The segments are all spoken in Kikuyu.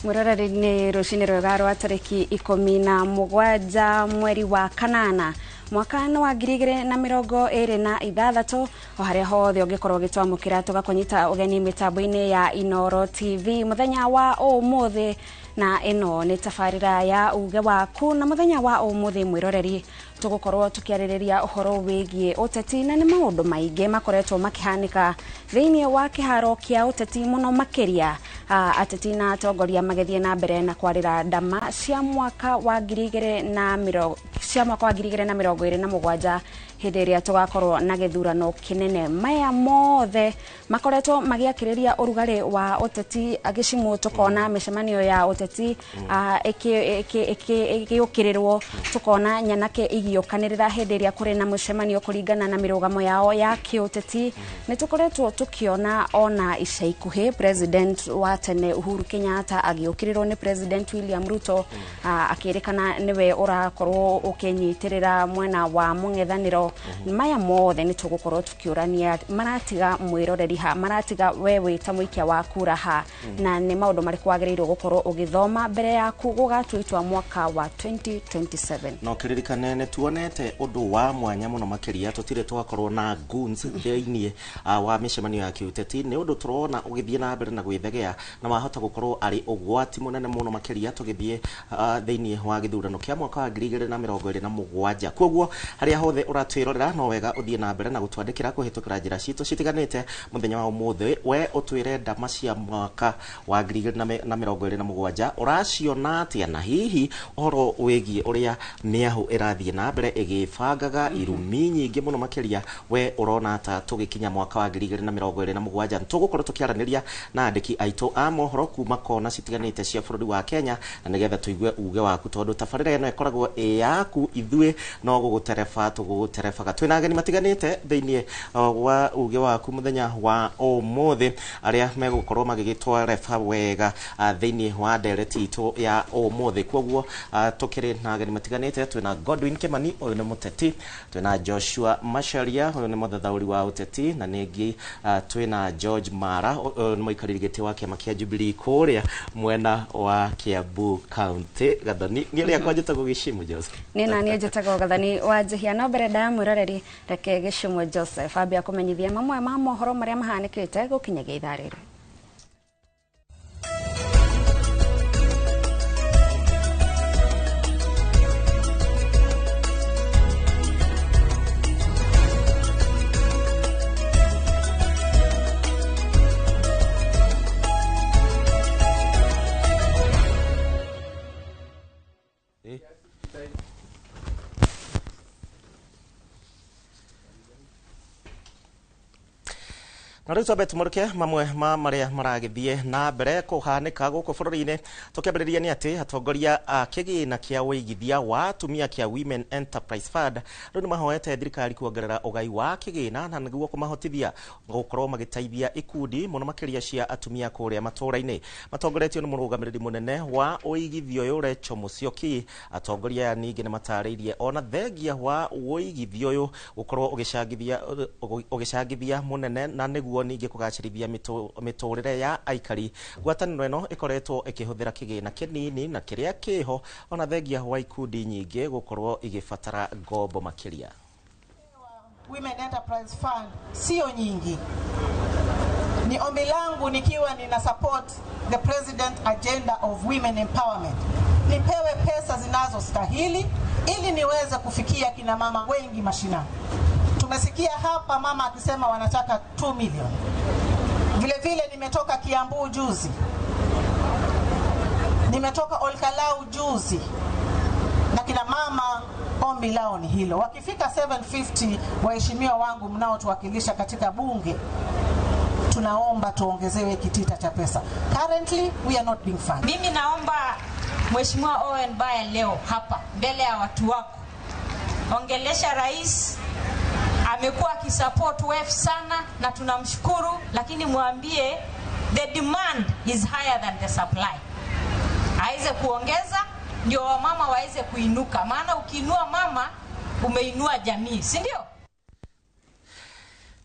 Mwiroreri, nĩ rũcinĩ rwega rwa tarĩki 17 mweri wa kanana mwaka nĩ wa 2026. O harĩa hothe ũngĩkorwo ũgĩtwamũkĩra, tũgakũnyita ũgeni mĩtambo-inĩ ya Inoro TV mũthenya wa ũmũthĩ, na ĩno nĩ tabarĩra ya Uge Waku. Na mũthenya wa ũmũthĩ, mwĩroreri, tũgũkorwo tũkĩarĩrĩria ũhoro wĩgiĩ ũteti, na nĩ maũndũ maingĩ makoretwo makĩhanĩka thĩinĩ wa kĩharo kĩa ũteti, mũno makĩria ateti na atongoria magĩthiĩ na mbere na kwarĩra ndama cia mwaka wa ngiri igĩrĩ na mĩrongo cia mwaka wa 2027, hĩndĩ ĩrĩa tũgakorwo na gĩthurano kĩnene. Maya mothe makoretwo magĩakĩrĩria ũrugarĩ wa ũteti gĩcimũ, tũkona mĩcemanio ya ũteti ĩgĩũkĩrĩrwo, tũkona nyanake igĩũkanĩrĩra hĩndĩ ĩrĩa kũrĩ na mũcemanio kũringana na mĩrũgamo yao ya kĩũteti. Nĩ tũkoretwo tũkĩona ona ica ikuhĩ President wa tene Uhuru Kenyatta agĩũkĩrĩrwo nĩ President William Ruto, akĩrĩkana nĩwe ũrakorwo ũkĩnyitĩrĩra mwena wa mũng'ethanĩro. Maya mothe nĩ tũgũkorwo tũkĩũrania maratiga mwĩroreri ha, maratiga we wĩ ta mũikia wa kura ha, na nĩ maũndũ marĩkũ wagĩrĩirwo gũkorwo ũgĩthoma mbere yaku gũgatua itua mwaka wa 2027. No kĩririkane nĩ tuonete ũndũ wa mwanya mũno makĩria, tũtirĩ twakorwo na goons thĩinĩ wa mĩcemanio ya kĩũteti. Nĩ ũndũ tũrona ũgĩthiĩ na mbere na gwĩthegea, na wahota gũkorwo arĩ ũgwati mũnene mũno makĩria tũgĩthiĩ thĩinĩ wa gĩthurano kĩa mwaka wa 2027. Koguo harĩa hothe ũratwĩrorera, no wega ũthiĩ na mbere na gũtwandĩkĩra kũhĩtũkĩra njĩra citũ citiganĩte mũthenya wa ũmũthĩ, we ũtwĩre ndama cia mwaka wa 2027 ũraciona atĩa, na hihi ũhoro wĩgiĩ ũrĩa mĩahũ ĩrathiĩ na mbere ĩgĩbangaga irumi nyingĩ mũno makĩria, we ũrona ta tũgĩkinya mwaka wa 2027? Tũgũkorwo tũkĩaranĩria na andĩki aitũ a mohoro kuma kona citiganĩte cia bũrũri wa Kenya, na nĩgetha tũigue uge waku, tondũ tabarĩra ĩno ĩkoragwo ĩ yaku, ithuĩ no gũgũtereba tũgũgũterebaga. Twĩna ageni matiganĩte thĩinĩ wa Uge Waku mũthenya wa ũmũthĩ, arĩa megũkorwo magĩgĩtwareba wega thĩinĩ wa ndereti itũ ya ũmũthĩ. Koguo tũkĩrĩ na ageni matiganĩte. Twĩna Godwin Kimani, ũyũ nĩ mũteti, twĩna Joshua Macharia, ũyũ nĩ mũthathaũri wa ũteti, na ningĩ twĩna George Mara, ũyũ nĩ mũikarĩri gĩtĩ wa kĩama kĩa Jubilee kũrĩa mwena wa Kiambu County. Gathoni, niĩ rĩakwa njĩtagwo Gĩcimu Joseph. Nĩ na niĩ njĩtagwo Gathani wa Njihia. No mbere ndaya, mwĩroreri, reke Gĩcimũ Joseph ambia kũmenyithia mamwe ma mohoro marĩa mahanĩkĩte gũkinyagia ithaa rĩrĩ. Na rĩu twambe tũmũrĩke mamwe ma marĩa maragĩthiĩ na mbere kũhanĩka gũkũ bũrũri-inĩ, tũkĩambĩrĩria nĩ atĩ atongoria a kĩgĩna kĩa ũigithia wa atumia kĩa Women Enterprise Fund rĩu nĩ mahoete thirikari kuongerera ũgai wa kĩgĩna, na nĩguo kũmahotithia gũkorwo magĩteithia ikundi mũno makĩria cia atumia kũrĩa matũũra-inĩ. Matongoretio nĩ mũrũgamĩrĩri mũnene wa ũigithio ũyũ Rachel Musyoki, atongoria aya ningĩ nĩ matarĩirie ona thengia wa ũigithio ũyũ gũkorwo ũgĩcangithia mũnene na nĩguo ningĩ kũgacĩrithia mĩtũrĩre ya aikari, ngwatanĩro ĩno ĩkoretwo ĩkĩhũthĩra kĩgĩna kĩnini na kĩrĩa kĩho, ona thengia wa ikundi nyingĩ gũkorwo igĩbatara ngombo makĩria. Women Enterprise Fund sio nyingi. Ni ombi langu nikiwa nina support the president agenda of women empowerment, nipewe pesa zinazostahili ili niweze kufikia kina mama wengi mashinani. Tumesikia hapa mama akisema wanataka 2 million. Vile vile nimetoka Kiambu juzi, nimetoka Olkalau juzi, na kina mama ombi lao ni hilo. Wakifika 750, waheshimiwa wangu mnaotuwakilisha katika bunge, tunaomba tuongezewe kitita cha pesa. Currently we are not being funded. Mimi naomba Mheshimiwa Owen Baya leo hapa mbele ya watu wako, ongelesha rais. Amekuwa akisupport WEF sana na tunamshukuru, lakini mwambie the demand is higher than the supply. Aweze kuongeza ndio wamama waweze kuinuka, maana ukiinua mama umeinua jamii, si ndio?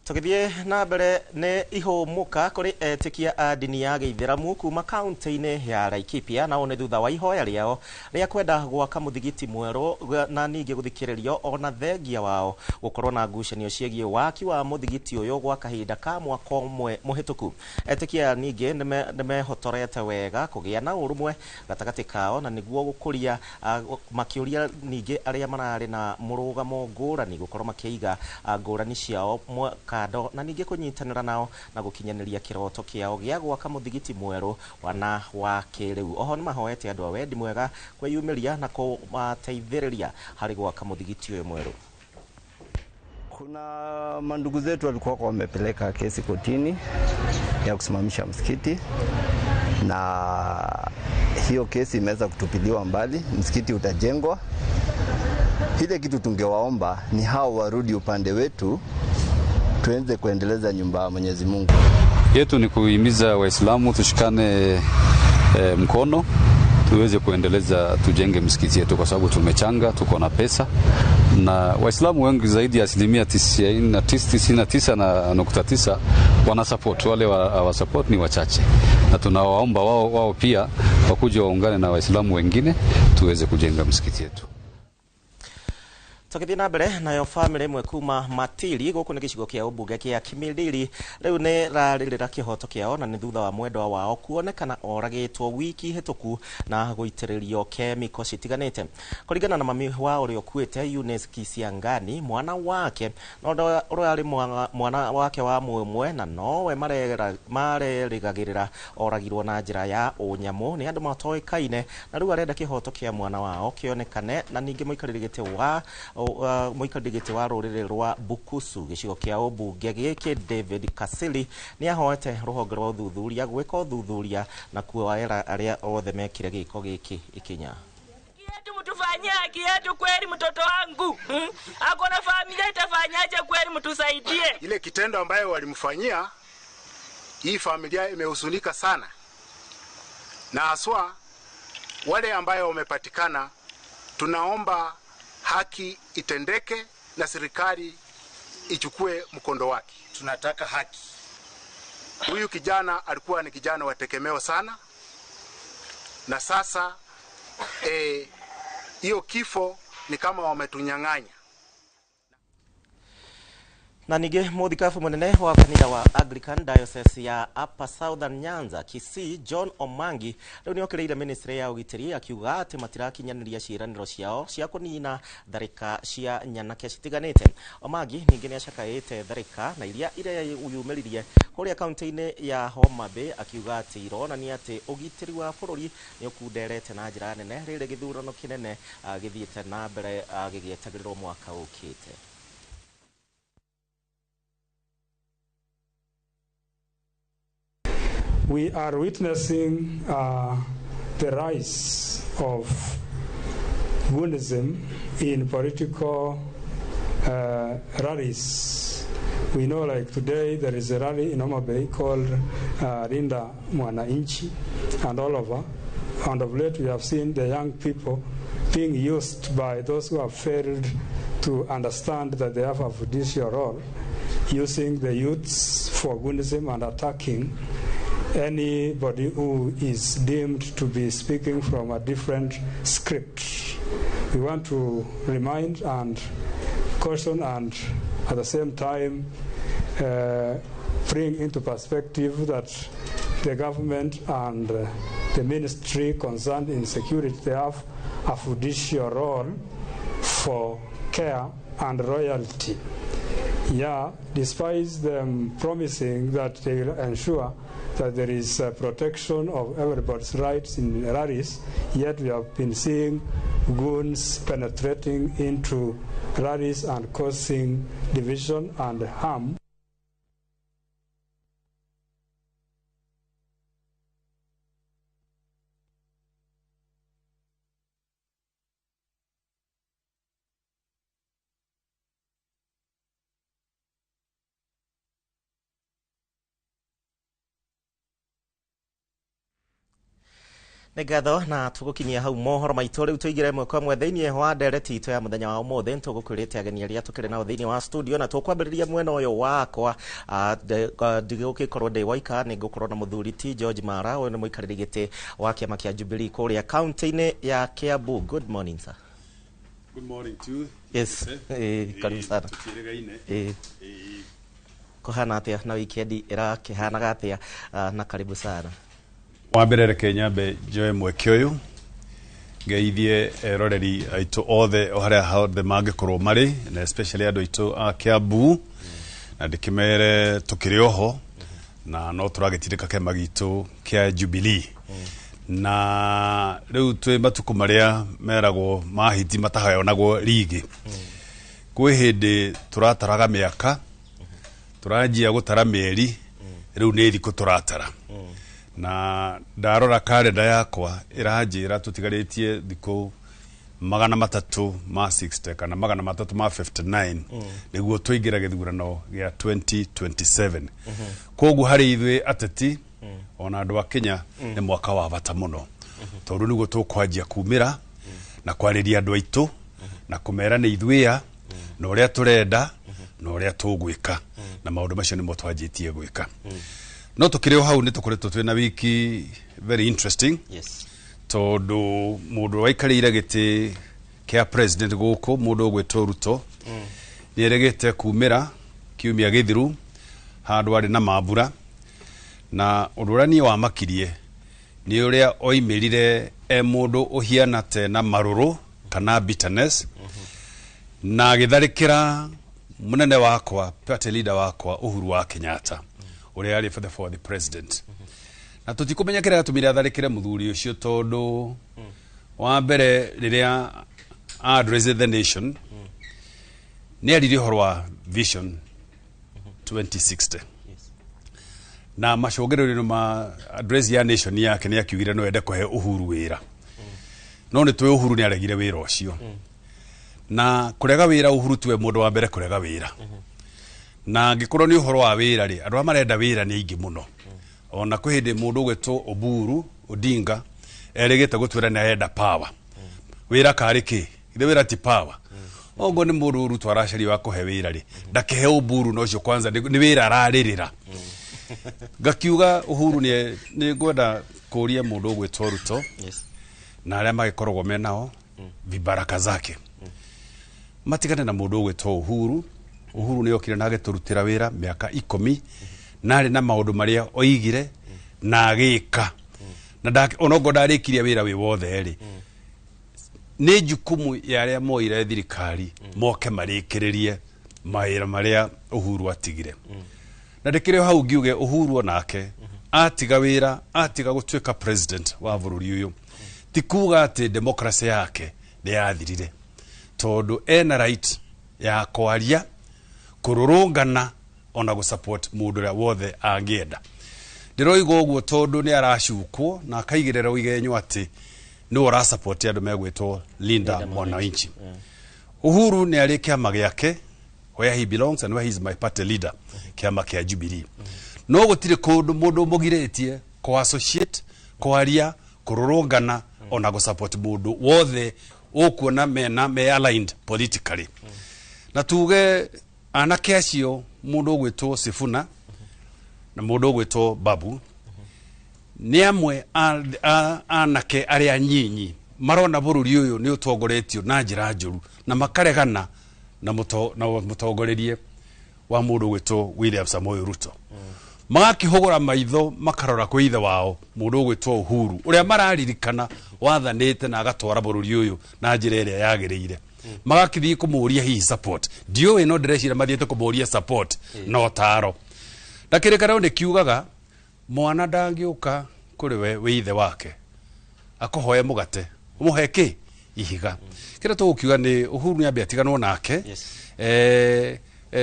Tũgĩthiĩ na mbere nĩ ihũmũka kũrĩ etĩkia a ndini ya gĩithĩramu kuma kaunti-inĩ ya Laikipia, nao nĩ thutha wa ihoya rĩao rĩa kwenda gwaka mũthigiti mwerũ na ningĩ gũthikĩrĩrio ona thengia wao gũkorwo na ngucanio ciĩgiĩ waki wa mũthigiti ũyũ gwa kahinda ka mwaka ũmwe mũhĩtũku. Etĩkia ningĩ nĩmehotorete wega kũgĩa na ũrũmwe gatagatĩ kao na nĩguo gũkũria makĩũria ningĩ arĩa mararĩ na mũrũgamo ngũrani gũkorwo makĩiga ngũrani ciao kando na ningĩ kũnyitanĩra nao na gũkinyanĩria kĩroto kĩao gĩa gwaka mũthigiti mwerũ wana wa kĩrĩu. Oho nĩmahoete andũ a wendi mwega kwĩyumĩria na kũmateithĩrĩria harĩ gwaka mũthigiti ũyũ mwerũ. Kuna mandugu zetu walikuwa wamepeleka kesi kotini ya kusimamisha msikiti, na hiyo kesi imeweza kutupiliwa mbali, msikiti utajengwa. Ile kitu tungewaomba ni hao warudi upande wetu tuenze kuendeleza nyumba ya Mwenyezi Mungu. Yetu ni kuhimiza Waislamu tushikane mkono tuweze kuendeleza, tujenge msikiti yetu, kwa sababu tumechanga, tuko na pesa, na Waislamu wengi zaidi ya 99.9% wana support. Wale wa support ni wachache, na tunawaomba wao pia wakuje waungane na Waislamu wengine tuweze kujenga msikiti yetu. Tũgĩthiĩ na mbere nayo famĩlĩ ĩmwe kuma Matili gũkũ nĩ gĩcigo kĩa ũmbunge kĩa Kimilili rĩu nĩ rarĩrĩra kĩhoto kĩao, na nĩ thutha wa mwendwa wao kuonekana oragĩtwo wiki hĩtũku na gũitĩrĩrio kemiko citiganĩte. Kũringana na mami wa ũrĩa ũkuĩte Eunice Kisiangani, mwana wake no ũrĩa arĩ mwana wake wa mũmwe na nowe marerĩgagĩrĩra oragirwo na njĩra ya ũnyamũ nĩ andũ matoĩkaine, na rĩu arenda kĩhoto kĩa mwana wao kĩonekane. Na ningĩ mũikarĩri gĩtĩ wa rũrĩrĩ rwa Bukusu gĩcigo kĩa ũmbunge gĩkĩ David Kasili nĩ ahoete rũhonge rwa ũthuthuria gwĩka ũthuthuria na kuoera arĩa othe mekire gĩko gĩkĩ ikinya. Mtufanyie haki yetu kweli, mtoto wangu ako na familia, itafanyaje kweli? Mtusaidie. Ile kitendo ambayo walimfanyia hii familia imehuzunika sana, na haswa wale ambayo wamepatikana, tunaomba haki itendeke na serikali ichukue mkondo wake. Tunataka haki. Huyu kijana alikuwa ni kijana wa tegemeo sana, na sasa hiyo kifo ni kama wametunyang'anya. Na ningĩ mũthikabu mũnene wa kanitha wa Anglican Diocese ya Upper Southern Nyanza Kisii John Omangi rĩu nĩokĩrĩire ministry ya ũgitĩri akiuga atĩ matirakinyanĩria ciĩranĩro ciao cia kũnina tharĩka cia nyanake citiganĩte. Omangi ningĩ nĩacakaĩte tharĩka na iria ireyumĩririe kũrĩa kaunti-inĩ ya Homa Bay akiuga atĩ ironania atĩ ũgitĩri wa bũrũri nĩũkunderete na njĩra nene rĩrĩ gĩthurano kĩnene gĩthiĩte na mbere gĩgĩetagĩrĩrwo mwaka ũkĩte. We are witnessing the rise of Buddhism in political rallies. We know, like today, there is a rally in Homa Bay called Rinda Mwananchi, and all over. And of late, we have seen the young people being used by those who have failed to understand that they have a fiduciary role, using the youths for Buddhism and attacking anybody who is deemed to be speaking from a different script. We want to remind and caution and at the same time bring into perspective that the government and the ministry concerned in security, they have a fiduciary role for care and royalty. Yeah, despite them promising that they will ensure that there is a protection of everybody's rights in rallies, yet we have been seeing goons penetrating into rallies and causing division and harm. Nĩ ngatho na tũgũkinyia hau mohoro maitũ. Rĩu tũingĩre ĩmwe kwa ĩmwe thĩinĩ wa ndereti itũ ya mũthenya wa ũmũthĩ. Tũgũkwĩrĩte ageni arĩa tũkĩrĩ nao thĩinĩ wa studio, na tũkwambĩrĩria mwena ũyũ wakwa. Ndigũgĩkorwo ndĩ waika, nĩ ngũkorwo na mũthuri ti George Mara. Ũyũ nĩ mũikarĩri gĩtĩ wa kĩama kĩa Jubilee kũrĩa kaunti-inĩ ya Kiambu. Good morning, sir. Good morning to you. Yes, karibu sana. Tũtiĩrĩgaine. Kũhana atĩa na wikendi ĩrakĩhanaga atĩa? Na karibu sana. Wa mbere, reke nyambe njoe mweke ũyũ ngeithie eroreri aitũ othe o harĩa hothe mangĩkorwo marĩ, na especially andũ aitũ a Kiambu, na ndĩkĩmere tũkĩrĩ oho na no tũragĩtindĩka kĩama gitũ kĩa Jubilee. Na rĩu twĩ matukũ marĩa meragwo ma hiti matahayonagwo rigi. Kwĩ hĩndĩ tũrataraga mĩaka, tũranjia gũtara mĩeri, rĩu nĩ thikũ tũratara. Na ndarora karenda yakwa ĩranjĩra tũtigarĩtie thikũ 360 kana 359 nĩguo tũingĩre gĩthurano gĩa 2027. Koguo harĩ ithuĩ ateti ona andũ a Kenya nĩ mwaka wa bata mũno, tondũ nĩguo tũkwanjia kumĩra na kwarĩria andũ aitũ na kũmera nĩ ithuĩ a na ũrĩa tũrenda na ũrĩa tũgwĩka, na maũndũ macio nĩmo twanjĩtie gwĩka. No tũkĩrĩ o hau, nĩ tũkoretwo twĩna wiki very interesting, tondũ mũndũ waikarĩire gĩtĩ kĩa president gũkũ, mũndũ ũgwĩtwo Ruto, nĩ erĩgĩte kumĩra kiumia gĩthiru handũ arĩ na mambura. Na ũndũ ũrĩa niĩ wamakirie nĩ ũrĩa oimĩrire e mũndũ ũhiana te na marũrũ kana bitterness, na agĩtharĩkĩra mũnene wakwa, party leader wakwa, Uhuru wa Kenyatta, ũrĩa arĩ for the president. Na tũtikũmenya kĩrĩa gĩatũmire atharĩkĩre mũthuri ũcio, tondũ wa mbere, rĩrĩa address the nation, nĩ aririe ũhoro wa Vision 2060, na macũngĩrĩrio ma address ya nation yake nĩ akiugire no ende kũhe Uhuru wĩra. No nĩ tũĩ Uhuru nĩ aregire wĩra ũcio, na kũrega wĩra, Uhuru tiwe mũndũ wa mbere kũrega wĩra. Na angĩkorwo nĩ ũhoro wa wĩra rĩ, andũ arĩa marenda wĩra nĩ aingĩ mũno. Ona kwĩ hĩndĩ mũndũ ũgwĩtwo Oburu Odinga erĩgĩte gũtwĩra nĩ arenda power. Wĩra karĩ kĩ? Ithe wĩra ti power? Oguo nĩ mũndũ Ruto aracaria wa kũhe wĩra rĩ, ndakĩhe Oburu. Na ũcio kwanza nĩ wĩra ararĩrĩra. Ngakiuga Uhuru nĩ ngwenda kũria mũndũ ũgwĩtwo Ruto na arĩa magĩkoragwo me nao vibaraka zake matigane na mũndũ ũgwĩtwo Uhuru. Uhuru nĩ okire na agĩtũrutĩra wĩra mĩaka 10, na arĩ na maũndũ marĩa oigire na agĩka, na onokorwo ndarĩkirie wĩra wĩ wothe rĩ, nĩ jukumu ya arĩa moire thirikari moke marĩkĩrĩrie mawĩra marĩa Uhuru atigire. Na ndĩkĩrĩ o hau ngiuge Uhuru onake atiga wĩra, atiga gũtuĩka president wa bũrũri ũyũ, ti kuga atĩ democracy yake nĩ yathirire, tondũ ena right ya kwaria, kũrũrũngana, ona gũ support mũndũ ũrĩa wothe angĩenda. Ndĩroiga ũguo tondũ nĩ aracukwo na akaigĩrĩra igenyo atĩ nĩwe ũrasupport andũ megwĩtwo Linda Mwananchi. Uhuru nĩ arĩ kĩama gĩake where he belongs and where he is my party leader, kĩama kĩa Jubilee. No gũtirĩ kũndũ mũndũ mũgirĩtie kũ associate, kwaria, kũrũrũngana, ona gũ support mũndũ wothe ũkuona mena me aligned politically. Na tuge anake acio, mũndũ ũgwĩtwo Sifuna na mũndũ ũgwĩtwo Babu, nĩ amwe a anake arĩa nyinyi marona bũrũri ũyũ nĩ ũtongoretio na njĩra njũru, na makaregana na mũtongorerie wa mũndũ ũgwĩtwo William Samoei Ruto. Magakĩhũgũra maitho makarora kwĩ ithe wao, mũndũ ũgwĩtwo Uhuru, ũrĩa mararirikana wathanĩte na agatwara bũrũri ũyũ na njĩra ĩrĩa yagĩrĩire. Magakĩthiĩ kũmũria hihi support. Ndiũĩ, no ndĩreciria mathiĩte kũmũria support na ũtaro. Na kĩrĩkanĩro nĩ kiugaga mwana ndangĩũka kũrĩ we wĩ ithe wake akũhoe mũgate, ũmũhe kĩ? Ihiga. Kĩrĩa tũgũkiuga nĩ Uhuru nĩ ambe atiganwo nake.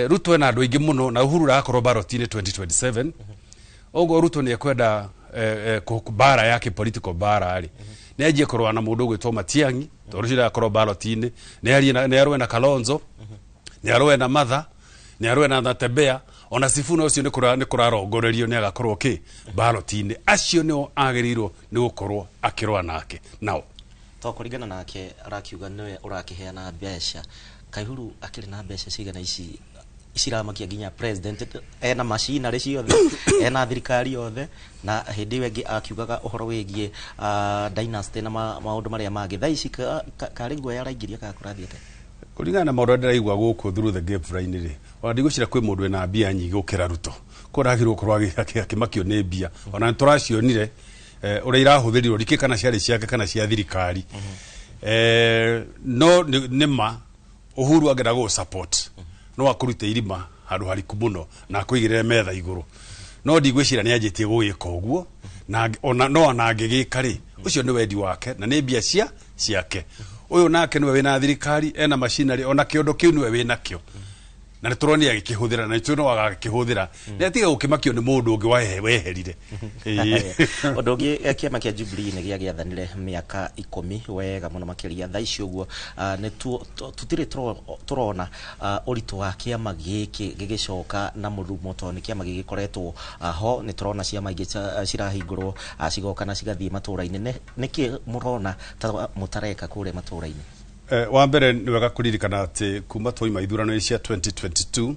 Ruto ena andũ aingĩ mũno, na Uhuru arakorwo ballot-inĩ 2027. Ũguo Ruto nĩ ekwenda bara yake, political bara rĩ, nĩ anjie kũrũa na mũndũ ũgwĩtwo Matiang'i, tondũ ũcio ndagakorwo ballot-inĩ. Nĩ arũe na Kalonzo, nĩ arũe na Martha, nĩ arũe na Natembeya. Ona Sifuna ũcio nĩ kũrarongorerio nĩ agakorwo kĩ ballot-inĩ. Acio nĩo agĩrĩirwo nĩ gũkorwo akĩrũa nake nao. To kũringana nake arakiuga nĩwe ũrakĩheana mbeca. Kaihuru akĩrĩ na mbeca cigana ici ciramakia nginya president ena macinarĩ ciothe, ena thirikari yothe, na hĩndĩ ĩyo ĩngĩ akiugaga ũhoro wĩgiĩ dynasty na maũndũ marĩa mangĩ. Thaa ici karĩ guoya araingĩria kana kũrathiĩ atĩa? Kũringana na maũndũ arĩa ndĩraigua gũkũ through the grapevine rĩ, ona ndigwĩciria kwĩ mũndũ wĩna mbia nyingĩ gũkĩra Ruto. Koguo ndagĩrĩirwo gũkorwo akĩmakio nĩ mbia. Ona nĩ tũracionire ũrĩa irahũthĩrirwo, ndikĩũĩ kana ciarĩ ciake kana cia thirikari. No nĩ ma Uhuru angĩenda gũgũ support no akũrute irima handũ hariku mũno na akũigĩrĩre metha igũrũ, no ndigwĩciria nĩ anjĩtie gũgĩka ũguo, na ona no ona angĩgĩka rĩ, ũcio nĩ wendi wake na nĩ mbia ciake. Ũyũ nake nĩwe wĩna thirikari, ena macinarĩ, ona kĩondo kĩu nĩwe wĩnakĩo, na nĩ tũronire agĩkĩhũthĩra, na nĩtũĩ no agakĩhũthĩra. Nĩ atige gũkĩmakio nĩ mũndũ ũngĩ weherire. Ũndũ ũngĩ, kĩama kĩa Jubilee nĩ gĩagĩathanire mĩaka 10 wega mũno makĩria. Thaa ici ũguo nĩ tũtirĩ tũrona ũritũ wa kĩama gĩkĩ gĩgĩcoka na mũrumo, tondũ nĩ kĩama gĩgĩkoretwo ho. Nĩ tũrona ciama ingĩ cirahingũrwo, cigoka na cigathiĩ matũra-inĩ. Nĩkĩ mũrona ta mũtareka kũrĩa matũra-inĩ? Wa mbere nĩ wega kũririkana atĩ kuma twaima ithurano cia 2022,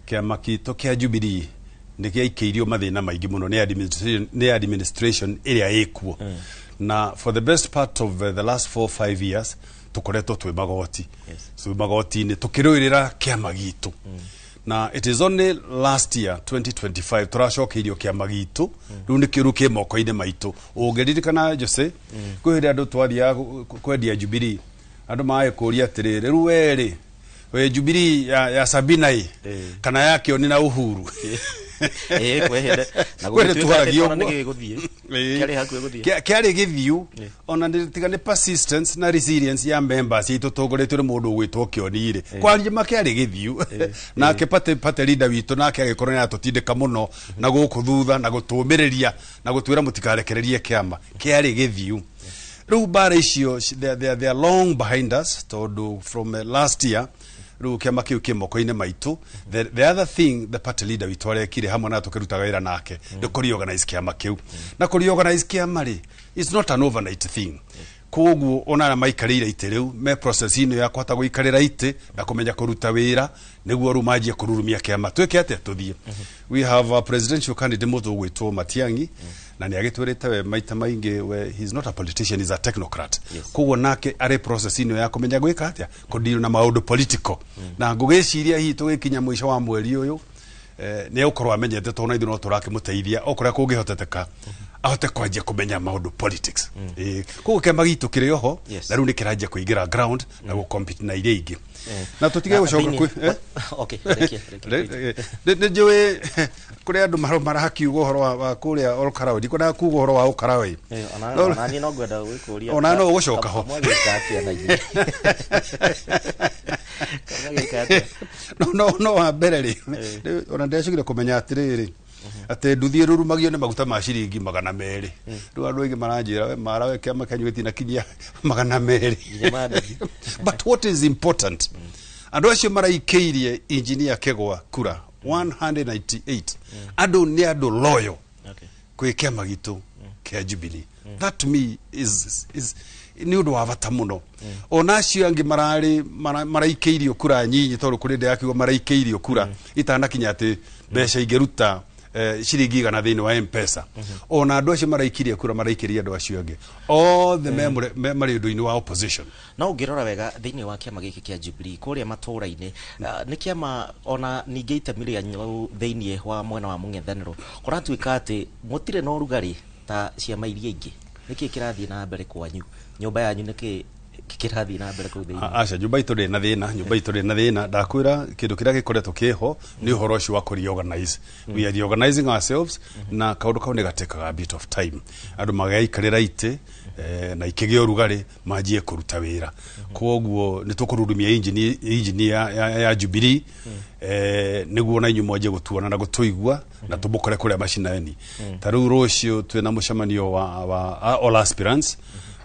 kĩama kitũ kĩa Jubilee nĩ gĩaikĩirio mathĩna maingĩ mũno nĩ administration ĩrĩa ĩkuo, na for the best part of the last 4 5 years tũkoretwo twĩ magoti, twĩ magoti-inĩ tũkĩrũĩrĩra kĩama gitũ, na it is only last year 2025 tũracokeirio kĩama gitũ. Rĩu nĩ kĩru kĩ moko-inĩ maitũ. Ũngĩririkana, Jose, kwĩ hĩndĩ andũ twathiaga kwendia Jubilee, andũ magĩkũria atĩrĩrĩ, rĩu werĩ wĩ Jubilee ya Sabina ĩ kana ya Kĩoni na Uhuru? Kwĩ hĩndĩ na Kwĩ hĩndĩ gũgĩtuĩka atĩ twaragia ona ũguo. nĩ gĩgũthiĩ. Kĩarĩ hakuhĩ gũthiĩ. Kĩarĩ gĩthiũ, ona tiga nĩ persistence na resilience ya members itũ tongoretio nĩ mũndũ ũgwĩtwo Kĩoni rĩ, kwaria ma kĩarĩ gĩthiũ. Nake party leader witũ nake agĩkorwo nĩ aratũtindĩka mũno na gũkũ thutha na gũtũmĩrĩria na gũtwĩra mũtikarekererie kĩama. Kĩarĩ gĩthiũ. Rĩu mbara icio they are long behind us, tondũ from last year rĩu kĩama kĩu kĩ moko-inĩ maitũ. The other thing the party leader witũ arekire hamwe na tũkĩrutaga wĩra nake nĩ kũ-reorganize kĩama kĩu, na kũ-reorganize kĩama rĩ, it's not an overnight thing. Koguo ona arĩa maikarĩire itĩ rĩu me process ĩno ya kũhota gũikarĩra itĩ na kũmenya kũruta wĩra nĩguo rĩu manjie kũrurumia kĩama twĩke atĩa tũthiĩ. We have a presidential candidate, mũndũ ũgwĩtwo Matiang'i, na nĩ agĩtwĩrĩte we maita maingĩ we he is not a politician, he is a technocrat. Koguo nake arĩ process ĩno ya kũmenya gwĩka atĩa, kũdeal na maũndũ political, na ngũgĩciria hihi tũgĩkinya mũico wa mweri ũyũ nĩ egũkorwo amenyete, tondũ na ithuĩ no tũrakĩmũteithia o kũrĩa kũngĩhoteteka ahote kwanjia kũmenya maũndũ politics. Koguo kĩama gitũ kĩrĩ oho na rĩu nĩ kĩranjia kũingĩra ground na gũcompete na iria ingĩ na tũtige Na gũcoka thĩinĩ- kwĩ Okay, rĩkia, rĩkia. Nĩ njũĩ kũrĩ andũ marakiuga ũhoro wa kũrĩa Olkalau, ndikwendaga kuga ũhoro wa Olkalau. Ona niĩ no ngwenda gwĩkũria. Ona no ũgũcoka ho. Mwagĩka atĩa na ithuĩ? Mwagĩka atĩa? No wa mbere rĩ, ona ndĩracokire kũmenya atĩrĩrĩ, atĩ nduthi ĩrurumagio nĩ maguta ma ciringi 200. Rĩu andũ aingĩ maranjĩra, we mara, we kĩama kĩanyu gĩtinakinyia 200. Nginya ma nduthi. But what is important, andũ acio maraikĩirie engineer Kegwa kura 198, andũ nĩ andũ loyal kwĩ kĩama gitũ kĩa Jubilee. That to me is nĩ ũndũ wa bata mũno. Ona acio angĩ mararĩ maraikĩirio kura nyinyi, tondũ kũrĩ ndĩrakiuga maraikĩirio kura itanakinya atĩ mbeca ingĩruta ciringi 100 thĩinĩ wa Mpesa, ona andũ acio maraikirie kura maraikĩria andũ acio angĩ othe marĩ ũndũ-inĩ wa opposition. No ũngĩrora wega thĩinĩ wa kĩama gĩkĩ kĩa Jubilee kũrĩa matũũra-inĩ, nĩ kĩama ona ningĩ itemi rĩanyu thĩinĩ wa mwena wa mũng'ethanĩro kũratuĩka atĩ mũtirĩ na ũrugarĩ ta ciama iria ingĩ. Nĩkĩ kĩrathiĩ na mbere kwanyu, nyũmba yanyu? Nĩkĩ kĩrathiĩ na mbere kũu thĩinĩ? Aca, nyũmba itũ ndĩrĩ na thĩna, nyũmba itũ ndĩrĩ na thĩna. Ndakwĩra kĩndũ kĩrĩa gĩkoretwo kĩho nĩ ũhoro ũcio wa kũ-reorganize. We are reorganizing ourselves, na kaũndũ kau nĩ gatekaga a bit of time, andũ magaikarĩra itĩ na ikĩgĩa ũrugarĩ manjie kũruta wĩra. Koguo nĩ tũkũrurumia injini ya Jubilee nĩguo na inyuĩ mwanjie gũtuona na gũtũigua na tũmũkore kũrĩa macinani. Ta rĩu rũciũ twĩna mũcemanio wa all aspirants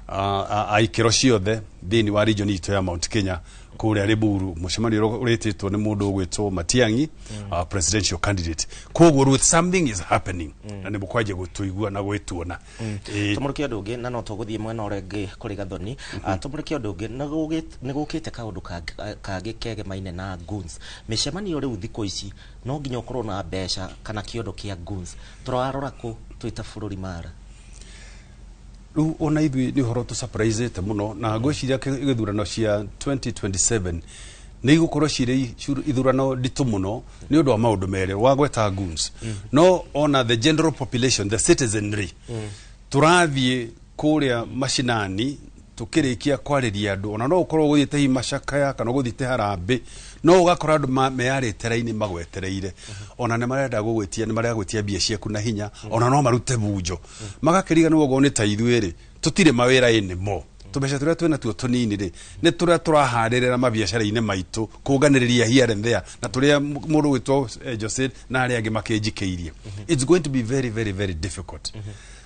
a ikĩro ciothe thĩinĩ wa region itũ ya Mount Kenya. Kũrĩa Limuru, mũcemanio ũrĩa ũrĩtĩtwo nĩ mũndũ ũgwĩtwo Matiang'i, our presidential candidate. Koguo rĩu something is happening na nĩ mũkwanjia gũtũigua na gwĩtuona. Tũmũrĩke ũndũ ũngĩ, na no tũgũthiĩ mwena ũrĩa ũngĩ kũrĩ Gathoni. Tũmũrĩke ũndũ ũngĩ, nĩ gũkĩte kaũndũ kangĩ kegemaine na goons. Mĩcemanio rĩu thikũ ici no nginya ũkorwo na mbeca kana kĩondo kĩa goons. Tũrarora kũ twĩ ta bũrũri mara? Rĩu ona ithuĩ nĩ ũhoro tũsurprisĩte mũno, na ngwĩciria gĩthurano cia 2027 nĩ igũkorwo cirĩ ithurano nditũ mũno nĩ ũndũ wa maũndũ merĩ wagweta, goons, no ona the general population, the citizenry. Tũrathiĩ kũrĩa macinani, tukĩrĩkia kwarĩria andũ, ona no ũkorwo ũgũthiĩte hihi macakaya kana ũgũthiĩte harambĩ, no ũgakora andũ meyarĩte raini magwetereire, ona nĩ marenda gũgwĩtia, nĩ marenda gwĩtia mbia ciaku na hinya, ona no marute bunjo magakĩriganĩrwo okorwo nĩ ta ithuĩ rĩ, tũtirĩ mawĩra-inĩ mo, tũbeca tũrĩa twĩna tuo tũnini rĩ, nĩ tũrĩa tũraharĩrĩra mabiacara-inĩ maitũ kũnganĩrĩria here and there, na tũrĩa mũndũ gwĩtwo Jose na arĩa angĩ makĩnjikĩirie. It's going to be very, very, very difficult.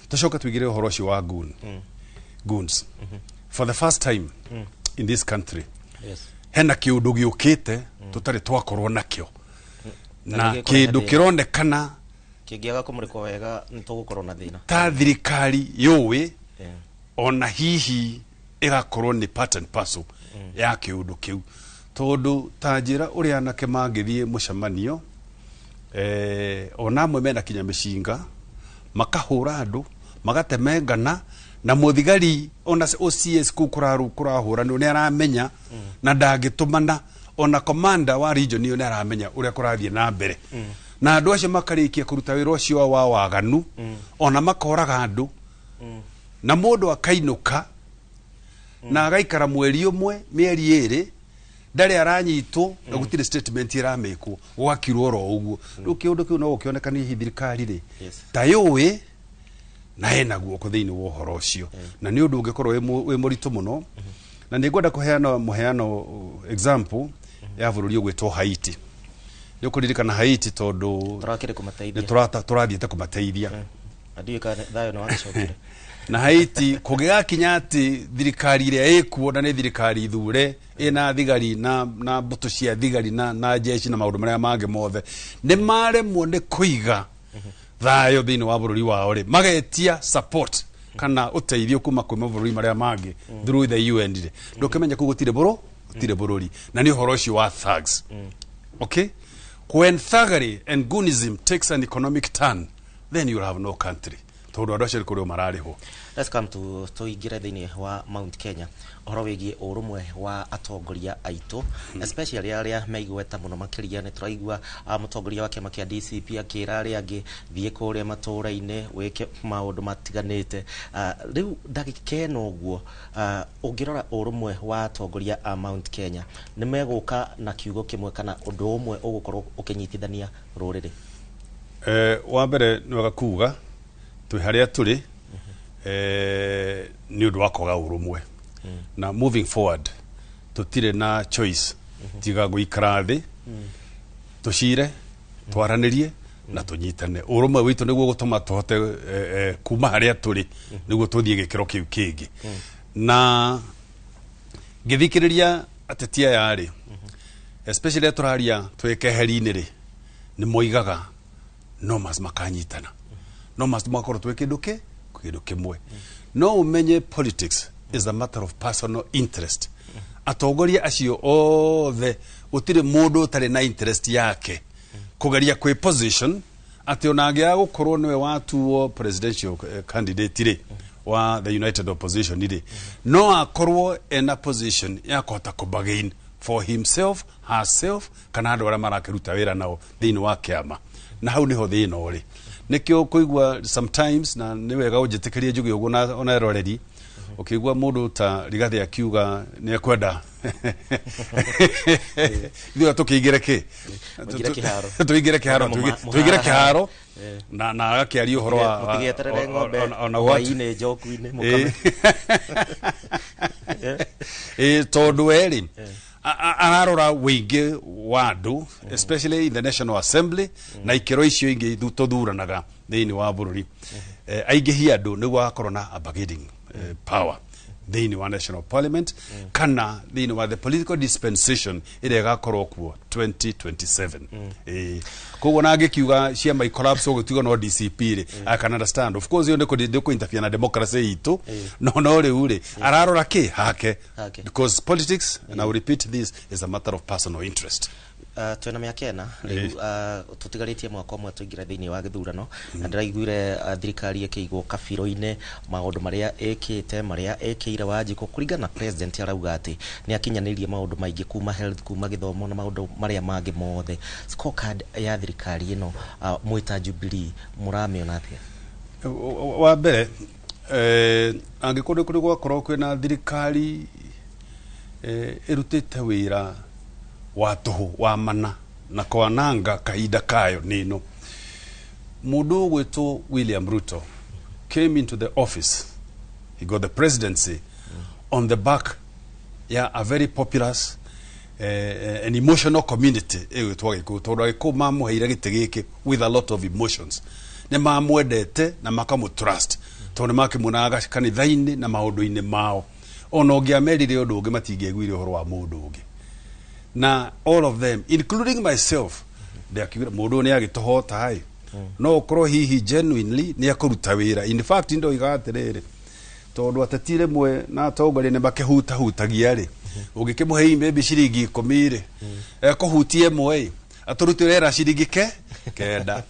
Tũcoke tũigĩre ũhoro ũcio wa goons. For the first time in this country, hena kĩũndũ gĩũkĩte tũtarĩ twakorwo nakĩo na na nĩgĩkũrehe kĩndũ thĩna. Kĩronekana kĩngĩaga kũmũrĩkwo wega nĩ tũgũkorwo na thĩna. Ta thirikari yũĩ ona hihi ĩgakorwo nĩ part and parcel ya kĩũndũ kĩu, tondũ ta njĩra ũrĩa anake mangĩthiĩ mũcemanio, ona amwe mena kinya mĩcinga, makahũra andũ, magatemengana, na mũthigari ona OCS kũu kũrahũranwo nĩ aramenya na ndangĩtũmana, ona commander wa region ĩyo nĩ aramenya ũrĩa kũrathiĩ na mbere, na andũ acio makarĩkia kũruta wĩra ũcio wa waganu, ona makoraga andũ, na mũndũ akainũka na agaikara mweri ũmwe, mĩeri ĩrĩ, ndarĩ aranyitwo na gũtirĩ statement ĩramĩkwo, gũgakirwo oro ũguo. Rĩu kĩũndũ kĩu no gũkĩonekana hihi thirikari rĩ ta yũĩ na ena guoko thĩinĩ wa ũhoro ũcio, na nĩ ũndũ ũngĩkorwo wĩ mũritũ mũno. Na nĩ ngwenda kũheana mũheano, example ya bũrũri ũgwĩtwo Haiti. Nĩ ũkũririkana Haiti tondũ tũrakĩrĩ kũmateithia. Nĩ tũrathiĩte kũmateithia. Na ndiũĩ kana thayũ nĩ wagĩcokire. Na Haiti kũngĩgakinya atĩ thirikari ĩrĩa ĩkuo, na nĩ thirikari thure ĩna thigari na mbũtũ cia thigari na jeshi na maũndũ marĩa mangĩ mothe, nĩ maremwo nĩ kũiga thayũ thĩinĩ wa bũrũri wao rĩ, magetia support kana ũteithio kuma kwĩ mabũrũri marĩa mangĩ through the UN rĩ, ndũkĩmenya kũu gũtirĩ bũrũri. Na nĩ ũhoro ũcio wa thugs. Okay, when thuggery and goonism takes an economic turn, then you'll have no country, tondũ andũ acio nĩ kũrĩo mararĩhwo. Let's come to tũingĩre thĩinĩ wa Mount Kenya, ũhoro wĩgiĩ ũrũmwe wa atongoria aitũ, especially arĩa meigweta mũno makĩria. Nĩ tũraigua mũtongoria wa kĩama kĩa DCP akĩra arĩa angĩ, thiĩ kũrĩa matũũra-inĩ wĩke maũndũ matiganĩte. Rĩu ndagĩka ĩno ũguo, ũngĩrora ũrũmwe wa atongoria a Mount Kenya, nĩ megũka na kiugo kĩmwe kana ũndũ ũmwe ũgũkorwo ũkĩnyitithania rũrĩrĩ? Wa mbere nĩ wega kuga twĩ harĩa tũrĩ nĩ ũndũ wa kwaga ũrũmwe, na moving forward tũtirĩ na choice tiga gũikara thĩ, tũcire, twaranĩrie na tũnyitane. Ũrũmwe witũ nĩguo gũtũma tũhote kuma harĩa tũrĩ nĩguo tũthiĩ gĩkĩro kĩu kĩngĩ. Na ngĩthikĩrĩria ateti aya rĩ, especially rĩrĩa tũraria twĩ keheri-inĩ rĩ, nĩ moigaga no must makanyitana, no must makorwo twĩ kĩndũ kĩmwe. No ũmenye politics is a matter of personal interest. Atongoria acio othe gũtirĩ mũndũ ũtarĩ na interest yake kũgeria kwĩ position atĩ ona angĩaga gũkorwo nĩwe watuo presidential candidate rĩ wa the united opposition rĩ, no akorwo ena position ya kũhota kũ bargain for himself, herself, kana andũ arĩa marakĩruta wĩra nao thĩinĩ wa kĩama. Na hau nĩho thĩna ũrĩ. Nĩkĩo kũigua sometimes, na nĩ wega ũnjĩtĩkĩrie njuge ũguo na ona eroreri, ũkĩigua mũndũ ta Rigathĩ akiuga nĩ ekwenda ithuĩ tũkĩingĩre kĩ? Mũingĩre kĩharo. Tũingĩre kĩharo. Tũingĩre kĩharo na agakĩaria ũhoro wa Mũtigĩeterere ng'ombe ona hwaĩ-inĩ njoku-inĩ mũkame. Ĩ tondũ werĩ ararora wĩingĩ wa andũ, especially in the National Assembly na ikĩro icio ingĩ tũthuranaga thĩinĩ wa bũrũri. Aingĩhia andũ nĩguo agakorwo na a bargaining power. Thĩinĩ wa national parliament kana thĩinĩ wa the political dispensation ĩrĩa ĩgakorwo kuo 2027. Ĩĩ, koguo na angĩkiuga ciama icollapse ũgĩtuga no DCP rĩ, I can understand, of course, ĩyo nĩ kũ interfere na democracy itũ, no rĩu rĩ, ararora kĩ hake? Hake. Because politics, and I will repeat this, is a matter of personal interest. Twĩna mĩaka 4 rĩu, tũtigarĩtie mwaka ũmwe tũingĩre thĩinĩ wa gĩthurano, na ndĩraiguire thirikari ĩkĩigwo kabiro-inĩ maũndũ marĩa ĩkĩte, marĩa ĩkĩire Wanjikũ. Kũringana na president, arauga atĩ nĩ akinyanĩirie maũndũ maingĩ, kuma health, kuma gĩthomo na maũndũ marĩa mangĩ mothe. Scorecard ya thirikari ĩno, mwĩta Jubilee mũramĩona atĩa? Wa mbere, angĩkorwo nĩ kũrĩ gwakorwo kwĩna thirikari ĩrutĩte wĩra wa tũhũ wa mana na kwananga kahinda kayo, nĩ ĩno. Mũndũ ũgwĩtwo William Ruto came into the office, he got the presidency on the back ya a very populous an emotional community ĩgwĩtwo Agĩkũyũ, tondũ Agĩkũyũ mamũheire gĩtĩ gĩkĩ with a lot of emotions. Nĩ mamwendete na makamũtrust tondũ nĩ makĩmuonaga kanitha-inĩ na maũndũ-inĩ mao. Ona ũngĩamerire ũndũ ũngĩ, matingĩaiguire ũhoro wa mũndũ ũngĩ, na all of them, including myself, ndakiuga mũndũ ũyũ nĩ agĩtũhota ĩ, no ũkorwo hihi genuinely nĩ akũruta wĩra. In fact, ndoiga atĩrĩrĩ, tondũ ateti rĩmwe na atongoria nĩ makĩhutahutagia rĩ, ũngĩkĩmũhe maybe ciringi 10 rĩ, ekũhutia ĩmwe ĩ, atũrutĩre era ciringi ke 9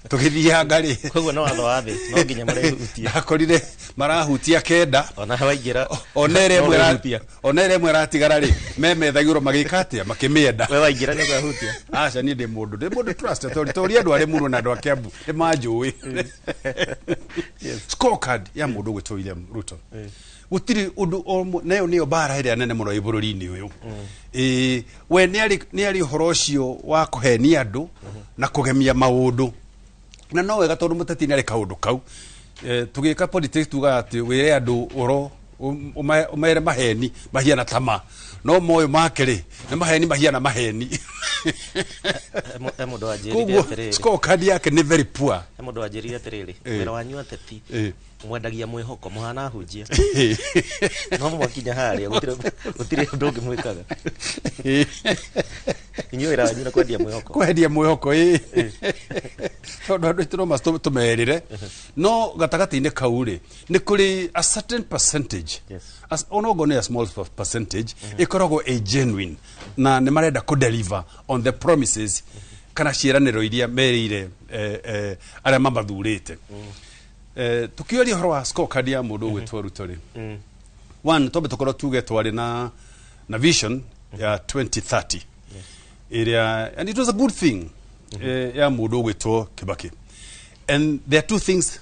tũgĩthianga rĩ. Koguo no watho wa thĩ no nginya marehutia. Ndakorire marahutia 9. Ona waingĩra ona ĩrĩa no ĩmwe ũrehutia. Ona ĩrĩa ĩmwe ĩratigara rĩ, memethagĩrwo magĩka atĩa, makĩmĩenda. We waingĩra nĩ ũkahutia? Aca, niĩ ndĩ mũndũ trust, tondũ tori andũ arĩ mũno na andũ a Kiambu nĩ manjũĩ. Scorecard ya mũndũ ũgwĩtwo William Ruto, gũtirĩ ũndũ o nayo nĩyo mbara ĩrĩa nene mũno ĩ bũrũri-inĩ ũyũ. Ĩĩ, we nĩ arĩ ũhoro ũcio wa kũhenia andũ na kũgemia maũndũ, na no wega tondũ mũteti nĩ arĩ kaũndũ kau. Tũgĩka politics tugaga atĩ wĩre andũ ũro ũmere maheni mahiana tama, no moyo make rĩ, nĩ maheni mahiana maheni. He mũndũ wanjĩrire Koguo atĩrĩrĩ, scorecard yake nĩ very poor. He mũndũ wanjĩrire atĩrĩrĩ, wĩra wanyu ateti mwendagia mwĩhoko, mũhana hunjia, no mwakinya harĩa gũtirĩ ũndũ ũngĩ mwĩkaga. Inyuĩ wĩra wanyu nĩ kwendia mwĩhoko. Kwendia mwĩhoko, ĩ, tondũ andũ aitũ no tũmerĩre, no gatagatĩ-inĩ kau rĩ, nĩ kũrĩ a certain percentage, onogo nĩ a small percentage ĩkoragwo ĩ genuine na nĩ marenda kũ deliver on the promises kana ciĩranĩro iria merĩire arĩa mamathurĩte. Tukĩoria ũhoro wa scorecard ya mũndũ ũgwĩtwo Ruto rĩ, one, twambe tũkorwo tuge twarĩ na vision ya 2030 ĩrĩa, and it was a good thing, ya mũndũ ũgwĩtwo Kibaki, and there are two things,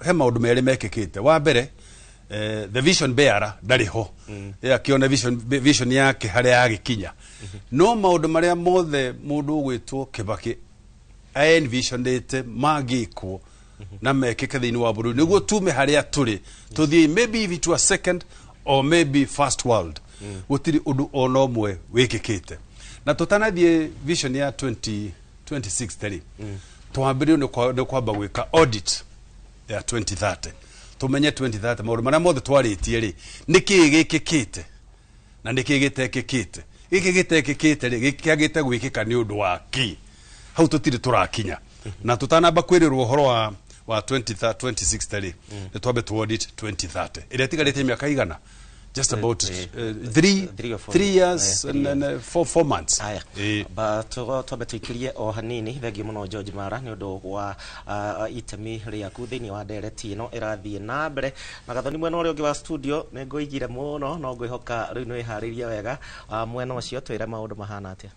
he maũndũ merĩ mekĩkĩte. Wa mbere, the vision bearer ndarĩ ho. Akĩona vision yake harĩa yagĩkinya, no maũndũ marĩa mothe mũndũ ũgwĩtwo Kibaki envisionĩte mangĩkwo na mekĩke thĩinĩ wa bũrũri nĩguo tume harĩa tũrĩ tũthiĩ maybe if to a second or maybe first world, gũtirĩ ũndũ ona ũmwe wĩkĩkĩte. Na tũtanathiĩ vision ya 20 2060 rĩ, twambĩrĩrio nĩ kwamba gwĩka audit ya 2030, tũmenye 2030 maũndũ marĩa mothe twarĩtie rĩ, nĩ kĩĩ gĩkĩkĩte na nĩ kĩĩ gĩtekĩkĩte. Gĩkĩ gĩtekĩkĩte rĩ, gĩkĩagĩte gwĩkĩka nĩ ũndũ wa kĩ? Hau tũtirĩ tũrakinya, na tũtanamba kwĩrĩrwo ũhoro wa 20 2060 rĩ, nĩ twambe tu audit 2030 ĩrĩa ĩtigarĩte mĩaka igana, just about 3 3 or 4 3 years Yeah, 3 and 4 months. Aya. Ba twambe tuikirie o hanini. Thengiũ mũno George Mara nĩ ũndũ wa itemi rĩaku thĩinĩ wa ndereti ĩno ĩrathiĩ na mbere na Gathoni. Mwena ũrĩa ũngĩ wa studio nĩ ngũigire mũno, no ngwĩhoka rĩu nĩ wĩharĩirie wega. Mwena ũcio twĩre maũndũ mahana atĩa.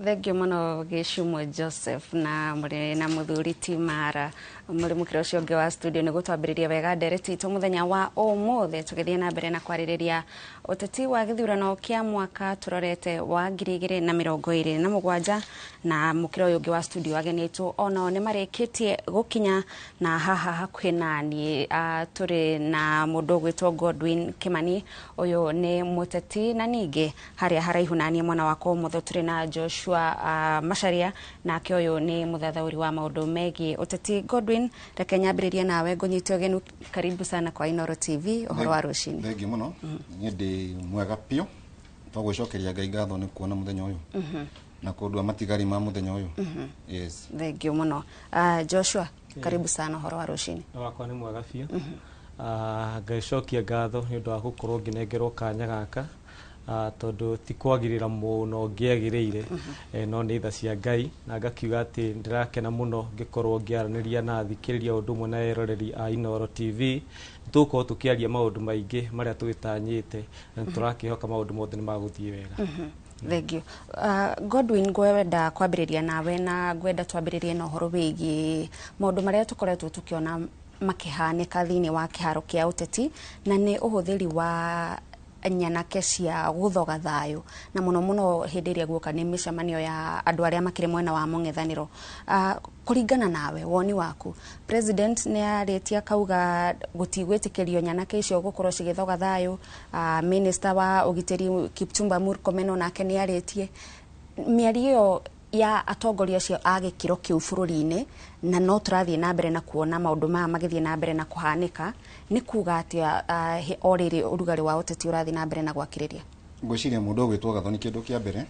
Thengio mũno Gĩcumo Joseph na mũrĩ na mũthuri ti Mara mũrĩ mũkĩra ũcio ũngĩ wa studio nĩ gũtwambĩrĩria wega ndereti itũ mũthenya wa ũmũthĩ, tũgĩthiĩ na mbere na kwarĩrĩria ũteti wa gĩthurano kĩa mwaka tũrorete wa 2027. Na mũkĩra ũyũ ũngĩ wa studio, ageni aitũ onao nĩ marĩkĩtie gũkinya, na haha hakuhĩ na niĩ tũrĩ na mũndũ ũgwĩtwo Godwin Kimani, ũyũ nĩ mũteti, na ningĩ harĩa haraihu na niĩ mwena wakwa ũmotho tũrĩ na Joshua. Joshua Macharia, nake ũyũ nĩ mũthathaũri wa maũndũ megiĩ ũteti. Godwin, reke nyambĩrĩrie nawe ngũnyite ũgeni, karibu sana kwa Inooro TV. Ũhoro wa rũcinĩ? Thengiũ mũno. Niĩ ndĩ mwega biũ, twagwĩcokeria Ngai ngatho nĩ kuona mũthenya ũyũ na kũndua matigari ma mũthenya ũyũ. Yes. Thengiũ mũno. Joshua, karibu sana, ũhoro wa rũcinĩ? Wakwa nĩ mwega biũ. Ngaicokia ngatho nĩ ũndũ wa gũkorwo ngĩnengerwo kanya gaka, tondũ ti kwagĩrĩra mũno ngĩagĩrĩire, no nĩ tha cia Ngai, na ngakiuga atĩ ndĩrakena mũno ngĩkorwo ngĩaranĩria na athikĩrĩria ũndũ ũmwe na eroreri a Inooro TV. Tũgũkorwo tũkĩaria maũndũ maingĩ marĩa tũgĩtanyĩte, na nĩtũrakĩhoka maũndũ mothe nĩ magũthiĩ wega. Thengiũ. Godwin, ngwenda kwambĩrĩria nawe, na ngwenda twambĩrĩrie na ũhoro wĩgiĩ maũndũ marĩa tũkoretwo tũkĩona makĩhanĩka thĩinĩ wa kĩharo kĩa ũteti, na nĩ ũhũthĩri wa nyanake cia gũthoga thayũ, na mũno mũno hĩndĩ ĩrĩa guoka nĩ mĩcemanio ya andũ arĩa makĩrĩ mwena wa mũng'ethanĩro. Kũringana nawe, woni waku, president nĩ arĩtie akauga gũtigwĩtĩkĩrio nyanake icio gũkorwo cigĩthoga thayũ. Minister wa ũgitĩri Kipchumba Murkomen onake nĩ arĩtie mĩario ĩyo ya atongoria acio a gĩkĩro kĩu bũrũri-inĩ, na no tũrathiĩ na mbere na kuona maũndũ maya magĩthiĩ na mbere na kũhanĩka. Nĩ kuga atĩa o rĩrĩ ũrugarĩ wa ũteti ũrathiĩ na mbere na gwakĩrĩria? Ngwĩciria mũndũ ũgwĩtwo Gathoni, kĩndũ kĩa mbere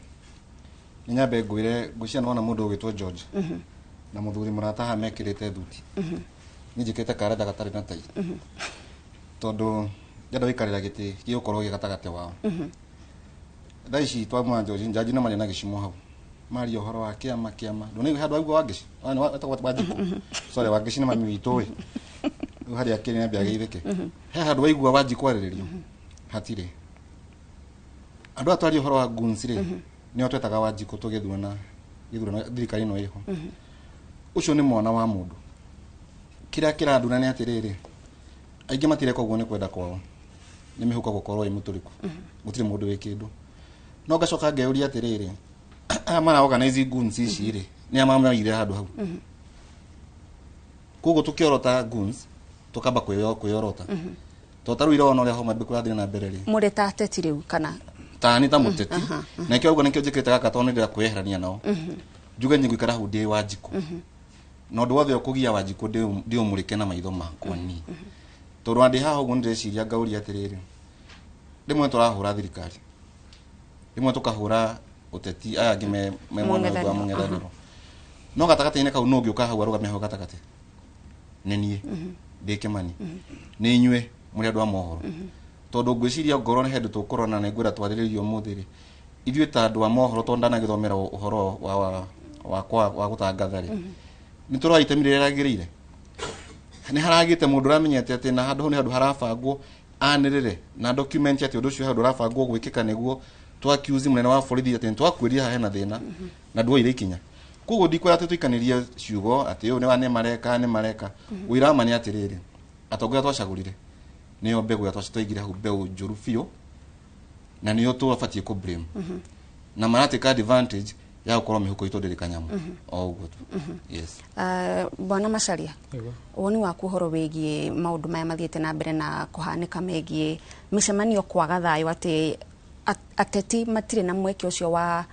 nĩ nyambe ngwĩre, ngwĩciria nĩwona mũndũ ũgwĩtwo George na mũthuri mũrata haha mekĩrĩte thuti, niĩ njĩkĩrĩte karetha gatarĩ na tai, tondũ ndĩrenda gũikarĩra gĩtĩ gĩgũkorwo gĩ gatagatĩ wao. Thaa ici twamwona George njanji na marĩ na gĩcimo hau maria ũhoro wa kĩama kĩama, ndũnaigua handũ waigua Wangeci wetagwo Wanjikũ, sorry, Wangeci nĩ mami witũ ĩ, rĩu harĩa akĩrĩ nĩambia geithĩke, he handũ waigua Wanjikũ arĩrĩrio? Hatirĩ. Andũ aya twaria ũhoro wa goons rĩ, nĩo twetaga Wanjikũ tũgĩthurana gĩthurano thirikari ĩno ĩho. Ũcio nĩ mwana wa mũndũ. Kĩrĩa kĩranduna nĩ atĩrĩrĩ, aingĩ matireka ũguo nĩ kwenda kwao, nĩ mĩhuko gũkorwo ĩ mũtũrĩku, gũtirĩ mũndũ wĩ kĩndũ. No ngacoka ngeyũria atĩrĩrĩ, aya mara organize goons ici rĩ, nĩ a mamaigire handũ hau? Koguo tũkĩorota goons tũkamba kwĩyorota, to ta rĩu irona ũrĩa Homa Bay kũrathiĩ na mbere rĩ. Mũrĩ ta ateti rĩu kana? Ta ni ta mũteti, na nĩkĩo ũguo nĩkĩo njĩkĩrĩte gaka, tondũ nĩndĩra kwĩyeherania nao, njuge nĩ ngũikara hau ndĩ Wanjikũ, na ũndũ wothe ũkũgia Wanjikũ ndĩũmũrĩke na maitho makwa niĩ, tondũ andĩ haha ũguo nĩndĩreciria ngauria atĩrĩrĩ, rĩmwe tũrahũra thirikari, rĩmwe tũkahũra ũteti, aya angĩ me mwena wa mũng'ethanĩro, no gatagatĩ-inĩ kau nũ ũngĩũka hau arũgame hau gatagatĩ? Nĩ niĩ ndĩ Kĩmani, nĩ inyuĩ mũrĩ andũ a mohoro, tondũ ngwĩciria ngorwo nĩ hĩndĩ tũkũrona na ngwĩra twarĩrĩrie ũmũthĩ rĩ, ithuĩ ta andũ a mohoro, tondũ ndanagĩthomera ũhoro wa wakwa wa gũtangatha rĩ, nĩ tũroya itemi rĩrĩa rĩagĩrĩire? Nĩ haragĩte mũndũ ũramenyete atĩ na handũ hau nĩ handũ harabangwo anĩrĩre na document atĩ ũndũ ũcio handũ ũrabangwo gwĩkĩka, nĩguo twa accuse mũnene wa borithi atĩ nĩtwakwĩrire haha hena thĩna na nduoire ikinya. Koguo ndikwĩra atĩ tũikanĩrie ciugo atĩ ũyũ nĩ wa nĩ mareka nĩ mareka. Ũira wa ma nĩ atĩrĩrĩ, atongoria twacagũrire nĩyo mbegũ ya twaigire hau, mbeũ njũru biũ, na nĩyo tũbatiĩ kũ blame, na maratĩka advantage ya gũkorwo mĩhuko itũ ndĩrĩ kanyamũ, o ũguo tu. Yes. Bwana Macharia, woni waku ũhoro wĩgiĩ maũndũ maya mathiĩte na mbere na kũhanĩka megiĩ mĩcemanio kwaga thayũ, atĩ ateti matirĩ na mweke ũcio wa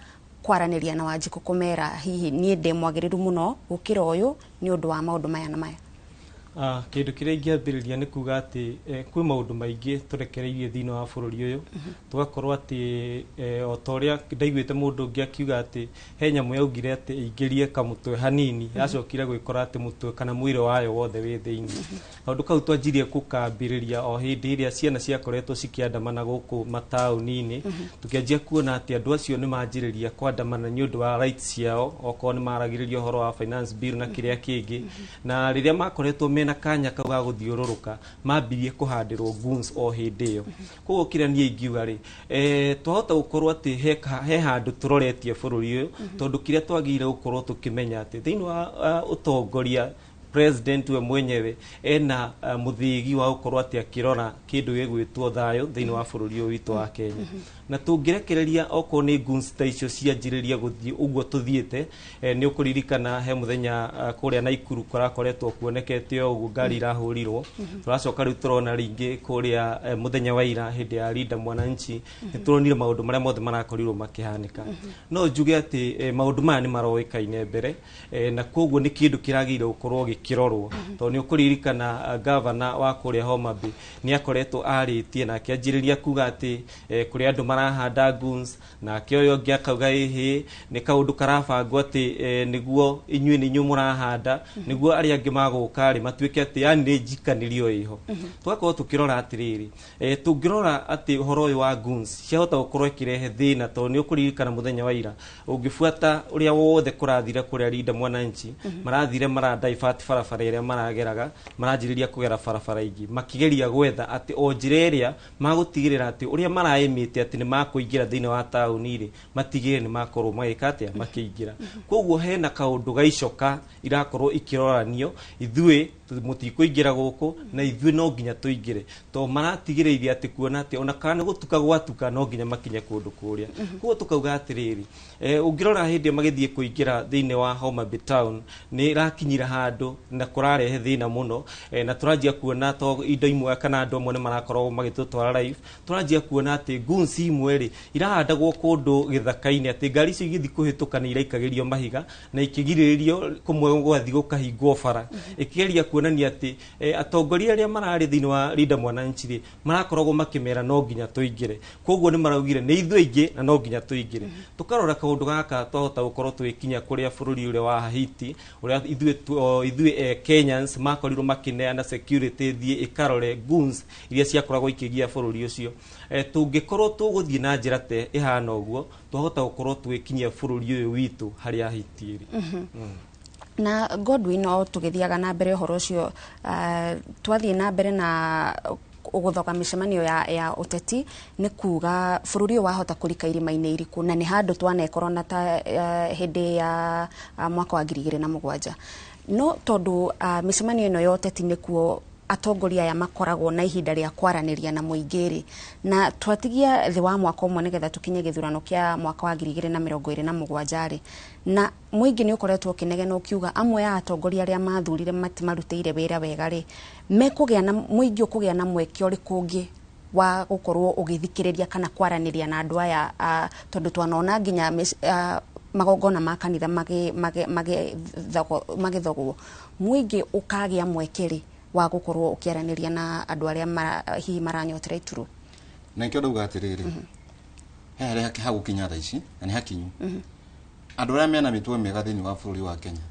kwaranĩria na Wanjikũ kũmera hihi niĩ ndĩ mwagĩrĩru mũno gũkĩra ũyũ nĩ ũndũ wa maũndũ maya na maya? Kĩndũ kĩrĩa ingĩambĩrĩria nĩ kuga atĩ kwĩ maũndũ maingĩ tũrekereirie thĩinĩ wa bũrũri ũyũ, tũgakorwo atĩ o ta ũrĩa ndaiguĩte mũndũ ũngĩ akiuga atĩ he nyamũ yaugire atĩ ĩingĩrie kamũtwe hanini, yacokire gwĩkora atĩ mũtwe kana mwĩrĩ wayo wothe wĩ thĩinĩ. Kaũndũ kau twanjirie gũkambĩrĩria o hĩndĩ ĩrĩa ciana ciakoretwo cikĩandamana gũkũ mataũni-inĩ, tũkĩanjia kuona atĩ andũ acio nĩ manjĩrĩria kwandamana nĩ ũndũ wa rights ciao, okorwo nĩ maragĩrĩria ũhoro wa finance bill na kĩrĩa kĩngĩ, na rĩrĩa makoretwo mena kanya kau ga gũthiũrũrũka, mambirie kũhandĩrwo goons o hĩndĩ ĩyo. Koguo kĩrĩa niĩ ingiuga rĩ, twahota gũkorwo atĩ he handũ tũroretie bũrũri ũyũ, tondũ kĩrĩa twagĩrĩire gũkorwo tũkĩmenya atĩ thĩinĩ wa ũtongoria President we mwenyewe ena muthigi wa gukorwo ati akirora kindu gigwitwo thayo thiini wa bururi uyu witu wa Kenya. Na tungirekereria okorwo ni guns ta icio cianjiriria guthii uguo tuthiite, ni ukuririkana he muthenya kuria Naikuru kurakoretwo kuonekete uguo ngari irahurirwo. Turacoka riu turona ringi kuria muthenya wa ira hindi ya Linda Mwananchi ni turonire maundu maria mothe marakorirwo makihanika. No njuge ati maundu maya ni maroikaine mbere, na koguo ni kindu kiragire gukorwo gikirorwo, tondu ni ukuririkana governor wa kuria Homa Bay ni akoretwo aritie na akianjiriria kuga ati kuri andu marahanda guns, na akioyo ungi akauga ihi ni kaundu karabangwo ati niguo inyuĩ nĩ inyuĩ mũrahanda niguo arĩa angĩ magũka rĩ matuĩke atĩ yani nĩ njikanĩrio ĩho. Tũgakorwo tũkĩrora atĩrĩrĩ, tũngĩrora atĩ ũhoro ũyũ wa guns ciahota gũkorwo ĩkĩrehe thĩna, tondũ nĩ ũkũririkana mũthenya wa ira ũngĩbuata ũrĩa wothe kũrathire kũrĩa Linda Mwananchi, marathire maradivert barabara ĩrĩa marageraga, maranjĩrĩria kũgera barabara ingĩ makĩgeria gwetha atĩ o njĩra ĩrĩa magũtigĩrĩra atĩ ũrĩa maraĩmĩte atĩ nĩ makũingĩra thĩinĩ wa taũni rĩ matigĩrĩre nĩ makorwo magĩka atĩa makĩingĩra. Koguo hena kaũndũ gaicoka irakorwo ikĩroranio, ithuĩ mũtikũingĩra gũkũ na ithuĩ no nginya tũingĩre, to maratigĩrĩire atĩ kuona atĩ ona kana gũtuka gwatuka no nginya makinye kũndũ kũrĩa. Koguo tũkauga atĩrĩrĩ, ũngĩrora hĩndĩ ĩyo magĩthiĩ kũingĩra thĩinĩ wa Homa Bay town nĩ ĩrakinyira handũ na kũrarehe thĩna mũno, na tũranjia kuona to indo imwe kana andũ amwe nĩ marakorwo magĩtũtwara live, tũranjia kuona atĩ guns imwe rĩ irahandagwo kũndũ gĩthaka-inĩ atĩ ngari icio igĩthiĩ kũhĩtũka nĩ iraikagĩrio mahiga na ikĩgirĩrĩrio kũmwe gũgathiĩ gũkahingwo bara, ĩkĩgeria kuonania atĩ atongoria arĩa mararĩ thĩinĩ wa Linda Mwananchi rĩ marakoragwo makĩmera no nginya tũingĩre, koguo nĩ maraugire nĩ ithuĩ aingĩ na no nginya tũingĩre. Tũkarora kaũndũ gaka twahota gũkorwo tũgĩkinya kũrĩa bũrũri ũrĩa wa Haiti ũrĩa ithuĩ Kenyans makorirwo makĩneana security thiĩ ĩkarore guns iria ciakoragwo ikĩgia bũrũri ũcio. Tũngĩkorwo tũgũthiĩ na njĩra te ĩhana ũguo twahota gũkorwo tũgĩkinyia bũrũri ũyũ witũ harĩa Haiti ĩrĩ. Na Godwin, o tũgĩthiaga na mbere ũhoro ũcio, twathiĩ na mbere na gũthoga mĩcemanio ya ũteti, nĩ kuga bũrũri ũyũ wahota kũrika irima-inĩ iriku, na nĩ handũ twanekorwo na ta hĩndĩ ya mwaka wa 2007. No tondũ mĩcemanio ĩno ya ũteti nĩkuo atongoria aya makoragwo na ihinda rĩa kwaranĩria na mũingĩ rĩ, na twatigia thĩ wa mwaka ũmwe nĩgetha tũkinye gĩthurano kĩa mwaka wa 2027 rĩ, na mũingĩ nĩ ũkoretwo ũkĩnegena ũkiuga amwe a atongoria arĩa mathurire matimarutĩire wĩra wega rĩ, mekũgĩa na mũingĩ ũkũgĩa na mweke ũrĩkũ ũngĩ wa gũkorwo ũgĩthikĩrĩria kana kwaranĩria na andũ aya, tondũ twanona nginya magongona ma kanitha magĩthogwo, mũingĩ ũkagĩa mweke rĩ wa gũkorwo ũkĩaranĩria na andũ arĩa hihi maranyotera ituru? Na nikĩo ndauga atĩrĩrĩ, he harĩa hagũkinya thaa ici na nĩ hakinyu, andũ arĩa mena mĩtugo mĩega thĩinĩ wa bũrũri wa Kenya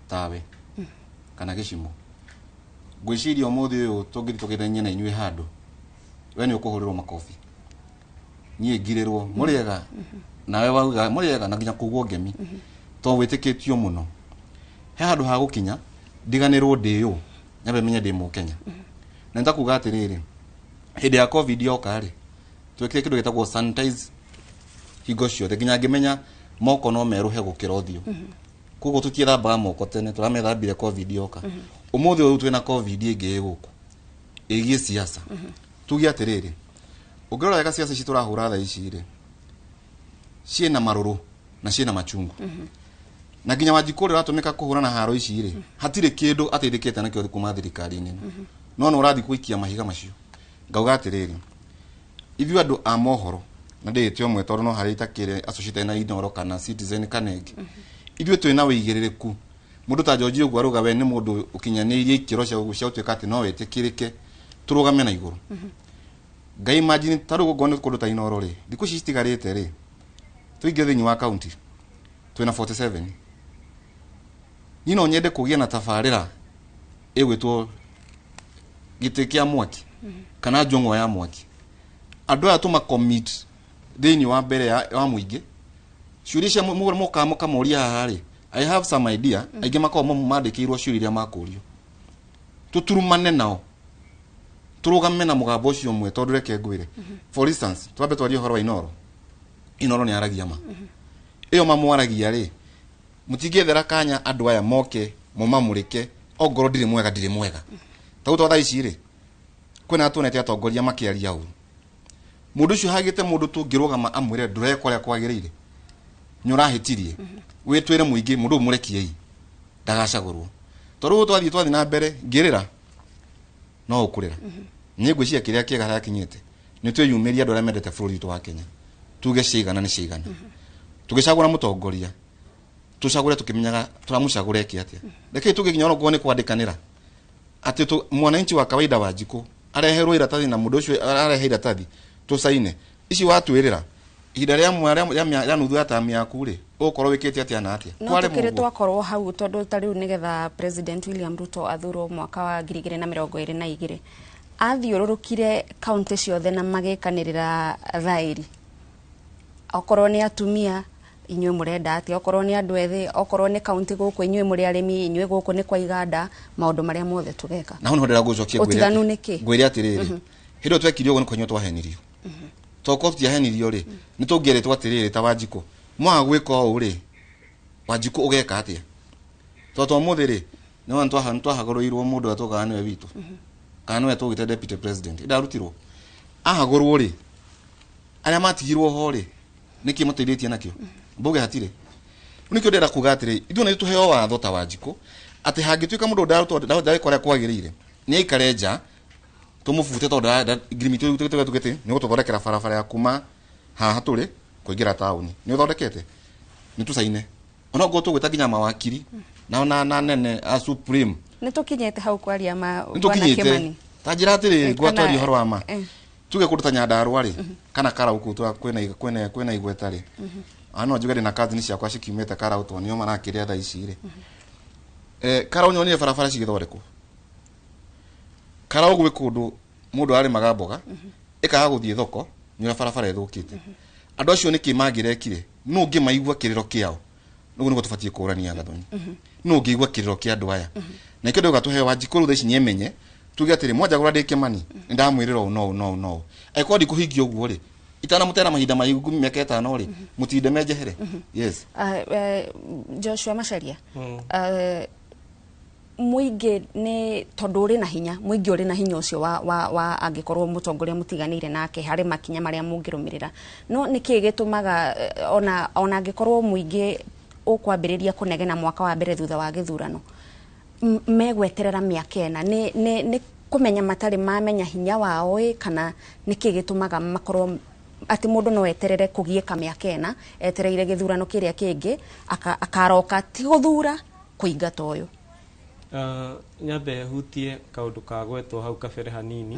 tawe kana gĩcimo, ngwĩciria ũmũthĩ ũyũ tũngĩthiĩ tũgeithanie na inyuĩ handũ, we nĩ ũkũhũrĩrwo makobi, niĩ ngirĩrwo mũrĩega, nawe wauga mũrĩega, na nginya kũguo ngemi, tondũ wĩtĩkĩtio mũno. He handũ ha gũkinya ndiganĩrwo ndĩ ũũ, nyambe menye ndĩ mũkenya. Na nĩtakuga atĩrĩrĩ, hĩndĩ ya COVID yoka rĩ, twekire kĩndũ gĩtagwo sanitize hingo ciothe nginya ngĩmenya moko no merũhe gũkĩra ũthiũ. Koguo tũtiethambaga moko tene, tũramethambire COVID yoka. Ũmũthĩ ũyũ twĩna COVID ĩngĩ ĩ gũkũ ĩgiĩ siasa. Tuge atĩrĩrĩ, ũngĩrora wega siasa ici tũrahũra thaa ici rĩ, ciĩna marũrũ na ciĩna machungu. Na nginya Wanjikũ ũrĩa ũratũmĩka kũhũrana haro ici rĩ, hatirĩ kĩndũ ateithĩkĩte nakĩo kuma thirikari-inĩ. No nĩ ũrathiĩ gũikia mahiga macio. Ngauga atĩrĩrĩ, ithuĩ andũ a mohoro, na ndĩĩte ũmwe tondũ no harĩa itakĩrĩ associated na Inooro kana Citizen kana ĩngĩ, ithuĩ twĩna wĩigĩrĩrĩku. Mũndũ ta George ũguo arauga we nĩ mũndũ ũkinyanĩirie ikĩro cia gũtuĩka atĩ no wĩtĩkĩrĩke tũrũgame na igũrũ. Ngai imagine ta rĩu ũngĩkorwo nĩ kũndũ ta Inooro rĩ, thikũ ici citigarĩte rĩ, tũingĩ thĩinĩ wa county twĩna 47. Niĩ no nyende kũgĩa na tabarĩra ĩgwĩtwo gĩtĩ kĩa mwaki kana njũng'wa ya mwaki. Andũ aya tũma commit thĩinĩ wa mbere wa mũingĩ, ciũria cia mũkaga mũkamoria haha rĩ, I have some idea, aingĩ makoragwo mandĩkĩirwo ciũria iria makũrio. Tũturumane nao, tũrũgame na mũgambo ũcio ũmwe, tondũ reke ngwĩre, for instance, twambe twarie ũhoro wa Inooro. Inooro nĩ aragia ma ĩyo mamwaragia rĩ, mũtingĩethera kanya andũ aya moke Mũmamũrĩke ongorwo ndirĩ mwega ndirĩ mwega. Ta twa thaa ici rĩ, kwĩna tuonete atongoria makĩaria ũru. Mũndũ ũcio hagĩte mũndũ tũngĩrũgama amwĩre ndũreka ũrĩa kwagĩrĩire, nĩ ũrahĩtirie, wĩtwĩre mũingĩ mũndũ ũyũ mũrekiei ndagacagũrwo. Tondũ ũguo twathiĩ na mbere ngĩrĩra no ũkũrĩra. Niĩ ngwĩciria kĩrĩa kĩega harĩa kinyĩte nĩ twĩyumĩrie andũ arĩa mendete bũrũri witũ wa Kenya, tuge ciigana nĩ ciigana. Tũgĩcagũra mũtongoria tũcagũre tũkĩmenyaga tũramũcagũra eke atĩa. Rekei tũgĩkinya onokorwo nĩ kwandĩkanĩra atĩ mwananchi wa kawaida wa Njikũ areherwo iratathi na mũndũ ũcio arehe iratathi tũcaine ici watwĩrĩra ihinda rĩa nuthu ya tamu yaku rĩ ũgũkorwo wĩkĩte atĩa na atĩa. No tũkĩrĩ twakorwo hau tondũ ta rĩu nĩgetha President William Ruto athurwo mwaka wa 2022 athiũrũrũkire kaunti ciothe na magĩkanĩrĩra thaĩri, okorwo nĩ atumia inyuĩ mũrenda atĩa, okorwo nĩ andũ ethĩ, okorwo nĩ kaunti gũkũ inyuĩ mũrĩ arĩmi, inyuĩ gũkũ nĩ kwa iganda, maũndũ marĩa mothe tũgeka. Na hau nĩho ndĩrenda gũcokia ũtiganu nĩ kĩ? Ngwĩre atĩrĩrĩ, hĩndĩ ĩyo twekire ũguo nĩ kũhenywo twahenirio. Tokorwo tũtiahenirio rĩ, nĩ tũngĩerĩtwo atĩrĩrĩ ta Wanjikũ, mwaga gwĩka ũũ rĩ, Wanjikũ ũgeka atĩa? Tondũ ta ũmũthĩ rĩ, nĩwona nĩtwahagũrĩirwo mũndũ ũrĩa tugaga nĩwe witũ, kana nĩwe tũgĩte deputy president, ndarutirwo. Ahagũrwo rĩ, arĩa matigirwo ho rĩ, nĩkĩ mateithĩtie nakĩo? Mbuge hatirĩ. Nĩkĩo ndĩrenda kuga atĩrĩ, ithuĩ nĩ tũheo watho ta Wanjikũ atĩ hangĩtuĩka mũndũ ndarutwo ndareka ũrĩa kwagĩrĩire, nĩ aikare nja tũmũbute tondũ ngirimiti tugĩte nĩ gũtũthondekera barabara ya kuma haha tũrĩ kũingĩra taũni. Nĩ ũthondekete? Nĩ tũcaine. Ona ũguo tũgwĩta nginya mawakiri na nene a Supreme. Nĩ tũkinyĩte hau kwaria ma Nĩ tũkinyĩte. Ta njĩra atĩrĩrĩ, ngwatwaria ũhoro wa ma. Tuge kũndũ ta Nyandarua rĩ, kana Karau kũu kwĩna igweta rĩ. Ano njuge ndĩna cousin ciakwa cikiumĩte Karau tondũ nĩo marakĩrĩa thaa ici rĩ. Karau nyonire barabara cigĩthondekwo. Karau gwĩ kũndũ mũndũ arĩmaga mboga ĩkaga gũthiĩ thoko nĩ ũrĩa barabara ĩthũkĩte. Andũ acio nĩkĩ mangĩrekire? Nũ ũngĩmaigua kĩrĩro kĩao? Nĩguo nĩguo tũbatiĩ kũrania Gathoni. Nũ ũngĩigua kĩrĩro kĩa andũ aya? Na nĩkĩo ndauga tũheo Wanjikũ rĩu thaa ici nĩemenye tuge atĩrĩ mwanjagũra ndĩ Kĩmani nĩndamwĩrĩra ũũ no ũũ no ũũ no ũũ. Angĩkorwo ndikũhingia ũguo rĩ, itanamũtera mahinda maingĩ mĩaka 5 rĩ, mũtinde menjehere. Yes. Joshua Macharia, mũingĩ nĩ tondũ ũrĩ na hinya, mũingĩ ũrĩ na hinya ũcio wa angĩkorwo mũtongoria mũtiganĩire nake harĩ makinya marĩa mũngĩrũmĩrĩra, no nĩkĩ gĩtũmaga ona angĩkorwo mũingĩ ũkwambĩrĩria kũnegena mwaka wa mbere thutha wa gĩthurano megweterera mĩaka 4 nĩ kũmenya matarĩ mamenya hinya wao ĩ, kana nĩkĩ gĩtũmaga makorwo atĩ mũndũ no eterere kũgiĩka mĩaka 4 etereire gĩthurano kĩrĩa kĩngĩ akaroka ti gũthura kũingata ũyũ? Nyambe hutie kaũndũ ka gwetwo hau kabere hanini,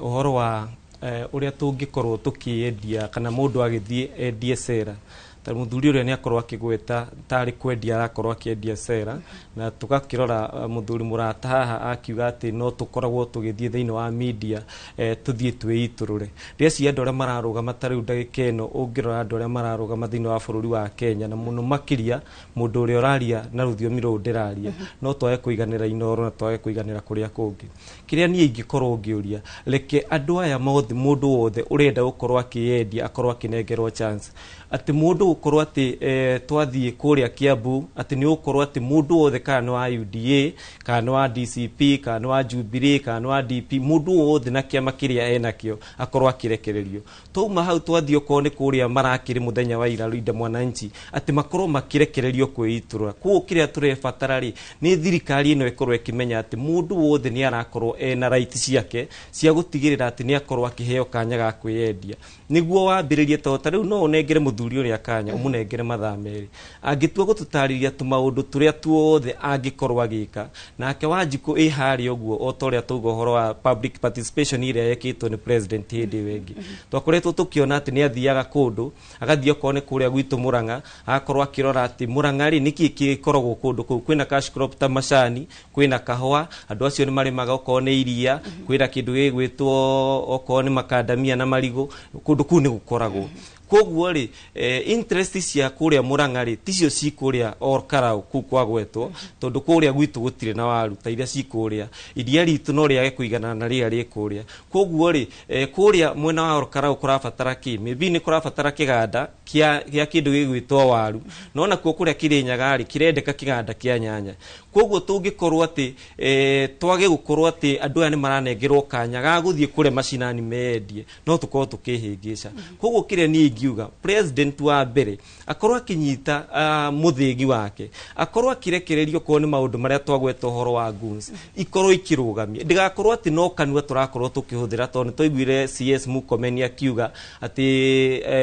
ũhoro wa ũrĩa tũngĩkorwo tũkĩendia kana mũndũ agĩthiĩ endie cera. Ta mũthuri ũrĩa nĩakorwo akĩgweta tarĩ kwendia arakorwo akĩendia cera, na tũgakĩrora mũthuri mũrata haha akiuga atĩ no tũkoragwo tũgĩthiĩ thĩinĩ wa media tũthiĩ twĩitũrũre. Ndĩreciria andũ arĩa mararũgama ta rĩu ndagĩka ĩno, ũngĩrora andũ arĩa mararũgama thĩinĩ wa bũrũri wa Kenya na mũno makĩria mũndũ ũrĩa ũraria na rũthiomi rũrũ ndĩraria, no twage kũiganĩra Inooro na twage kũiganĩra kũrĩa kũngĩ. Kĩrĩa niĩ ingĩkorwo ngĩũria, reke andũ aya mothe, mũndũ wothe ũrenda gũkorwo akĩyendia akorwo akĩnengerwo chance. Atĩ mũndũ gũkorwo atĩ twathiĩ kũrĩa Kiambu atĩ nĩ ũgũkorwo atĩ mũndũ wothe kana nĩ wa UDA kana nĩ wa DCP kana nĩ wa Jubilee kana nĩ wa DP, mũndũ wothe na kĩama kĩrĩa enakĩo akorwo akĩrekererio. Twauma hau twathiĩ okorwo nĩ kũrĩa marakĩrĩ mũthenya wa ira Linda Mwananchi atĩ makorwo makĩrekererio kwĩitũrũra. Koguo kĩrĩa tũrebatara rĩ nĩ thirikari ĩno ĩkorwo ĩkĩmenya atĩ mũndũ wothe nĩ arakorwo ena right ciake cia gũtigĩrĩra atĩ nĩ akorwo akĩheo kanya ga kwĩyendia. Nĩguo wambĩrĩrie tondũ ta rĩu no ũnengere mũthuri ũrĩa kanya ũmũnengere mathaa 2 angĩtua gũtũtarĩria tũmaũndũ tũrĩa tuothe angĩkorwo agĩka. Nake Wanjikũ ĩ harĩa ũguo o ta ũrĩa tauga ũhoro wa public participation ĩrĩa yekĩtwo nĩ president hĩndĩ ĩyo ĩngĩ, twakoretwo tũkĩona atĩ nĩ athiaga kũndũ agathiĩ okorwo nĩ kũrĩa gwitũ Murang'a agakorwo akĩrora atĩ Murang'a rĩ nĩkĩ gĩkoragwo kũndũ kũu, kwĩna cash crop ta macani, kwĩna kahũa, andũ acio nĩ marĩmaga okorwo nĩ iria, kwĩna kĩndũ gĩgwĩtwo okorwo nĩ makandamia na marigũ, kũndũ kũu nĩ gũkoragwo. Koguo rĩ interest cia kũrĩa Murang'a rĩ ticio ci kũrĩa Olkalau kũu kwagwetwo, tondũ kũrĩa gwitũ gũtirĩ na waru ta iria ci kũrĩa, iria ritũ no rĩage kũiganana na rĩrĩa rĩ kũrĩa. Koguo rĩ kũrĩa mwena wa Olkalau kũrabatara kĩ? Maybe nĩ kũrabatara kĩganda kĩa kĩndũ gĩgwĩtwo waru, no nakuo kũrĩa Kĩrĩnyaga rĩ kĩrendeka kĩganda kĩa nyanya. Koguo tũngĩkorwo atĩ twage gũkorwo atĩ andũ aya nĩ maranengerwo kanya ga gũthiĩ kũrĩa macinani mendie, no tũkorwo tũkĩhĩngĩca. Koguo kĩrĩa niĩ ingiuga, president wa mbere akorwo akĩnyita mũthĩgi wake, akorwo akĩrekererio korwo nĩ maũndũ marĩa twagweta ũhoro wa goons ikorwo ikĩrũgamia, ndĩgakorwo atĩ no kanua tũrakorwo tũkĩhũthĩra, tondũ nĩ twaiguire CS Murkomen akiuga atĩ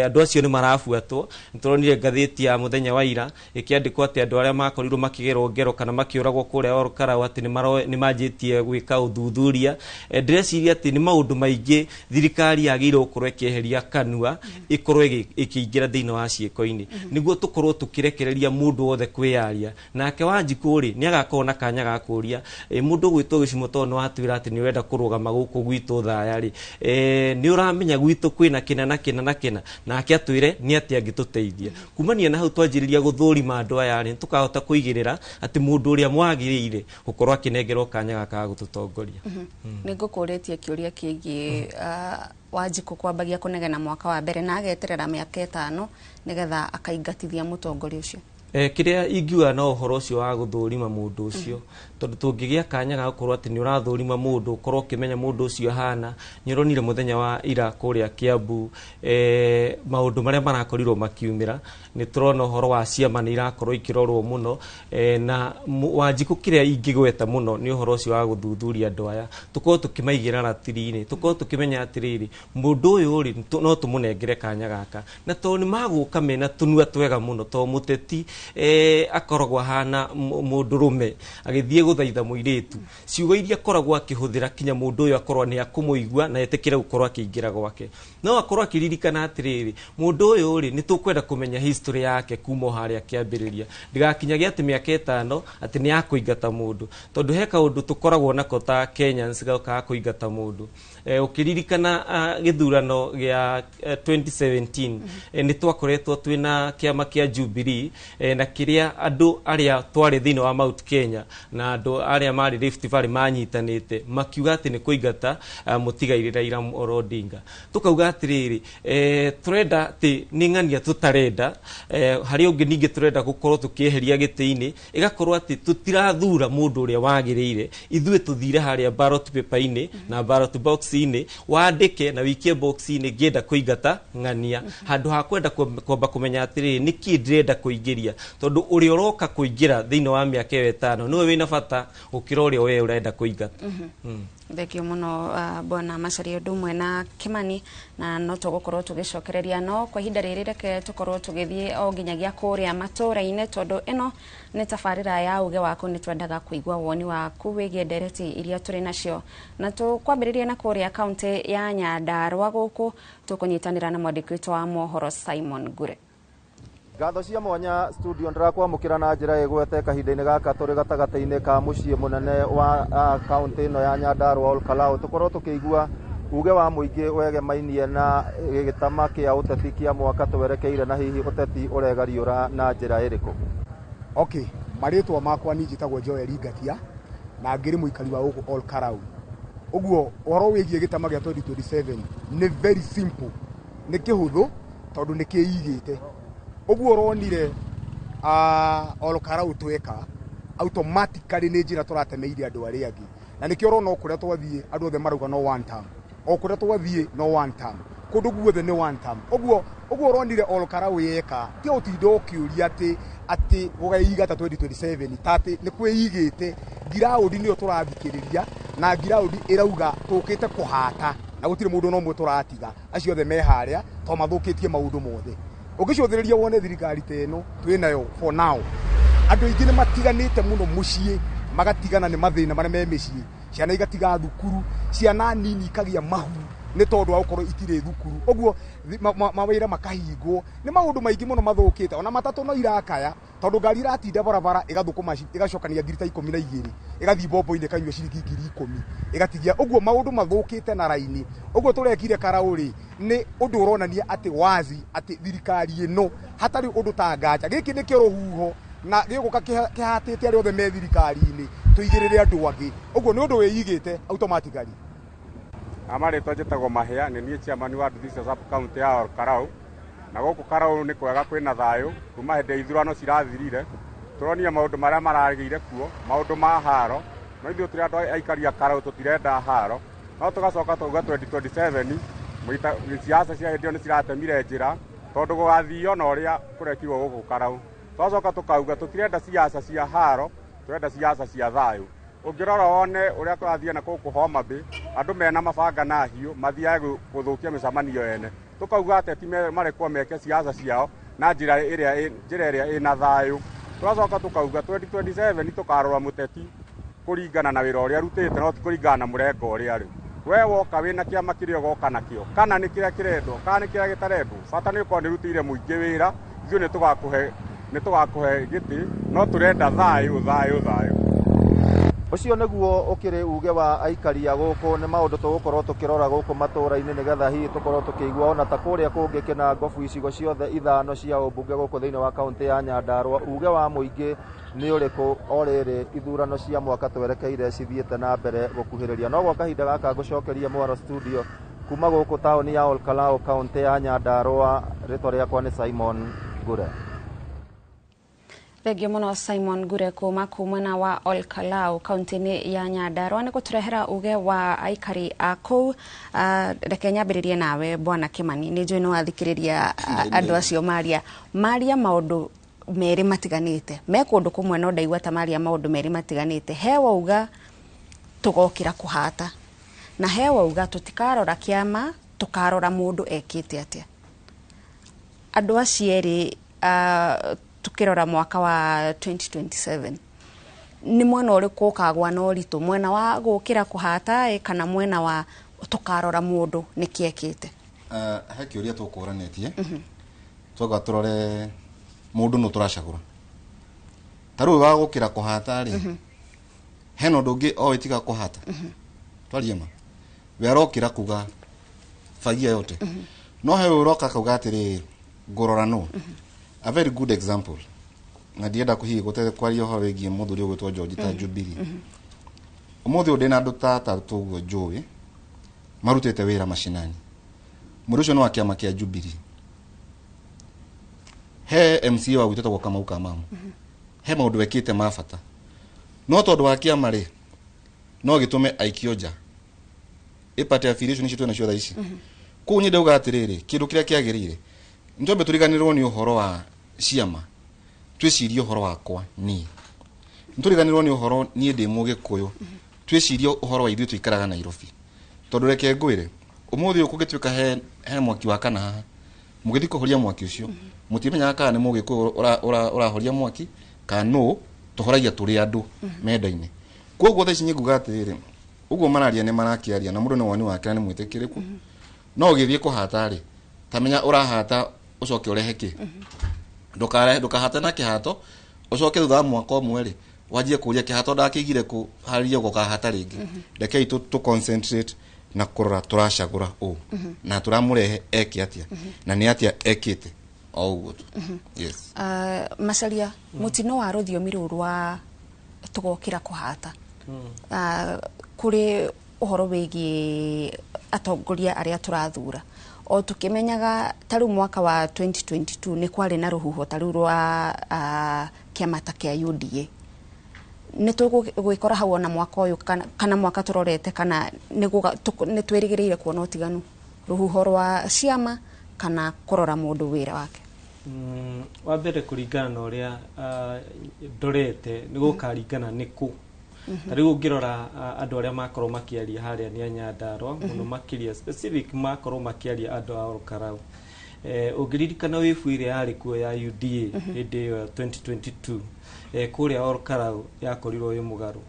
andũ acio nĩ marabuatwo. Nĩ tũronire ngathĩti ya mũthenya wa ira ĩkĩandĩkwo atĩ andũ arĩa makorirwo makĩgerwo ngero kana makĩũragwo kũrĩa Olkalou atĩ nĩ manjĩtie gwĩka ũthuthuria. Ndĩreciria atĩ nĩ maũndũ maingĩ thirikari yagĩrĩirwo gũkorwo ĩkĩeheria kanua, ĩkorwo ĩkĩingĩra thĩinĩ wa ciĩko-inĩ, nĩguo tũkorwo tũkĩrekereria mũndũ wothe kwĩyaria. Nake Wanjikũ rĩ, nĩ agakorwo na kanya ga kũria mũndũ ũgwĩtwo Gĩcumo, tondũ nĩ watwĩra atĩ nĩ ũrenda kũrũgama gũkũ gwitũ Thaya rĩ, nĩ ũramenya gwitũ kwĩna kĩna na kĩna na kĩna, nake atwĩre nĩ atĩa angĩtũteithia. Kumania na hau twanjĩrĩria gũthũrima andũ aya rĩ, tũkahota kũigĩrĩra atĩ mũndũ ũrĩa mwagĩrĩire gũkorwo akĩnengerwo kanya gaka ga gũtũtongoria. Nĩ ngũkũrĩtie kĩũria kĩgiĩ Wanjikũ kwambagia kũnegena mwaka wa mbere na ageterera mĩaka 5 nĩgetha akaingatithia mũtongoria ũcio. Kĩrĩa ingiuga no ũhoro ũcio wa gũthũrima mũndũ ũcio, tondũ tũngĩgĩa kanya ga gũkorwo atĩ nĩ ũrathũrima mũndũ, ũkorwo ũkĩmenya mũndũ ũcio ahana. Nĩ ũronire mũthenya wa ira kũrĩa Kiambu maũndũ marĩa marakorirwo makiumĩra, nĩ tũrona ũhoro wa ciama nĩ irakorwo ikĩrorwo mũno. Na Wanjikũ kĩrĩa ingĩgweta mũno nĩ ũhoro ũcio wa gũthuthuria andũ aya, tũkorwo tũkĩmaigĩra ratiri-inĩ, tũkorwo tũkĩmenya atĩrĩrĩ, mũndũ ũyũ rĩ, no tũmũnengere kanya gaka, na tondũ nĩ magũka mena tũnua twega mũno, tondũ mũteti akoragwo ahana mũndũrũme agĩthiĩ gũthaitha mũirĩtu, ciugo iria akoragwo akĩhũthĩra kinya mũndũ ũyũ akorwo nĩ akũmũigua na etĩkĩre gũkorwo akĩingĩra gwake, no akorwo akĩririkana atĩrĩrĩ, mũndũ ũyũ rĩ, nĩ tũkwenda kũmenya history yake kuma o harĩa kĩambĩrĩria, ndĩgakinyagia atĩ mĩaka 5 atĩ nĩ yakũingata mũndũ, tondũ he kaũndũ tũkoragwo nako ta Kenyans ga kũingata mũndũ. Ũkĩririkana gĩthurano gĩa 2017, nĩ twakoretwo twĩna kĩama kĩa Jubilee, na kĩrĩa andũ arĩa twarĩ thĩinĩ wa Mount Kenya na andũ arĩa marĩ Rift Valley manyitanĩte makiuga atĩ nĩ kũingata mũtigairĩ Raila Amolo Odinga. Tũkauga atĩrĩrĩ, tũrenda atĩ nĩ ng'ania tũtarenda, harĩ ũngĩ ningĩ tũrenda gũkorwo tũkĩeheria gĩtĩ-inĩ, ĩgakorwo atĩ tũtirathura mũndũ ũrĩa wagĩrĩire. Ithuĩ tũthire harĩa ballot paper-inĩ na ballot box-inĩ, wandĩke na wĩikie box-inĩ ngĩenda kũingata ng'ania, handũ ha kwenda kwamba kũmenya atĩrĩrĩ, nĩkĩ ndĩrenda kũingĩria, tondũ ũrĩa ũroka kũingĩra thĩinĩ wa mĩaka ĩyo 5 nĩwe wĩna bata gũkĩra ũrĩa we ũrenda kũingata. Thengio mũno bwana Macharia ũndũ ũmwe na Kimani, na no tũgũkorwo tũgĩcokereria, no kwa ihinda rĩrĩ reke tũkorwo tũgĩthiĩ o nginyagia kũrĩa matũũra-inĩ, tondũ ĩno nĩ tabarĩra ya uge waku, nĩ twendaga kũigua woni waku wĩgiĩ ndereti iria tũrĩ nacio, na tũkwambĩrĩria na kũrĩa kaũntĩ ya Nyandarua gũkũ tũkũnyitanĩra na mwandĩki witũ wa mohoro Simon Ngure. Ngatho cia mwanya studio ndĩrakwamũkĩra na njĩra ĩgwete kahinda-inĩ gaka tũrĩ gatagatĩ-inĩ ka mũciĩ mũnene wa kaũntĩ ĩno ya Nyandarua Olkalou, tũkorwo tũkĩigua uge wa mũingĩ wegemainie na gĩtama kĩa ũteti kĩa mwaka twerekeire, na hihi ũteti ũregariũra na njĩra ĩrĩkũ. Okay, marĩtwa makwa niĩ njĩtagwo Joel Ngatia na ngĩrĩ mũikari wa gũkũ Olkalou. Ũguo ũhoro wĩgiĩ gĩtama gĩa 2027 nĩ very simple, nĩ kĩhũthũ tondũ nĩ kĩigĩte. Ũguo ũronire Olkalou tweka automatically nĩ njĩra tũratemeire andũ arĩa angĩ, na nĩkĩo ũrona o kũrĩa twathiĩ andũ othe marauga no one term, o kũrĩa twathiĩ no one term, kũndũ guothe nĩ one term. Ũguo ũronire Olkalou yeka ti ũtinda ũkĩũria atĩ gũgaiga ta 2027 ta atĩ nĩ kwĩigĩte. Ngiraũndi nĩyo tũrathikĩrĩria na ngiraũndi ĩrauga tũkĩte kũhata na gũtirĩ mũndũ no ũmwe tũratiga, acio othe me harĩa to mathũkĩtie maũndũ mothe. Ũngĩcũthĩrĩria wone thirikari ta ĩno twĩnayo for now, andũ aingĩ nĩ matiganĩte mũno mũciĩ, magatigana nĩ mathĩna marĩa me mĩciĩ, ciana igatiga thukuru, ciana nini ikagĩa mahu nĩ tondũ wa gũkorwo itirĩ thukuru, ũguo mawĩra makahingwo. Nĩ maũndũ maingĩ mũno mathũkĩte, ona matatũ no irakaya tondũ ngari iratinda barabara ĩgathũkũma ĩgacokania ngiri ta 12 ĩgathiĩ bombo-inĩ ĩkanyua ciringi 10,000 ĩgatigia. Ũguo maũndũ mathũkĩte na raini. Ũguo tũrekire Karau rĩ, nĩ ũndũ ũronania atĩ wazi atĩ thirikari ĩno hatarĩ ũndũ ta nganja, gĩkĩ nĩkĩo rũhuho na gĩgũka kĩhatĩte arĩa othe me thirikari-inĩ tũigĩrĩre andũ angĩ. Ũguo nĩ ũndũ wĩigĩte automatically. Amarĩtwa njĩtagwo Mahĩa, nĩ niĩ chairman wa Nduthi sub county ya Olkalou, na gũkũ Karau nĩ kwega kwĩna thayũ kuma hĩndĩ ithurano cirathirire. Tũronire maũndũ marĩa maragĩire kuo, maũndũ ma haro, no ithuĩ tũrĩ andũ aikari a Karau tũtirenda haro. No tũgacoka tũkauga 2027 siasa cia hĩndĩ ĩyo nĩ ciratemire njĩra tondũ gũgathio na ũrĩa kũrekirwo gũkũ Karau. Twacoka tũkauga tũtirenda siasa cia haro, tũrenda siasa cia thayũ. Ũngĩrora wone ũrĩa kũrathiĩ na gũkũ Homa Bay, andũ mena mabanga na hiũ mathiage gũthũkia mĩcemanio ene. Tũkauga ateti marekwo meke siasa ciao na njĩra ĩrĩa ĩna thayũ. Tũgacoka tũkauga 2027 tũkarora mũteti kũringana na wĩra ũrĩa arutĩte, no ti kũringana na mũrengo ũrĩa arĩ. We woka wĩna kĩama kĩrĩa ũgoka nakĩo, kana nĩ kĩrĩa kĩrendwo, kana nĩ kĩrĩa gĩtarendwo, bata nĩ ũkorwo nĩ ũrutĩire mũingĩ wĩra, ithuĩ nĩ tũgakũhe gĩtĩ, no tũrenda thayũ, thayũ, thayũ. Ũcio nĩguo ũkĩrĩ uge wa aikari a gũkũ. Nĩ maũndũ tũgũkorwo tũkĩrora gũkũ matũra-inĩ nĩgetha hihi tũkorwo tũkĩigua ona ta kũrĩa kũngĩ Kĩnangobu icigo ciothe ithano cia ũmbunge gũkũ thĩinĩ wa kaũntĩ ya Nyandarua. Uge wa mũingĩ nĩ ũrĩkũ o rĩrĩ ithurano cia mwaka twerekeire cithiĩte na mbere gũkuhĩrĩria. No gwa kahinda gaka ngũcokerie mwaro studio kuma gũkũ taũni ya Olkalau kaũntĩ ya Nyandarua. Rĩtwa rĩakwa nĩ Simon Ngure. Thengio muno Simon Ngure kuma kuu mwena wa Olkalau kaunti-inĩ ya Nyandarua nĩ gũtũrehera uge wa aikari a kũu. Reke nyambĩrĩrie nawe Bwana Kimani, nĩ njũĩ nĩ wathikĩrĩria andũ acio maria maũndũ merĩ matiganĩte me kũndũ kũmwe, no ndaigua ta maria maũndũ merĩ matiganĩte. He wauga tũgokĩra kũhata, na he wauga tũtikarora kĩama, tũkarora mũndũ ekĩte atĩa. Andũ acio erĩ tukirora mwaka wa 2027 ni mwena ũrĩkũ ũkagwa na ũritũ, mwena wa gũkĩra kũhata kana mwena wa tũkarora mũndũ nĩkĩ ekĩte? He kĩũria tũkũranĩtie twauga tũrore mũndũ nũ tũracagũra. Ta rĩu wa gũkĩra kũhata rĩ, hena ũndũ ũngĩ oĩ tiga kũhata? Twarie ma, we arokĩra kuga fagia yote, no he ũroka kauga atĩrĩrĩ ngũrora nũ. A very good example, na ndienda kuhihi gũte kwaria ũhoro wĩgiĩ mũthuri ũgwĩtwo George ta Jubilee. Ũmũthĩ ũyũ ndĩna andũ ta atatũ ũguo njũĩ marutĩte wĩra macinani. Mũndũ ũcio nĩ wa kĩama kĩa Jubilee. He MCA wa gwitũ etagwo Kamau Kamamu, he maũndũ ekĩte ma bata, no tondũ wa kĩama rĩ no gĩtũme aikio nja. Ĩ party affiliation icio twĩnacio thaa ici kũu, niĩ ndauga atĩrĩrĩ, kĩndũ kĩrĩa kĩagĩrĩire nĩ twambe tũriganĩrwo nĩ ũhoro wa ciama, twĩcirie ũhoro wakwa niĩ. Nĩ tũriganĩrwo nĩ ũhoro niĩ ndĩ mũgĩkũyũ, twĩcirie ũhoro wa ithuĩ tũikaraga Nairobi. Tondũ reke ngwĩre, ũmũthĩ ũyũ kũngĩtuĩka he mwaki wa kana haha, mũgĩthiĩ kũhoria mwaki ũcio, mũtimenyaga kana nĩ mũgĩkũyũ ũrahoria mwaki kana nũ. Tũhoragia tũrĩ andũ mendaine. Koguo thaa ici nĩ nguga atĩrĩrĩ, ũguo mararia nĩ marakĩaria na mũndũ nĩ woni wake na nĩ mwĩtĩkĩrĩku, no ũgĩthiĩ kũhata rĩ, ta menya ũrahata ũcoke ũrehe kĩ, ndũkahate na kĩhato ũcoke thutha wa mwaka ũmwe rĩ wanjie kũria kĩhato ndakĩigire kũ harĩrie ũgũkahata rĩngĩ. Rekei tũ concentrate na kũrora tũracagũra ũ na tũramũrehe eke atĩa na nĩ atĩa ekĩte, o ũguo tu. Yes. Macaria, mũtino wa rũthiomi rũrũ rwa tũgokĩra kũhata, kũrĩ ũhoro wĩgiĩ atongoria arĩa tũrathura, o tũkĩmenyaga ta rĩu mwaka wa 2022 nĩ kwarĩ na rũhuho ta rĩu rwa kĩama ta kĩa UDA, nĩ tũgwĩkora hau ona mwaka ũyũ kana mwaka tũrorete, kana nĩ twĩrĩgĩrĩire kuona ũtiganu rũhuho rwa ciama kana kũrora mũndũ wĩra wake? Wa mbere, kũringana na ũrĩa ndorete, nĩ gũkaringana nĩ kũ. Ta rĩu ũngĩrora andũ arĩa makorwo makĩaria harĩa nĩ a Nyandarua mũno makĩria, specific makorwo makĩaria andũ a Olkalau. Ũngĩririkana wĩbu ĩrĩa yarĩ kuo ya UDA hĩndĩ ĩyo 2022, kũrĩa Olkalau yakorirwo ĩ mũgarũ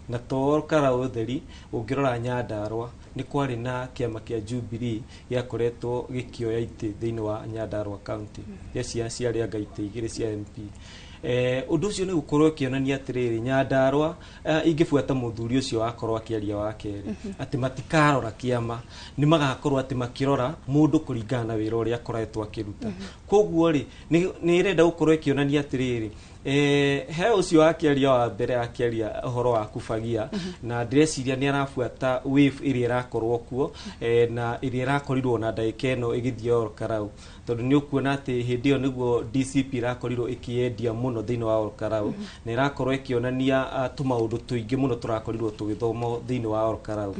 na to Olkalau ũtheri. Ũngĩrora Nyandarua nĩ kwarĩ na kĩama kĩa Jubilee gĩakoretwo gĩkĩoya itĩ thĩinĩ wa Nyandarua county, cia ciarĩanga itĩ igĩrĩ cia MP. Ũndũ ũcio nĩ gũkorwo ũkĩonania atĩrĩrĩ, Nyandarua ingĩbuata mũthuri ũcio wakorwo akĩaria wa kerĩ atĩ matikarora kĩama, nĩ magakorwo atĩ makĩrora mũndũ kũringana na wĩra ũrĩa akoretwo akĩruta. Koguo rĩ, nĩ ĩrenda gũkorwo ĩkĩonania atĩrĩrĩ, He ũcio akĩaria wa mbere, akĩaria ũhoro wa kubagia, na ndĩreciria nĩ arabuata wave ĩrĩa ĩrakorwo kuo, na ĩrĩa ĩrakorirwo na ndagĩka ĩno ĩgĩthiĩ Ol Kalou, tondũ nĩ ũkuona atĩ hĩndĩ ĩyo nĩguo DCP ĩrakorirwo ĩkĩendia mũno thĩinĩ wa Ol Kalou, na ĩrakorwo ĩkĩonania tũmaũndũ tũingĩ mũno tũrakorirwo tũgĩthomwo thĩinĩ wa Ol Kalou.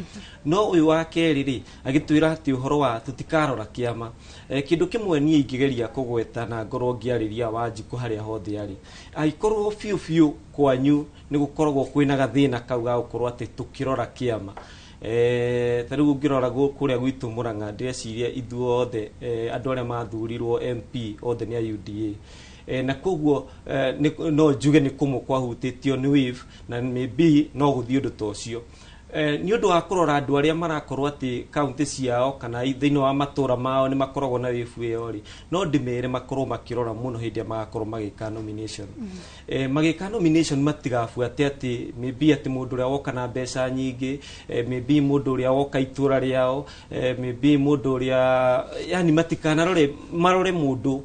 No ũyũ wa kerĩ rĩ, agĩtwĩra atĩ ũhoro wa tũtikarora kĩama. Kĩndũ kĩmwe niĩ ingĩgeria kũgweta na ngorwo ngĩarĩria Wanjikũ harĩa hothe arĩ, angĩkorwo biũ biũ kwanyu nĩ gũkoragwo kwĩna gathĩna kau ga gũkorwo atĩ tũkĩrora kĩama, ta rĩu ũngĩrora kũrĩa gwitũ Mũrang'a, ndĩreciria ithuothe, andũ arĩa mathurirwo MP othe nĩ a UDA, na koguo no njuge nĩ kũmwe kwahutĩtio nĩ wave, na maybe no gũthiĩ ũndũ ta ũcio, nĩ ũndũ wa kũrora andũ arĩa marakorwo atĩ kaunti ciao kana thĩinĩ wa matũra mao nĩ makoragwo na wave ĩyo rĩ, no ndĩmere makorwo makĩrora mũno hĩndĩ ĩrĩa magakorwo magĩka nomination. Magĩka nomination matigabuate atĩ maybe atĩ mũndũ ũrĩa woka na mbeca nyingĩ, maybe mũndũ ũrĩa woka itũra rĩao, maybe mũndũ ũrĩa, yani matikanarore, marore mũndũ,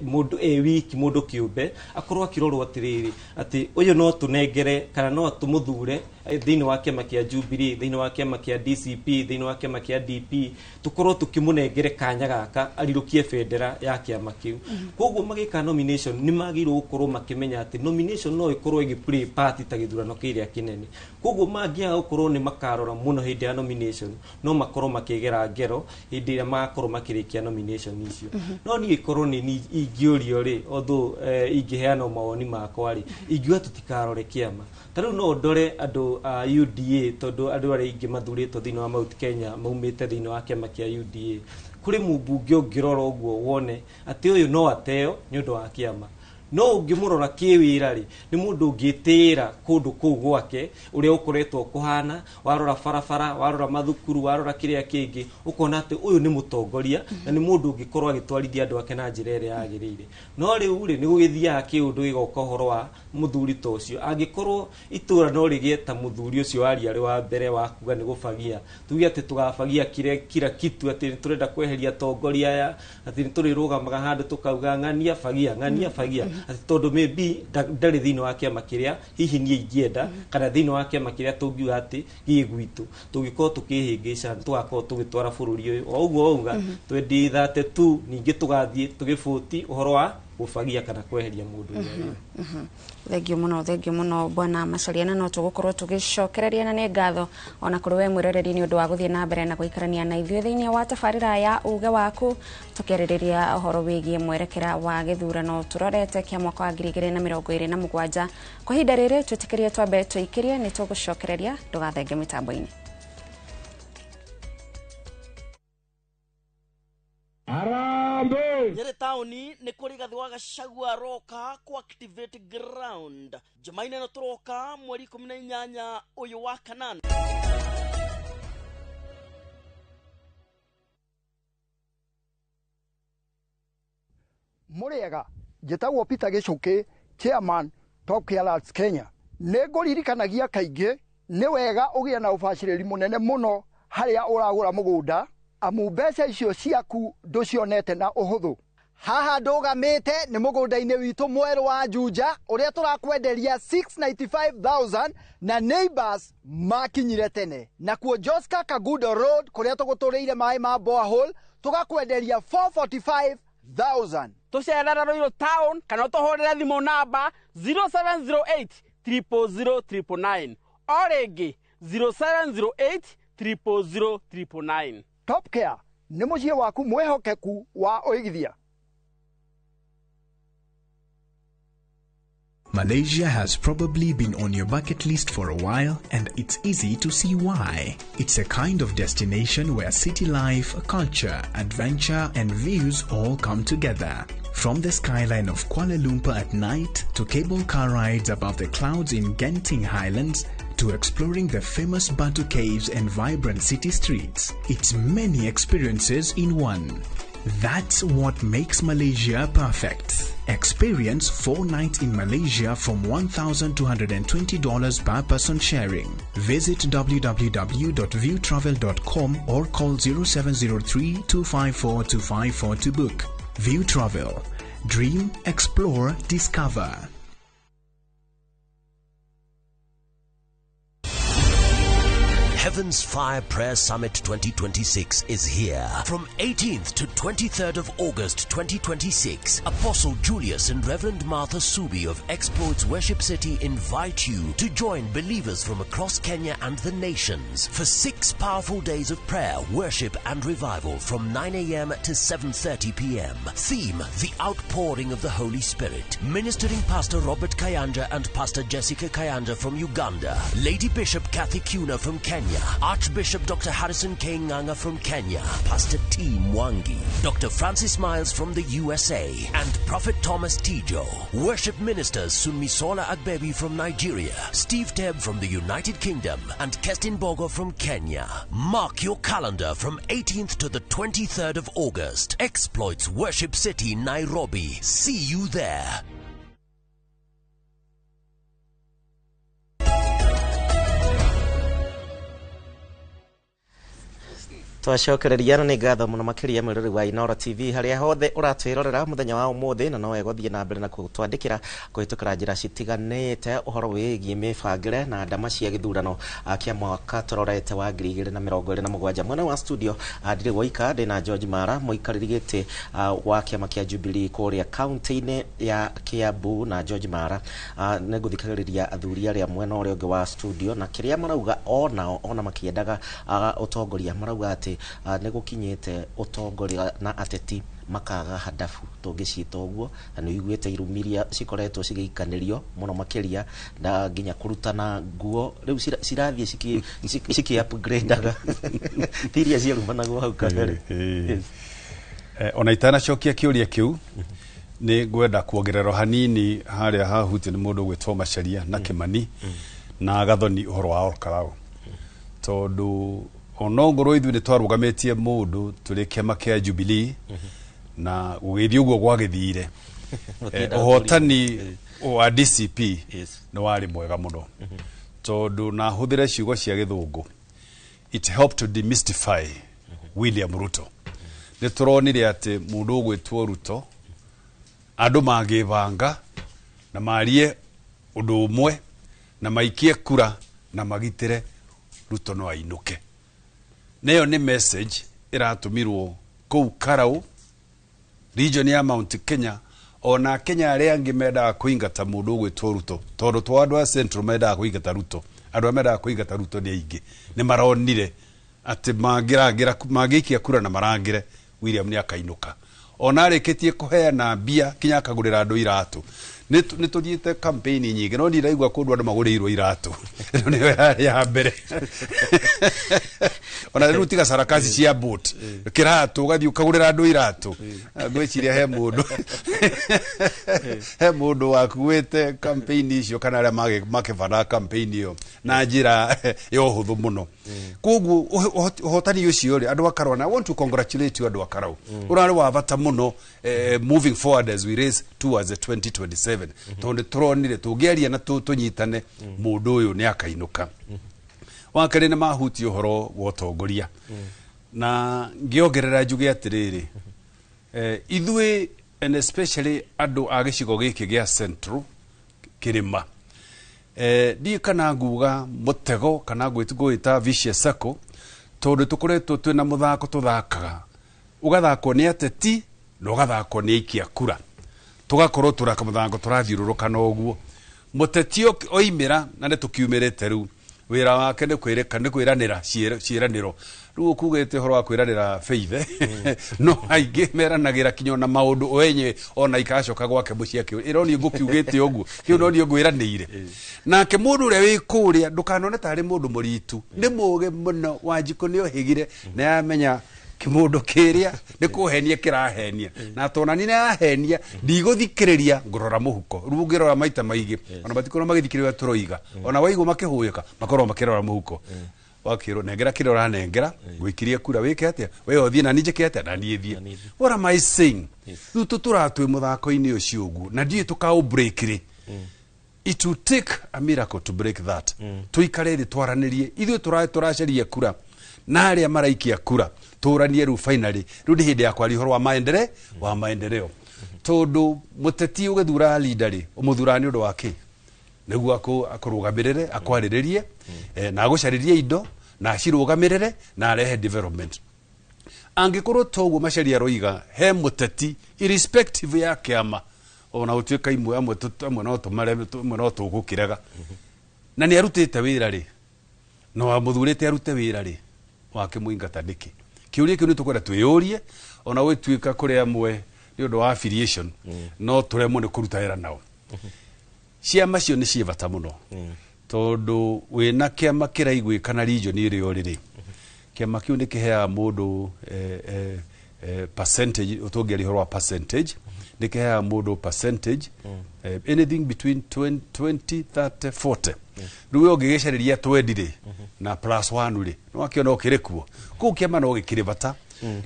mũndũ e wiki, mũndũ kĩũmbe, akorwo akĩrorwo atĩrĩrĩ, atĩ ũyũ no tũnengere kana no tũmũthure thĩinĩ wa kĩama kĩa Jubilee, thĩinĩ wa kĩama kĩa DCP, thĩinĩ wa kĩama kĩa DP, tũkorwo tũkĩmũnengere kanya gaka arirũkie bendera ya kĩama kĩu. Koguo magĩka nomination nĩ magĩrĩirwo gũkorwo makĩmenya atĩ nomination no ĩkorwo ĩgĩ play part ta gĩthurano kĩrĩa kĩnene. Koguo mangĩaga gũkorwo nĩ makarora mũno hĩndĩ ya nomination, no makorwo makĩgera ngero hĩndĩ ĩrĩa magakorwo makĩrĩkia nomination icio. No niĩ korwo nĩ niĩ ingĩũrio rĩ, although ingĩheana mawoni makwa rĩ, ingiuga tũtikarore kĩama. Ta rĩu no ndore andũ a UDA, tondũ andũ arĩa aingĩ mathurĩtwo thĩinĩ wa Mount Kenya maumĩte thĩinĩ wa kĩama kĩa UDA. Kũrĩ mũmbunge ũngĩrora ũguo wone atĩ ũyũ no ateo nĩ ũndũ wa kĩama, no ũngĩmũrora kĩwĩra rĩ, nĩ mũndũ ũngĩtĩĩra kũndũ kũu gwake ũrĩa ũkoretwo kũhana. Warora barabara, warora mathukuru, warora kĩrĩa kĩngĩ, ũkona atĩ ũyũ nĩ mũtongoria na nĩ mũndũ ũngĩkorwo agĩtwarithia andũ ake na njĩra ĩrĩa yagĩrĩire. No rĩu rĩ, nĩ gũgĩthiaga kĩũndũ gĩgoka ũhoro wa mũthuri ta ũcio. Angĩkorwo itũra no rĩgĩe ta mũthuri ũcio waria arĩ wa mbere wa kuga nĩ gũbagia, tuge atĩ tũgabagia kire kila kitu, atĩ nĩ tũrenda kweheria atongoria aya, atĩ nĩ tũrĩrũgamaga handũ tũkauga ng'ania bagia, ng'ania bagia, atĩ tondũ maybe ndarĩ thĩinĩ wa kĩama kĩrĩa hihi niĩ ingĩenda, kana thĩinĩ wa kĩama kĩrĩa tũngiuga atĩ gĩ gwitũ, tũngĩkorwo tũkĩhĩngĩca tũgakorwo tũgĩtwara bũrũri ũyũ o ũguo wauga 2032, ningĩ tũgathiĩ tũgĩbũti ũhoro wa gũbagia kana kweheria mũndũ ũrĩa. Thengio mũno, thengio mũno bwana Macharia, na no tũgũkorwo tũgĩcokereria, na nĩ ngatho ona kũrĩ we mwĩroreri nĩ ũndũ wa gũthiĩ na mbere na gũikarania na ithuĩ thĩinĩ wa tabarĩra ya uge waku, tũkĩarĩrĩria ũhoro wĩgiĩ mwerekera wa gĩthurano tũrorete kĩa mwaka wa 2027. Kwa ihinda rĩrĩ twĩtĩkĩrie twambe tũikĩrie, nĩ tũgũcokereria, ndũgathenge mĩtambo-inĩ. Harambee! Nyeri taũni nĩ kũrĩ Rigathĩ wa Gachagua aroka ku activate ground Jumaine ĩno tũroka, mweri 18 ũyũ wa kanana. Mũrĩega, njĩtagwo Peter Gĩcũkĩ, chairman Top Care Kenya. Nĩ ngũririkanagia kaingĩ nĩ wega ũgĩe na ũbacĩrĩri mũnene mũno harĩa ũragũra mũgũnda, amu mbeca icio ciaku ndũcionete na ũhũthũ. Haha ndũgamĩte nĩ mũgũnda-inĩ witũ mwerũ wa Juja ũrĩa tũrakwenderia 695,000 na neighbors makinyire tene. Nakuo Joska Kagudo Road kũrĩa tũgũtũrĩire maĩ ma borehole tũgakwenderia 445,000. Tũcerere Ruiru town kana ũtũhũrĩre thimũ namba 0708 000 999, o rĩngĩ 0708 000 999. Top Care nĩ mũciĩ waku mwĩhokeku wa ũigithia. Malaysia has probably been on your bucket list for a while, and it's easy to see why. It's a kind of destination where city life, culture, adventure, and views all come together. From the skyline of Kuala Lumpur at night to cable car rides above the clouds in Genting Highlands to exploring the famous Batu Caves and vibrant city streets, it's many experiences in one. That's what makes Malaysia perfect. Experience 4 nights in Malaysia from $1,220 per person sharing. Visit www.viewtravel.com or call 0703 254 254 to book. View Travel. Dream, explore, discover. Heaven's Fire Prayer Summit 2026 is here. From 18th to 23rd of August 2026, Apostle Julius and Reverend Martha Subi of Exploits Worship City invite you to join believers from across Kenya and the nations for 6 powerful days of prayer, worship and revival from 9 a.m. to 7:30 p.m. Theme: The Outpouring of the Holy Spirit. Ministering Pastor Robert Kayanja and Pastor Jessica Kayanja from Uganda, Lady Bishop Kathy Kuna from Kenya, Archbishop Dr. Harrison K. Nganga from Kenya, Pastor T. Mwangi, Dr. Francis Miles from the USA, and Prophet Thomas Tijo. Worship ministers Sunmisola Agbebi from Nigeria, Steve Teb from the United Kingdom, and Kestin Bogo from Kenya. Mark your calendar from 18th to the 23rd of August. Exploits Worship City, Nairobi. See you there. Twacokereria na nĩ ngatho mũno makĩria mwĩrori wa Inooro TV harĩa hothe ũratwĩrorera mũthenya wa ũmũthĩ, na no wegũthiĩ na mbere na gũtwandĩkĩra kũhĩtũkĩra njĩra citiganĩte ũhoro wĩgiĩ mĩbangĩre na ndama cia gĩthurano kĩa mwaka tũrorete wa 2027. Mwena wa studio ndirĩ woika, ndĩ na George Mara, mũikarĩri gĩtĩ wa kĩama kĩa Jubilee kũrĩa kaunti-inĩ ya Kiambu. Na George Mara, nĩ ngũthikagĩrĩria athuri arĩa mwena ũrĩa ũngĩ wa studio na kĩrĩa marauga onao ona makĩendaga ũtongoria, marauga atĩ nĩ gũkinyĩte ũtongoria na ateti makaga hadafu tũngĩciĩta ũguo, na nĩ ũiguĩte irumi iria cikoretwo cigĩikanĩrio mũno makĩria na nginya kũrutana nguo rĩu cirathiĩ ciki upgrade-aga ti iria ciarumanagwo hau kabere. Ona itanacokia kĩũria kĩu, nĩ ngwenda kuongerera hanini harĩa hahutie nĩ mũndũ ũgwĩtwo Macharia na Kĩmani na Gathoni ũhoro wa Olkalou, tondũ onongorwo ithuĩ nĩ twarũgamĩtie mũndũ tũrĩ kĩama kĩa Jubilee na gũgĩthiĩ ũguo gwagĩthire, ũhotani wa DCP nĩ warĩ mwega mũno, tondũ na hũthĩre ciugo cia gĩthũngũ, it helped to demystify William Ruto. Nĩ tũronire atĩ mũndũ ũgwĩtwo Ruto andũ mangĩbanga na marie ũndũ ũmwe na maikie kura na magitĩre Ruto no ainũke. Neyo nĩ message ĩratũmirwo kũu Karau region ya Mount Kenya, ona Kenya arĩa angĩ mendaga kũingata mũndũ ũgwĩtwo Ruto, tondũ to andũ a Central mendaga kũingata Ruto, andũ arĩa mendaga kũingata Ruto nĩ aingĩ, nĩ maronire atĩ mangĩrangĩra mangĩikia kura na marangĩre William nĩ akainũka. Ona arĩkĩtie kũheana mbia kinya akagũrĩra andũ iratũ. Nĩ tũthiĩte campaign nyingĩ, no ndiraigua kũndũ andũ magũrĩirwo iratũ. Ĩno nĩyo yarĩ ya mbere. Ona rĩu tiga sarakasi cia boat, kĩratũ ũgathiĩ ũkagũrĩra andũ iratũ. Ngwĩciria he mũndũ he mũndũ wakuĩte campaign icio kana arĩa makĩbanaga campaign ĩyo na njĩra ya ũhũthũ mũno. Koguo ũhotani ũcio rĩ, andũ a Karau, and I want to congratulate you andũ a Karau, ũrarĩ wa bata mũno moving forward as we race towards the 2027, tondũ nĩ tũronire tũngĩaria na tũnyitane mũndũ ũyũ nĩ akainũka. Wa kerĩ nĩ mahutia ũhoro wa ũtongoria, na ngĩongerera njuge atĩrĩrĩ, ithuĩ and especially andũ a gĩcigo gĩkĩ gĩa Central kĩrĩma, ndiũĩ kana nguga mũtego kana ngwĩta vicious circle, tondũ tũkoretwo twĩna mũthako tũthakaga, ũgathakwo nĩ ateti na ũgathakwo nĩ aikia kura, tũgakorwo tũraka mũthako tũrathiũrũrũka na ũguo. Mũteti oimĩra na nĩ tũkiumĩrĩte rĩu, wĩra wake nĩ kwĩrĩka nĩ kwĩranĩra ciĩranĩro. Rĩu ũkugĩte ũhoro wa kwĩranĩra Faith, no aingĩ meranagĩra kinya ona maũndũ wenye ona ikacoka gwake mũciĩ akĩũria, ĩro niĩ ngũkiugĩte ũguo, kĩu no niĩ ngwĩranĩire. Nake mũndũ ũrĩa wĩ kũrĩa ndũkanone tarĩ mũndũ mũritu, nĩ mũũgĩ mũno. Wanjikũ nĩ ohĩgire na yamenya kĩmũndũ kĩrĩa nĩ kũhenia kĩrahenia, na tona nĩ yahenia ndigũthikĩrĩria, ngũrora mũhuko. Rĩu ũngĩrora maita maingĩ ona matikorwo magĩthikĩrĩria tũroiga, ona waigua makĩhũyũka makorwo makĩrora mũhuko, wakĩrwo nengera kĩrĩa ũranengera, ngũikirie kura wĩke atĩa, we ũthiĩ na niĩ njĩke atĩa, na niĩ thiĩ. What am I saying? Rĩu tũtũratwĩ mũthako-inĩ ũcio ũguo na ndiũĩ tũkaũ break rĩ. It will take a miracle to break that. Tũikare thĩ twaranĩrie ithuĩ tũracaria kura na arĩa maraikia kura, tũranie rĩu finally. Rĩu nĩ hĩndĩ ya kwaria ũhoro wa maendeleo, wa maendeleo, tondũ mũteti ũgĩthura leader rĩ, ũmũthuraga nĩ ũndũ wa kĩ? Nĩguo akũrũgamĩrĩre, akwarĩrĩrie, na agũcarĩrie indo. Na acirũgamĩrĩre na arehe development. Angĩkorwo toguo Macharia aroiga he mũteti, irrespective ya kĩama, ona gũtuĩka imwe amwe amwe no tũmare, amwe no tũgũkĩrega, na nĩ arutĩte wĩra rĩ, na wamũthurĩte arute wĩra rĩ, wakĩmũingata nĩkĩ? Kĩũria kĩu nĩ tũkwenda twĩyũrie. Ona gwĩtuĩka kũrĩ amwe nĩ ũndũ wa affiliation no tũremwo nĩ kũruta wĩra nao, ciama cio nĩ ciĩ bata mũno, tondũ wĩna kĩama kĩraiguĩka na region ĩrĩa ũrĩ rĩ, kĩama kĩu nĩ kĩheaga mũndũ percentage. Tũngĩaria ũhoro wa percentage, nĩ kĩheaga mũndũ percentage anything between 20, 20 30, 40. Rĩu we ũngĩgĩcarĩria 20 rĩ na plus 1 rĩ, nĩ wakĩona ũkĩrĩ kuo kũu. Kĩama no gĩkĩrĩ bata,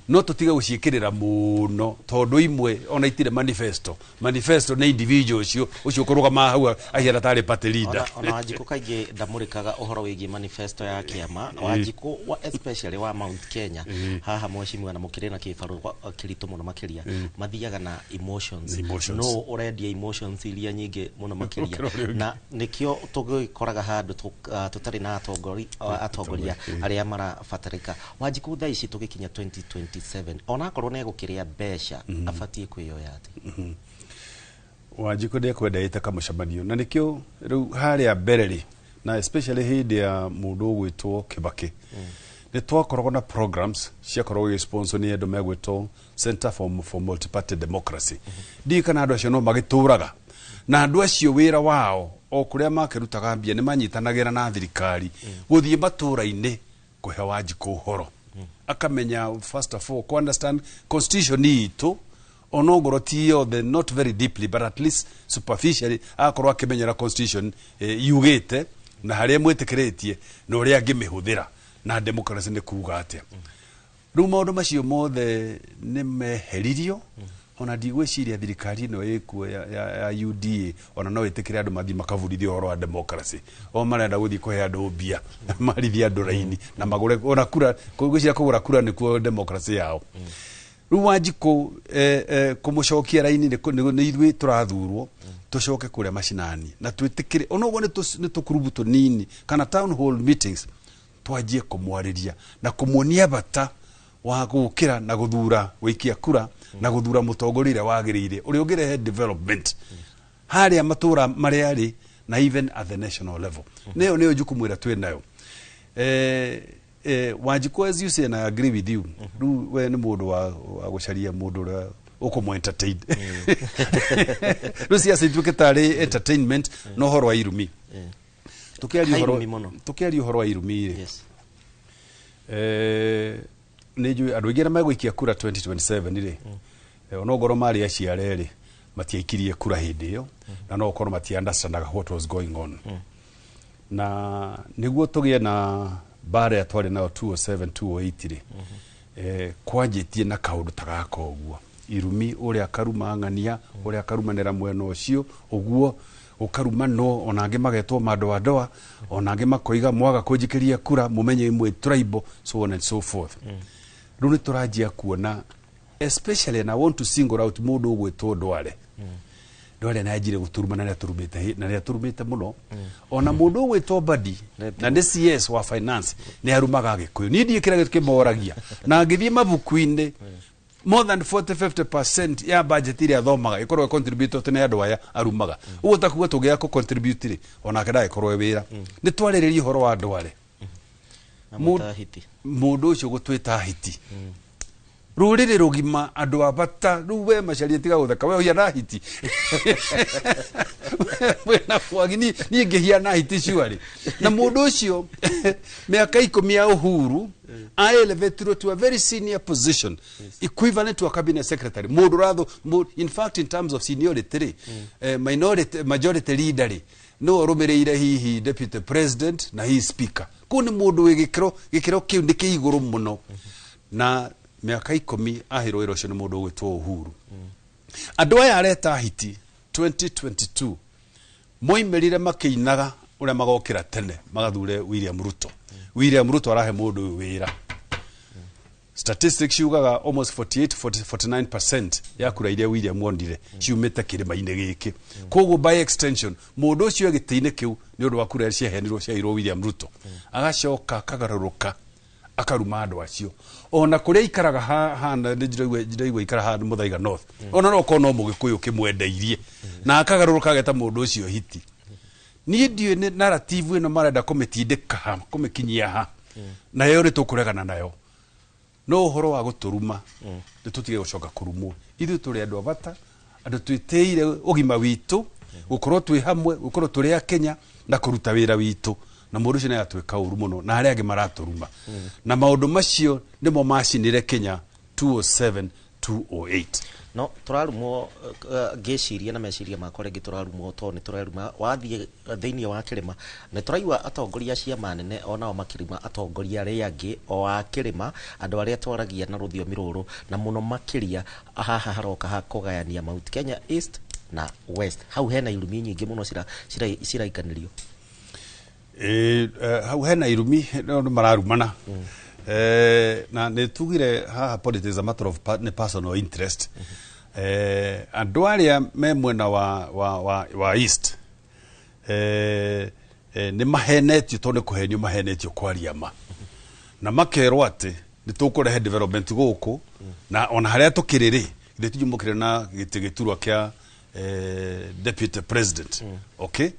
no tũtige gũciĩkĩrĩra mũno, tondũ imwe ona itirĩ manifesto. Manifesto nĩ individual ũcio ũcio ũkũrũgama hau ahiana tarĩ party leader. Ona Wanjikũ kaingĩ ndamũrĩkaga ũhoro wĩgiĩ manifesto ya kĩama. Wanjikũ wa, especially wa Mount Kenya haha, mheshimiwa, na mũkĩrĩ na kĩbarũa kĩritũ mũno makĩria, mathiaga na emotions. Emotions. No ũrendia emotions iria nyingĩ mũno makĩria. Gũkĩra ũrĩa ũngĩ. Na nĩkĩo tũgĩkoraga handũ tũtarĩ na atongoria arĩa marabatarĩka. Wanjikũ thaa ici tũgĩkinya 2027, onakorwo nĩ egũkĩrĩa mbeca, abatiĩ kwĩyoya atĩ? Wanjikũ nĩ ĩte kamũcemanio, na nĩkĩo rĩu harĩa mbere rĩ, na especially hĩndĩ ya mũndũ ũgwĩtwo Kĩbakĩ, nĩ twakoragwo na programs ciakoragwo igĩsponsor nĩ andũ megwĩtwo Center for Multiparty Democracy. Ndiũĩ kana andũ acio no magĩtũraga, na andũ acio wĩra wao o kũrĩa makĩrutaga mbia nĩ manyitanagĩra na thirikari gũthiĩ matũra-inĩ kũhe Wanjikũ ũhoro, akamenya first of all ku understand constitution itũ, onongorwo ti yothe, not very deeply but at least superficially, agakorwo akĩmenyera constitution yugĩte na harĩa mwĩtĩkĩrĩtie na ũrĩa angĩmĩhũthĩra na democracy nĩ kuga atĩa. Rĩu maũndũ macio mothe nĩ meheririo. Ona ndigwĩciria thirikari ĩno ĩkuo ya UDA ona no ĩtĩkĩre andũ mathiĩ makabundithio ũhoro wa democracy. O marenda gũthiĩ kũhe andũ mbia, marithie andũ raini na magũre ona kura. Ngwĩciria kũgũra kura nĩkuo democracy yao. Rĩu Wanjikũ kũmũcokia raini nĩ ithuĩ tũrathurwo tũcoke kũrĩa macinani na twĩtĩkĩre onoguo nĩ tũkurubu tũnini kana town hall meetings, twanjie kũmwarĩria na kũmuonia bata wa gũkĩra na gũthura, gũikia kura na gũthura mũtongoria ũrĩa wagĩrĩire, ũrĩa ũngĩrehe development harĩa matũra marĩa arĩ na even at the national level. Nĩyo nĩyo jukumu ĩrĩa twĩ nayo. Wanjikũ, as you say, and I agree with you, rĩu we nĩ mũndũ wa gũcaria mũndũ ũrĩa ũkũmũ entertain. Rĩu ciaca ituĩke tarĩ entertainment. No ũhoro wa irumi, tũkĩaria Irumi mũno. Tũkĩaria ũhoro wa irumi rĩ, nĩ njũĩ andũ aingĩ arĩa megũikia kura 2027 rĩ, onongorwo marĩ aciare rĩ, matiaikirie kura hĩndĩ ĩyo, na no ũkorwo matia understandaga what was going on. Na nĩguo tũgĩe na mbara ĩrĩa twarĩ nayo 207 208 rĩ, kwanjĩtie na kaũndũ ta gaka ũguo, irumi, ũrĩa akaruma ng'ania, ũrĩa akarumanĩra mwena ũcio ũguo ũkarumanwo, ona angĩ magetwo mandoandoa, ona angĩ makoiga mwaga kũnjikĩria kura mũmenye imwe tribal, so on and so forth. Rĩu nĩ tũranjia kuona, especially, and I want to single out mũndũ ũgwĩtwo Ndware. Ndware nĩ anjire gũturuma na nĩ na nĩ aturumĩte mũno. Ona mũndũ ũgwĩtwo Mbadi, na nĩ CS wa finance, nĩ arumaga Agĩkũyũ. Niĩ ndiĩ kĩrĩa kĩmoragia, na ngĩthiĩ mabuku-inĩ, more than 40 50% ya budget ĩrĩa athomaga ĩkorwo contribute nĩ andũ aya arumaga. Ũguo takuga tũngĩaga kũ contribute rĩ, onake ndagĩkorwo e wĩra. Nĩ twarĩrĩria ũhoro wa Ndware. Amwĩtaga hiti. Mũndũ ũcio gũtwĩta hiti, rũrĩrĩ rũgima, andũ a bata. Rĩu we Macaria, tiga gũtheka, we ũhiana hiti wĩna bwagi. Niĩ ngĩhiana hiti cuarĩ na mũndũ ũcio mĩaka 10 ya Uhuru aelevatirwo to a very senior position equivalent to a cabinet secretary. Mũndũ ũratho in fact, in terms of seniority rĩ, minority majority leader rĩ, no ũrũmĩrĩire hihi deputy president na hihi speaker. Kũu nĩ mũndũ wĩ gĩkĩro kĩu nĩ kĩ igũrũ mũno, na mĩaka 10 aheirwo wĩra ũcio nĩ mũndũ ũgwĩtwo Uhuru. Andũ aya areta hiti 2022 moimĩrire makĩinaga ũrĩa magokĩra tene magathure William Ruto. William Ruto arahe mũndũ ũyũ wĩra. Statement. Statistics ciugaga almost 48 40, 49% ya kura iria William wonire ciumĩte kĩrĩma-inĩ gĩkĩ. Koguo by extension mũndũ ũcio e gĩtĩ-inĩ kĩu nĩ ũndũ wa kura iria ciaheanirwo ciaheirwo William Ruto, agacoka akagarũrũka akaruma andũ acio ona kũrĩa ikaraga hana nĩ ndĩraigua ikara haha Muthaiga North, ona no korwo no mũgĩkũyũ kĩmwendeirie na akagarũrũka ageta mũndũ ũcio hiti. Niĩ ndiũĩ nĩ narrative ĩno marenda kũmĩtindĩka ha, kũmĩkinyia ha, nayo nĩ tũkũregana nayo. No ũhoro wa gũtũruma, nĩ tũtige gũcoka kũrumwo. Ithuĩ tũrĩ andũ a bata, andũ twĩtĩire ũgima witũ, gũkorwo twĩ hamwe, gũkorwo tũrĩ a Kenya na kũruta wĩra witũ, na mũndũ ũcio nĩ atwĩka ũru mũno na arĩa angĩ maratũruma, na maũndũ macio nĩmo macinire Kenya 207 208. No tũrarumwo, ngĩciria na meciria makwa rĩngĩ tũrarumwo tondũ nĩ tũraruma. Wathiĩ thĩinĩ wa kĩrĩma nĩ tũraigua atongoria a ciama nene onao makĩruma atongoria arĩa angĩ o a kĩrĩma, andũ arĩa twaragia na rũthiomi rũrũ, na mũno makĩria haha haroka ha kũgayania Mount Kenya East na West. Hau hena irumi nyingĩ mũno ciraikanĩrio. Hau hena irumi, no nĩ mararumana. Na nĩ tugire haha politics is a matter of nĩ personal interest. Andũ arĩa me mwena wa East nĩ mahenetio, tondũ nĩ kũhenio mahenetio kwaria ma, na makerwo atĩ nĩ tũkũrehe development gũkũ, na ona harĩa tũkĩrĩ rĩ, githĩ tijumũkĩre na gĩtĩ gĩturwa kĩa deputy president. Okay,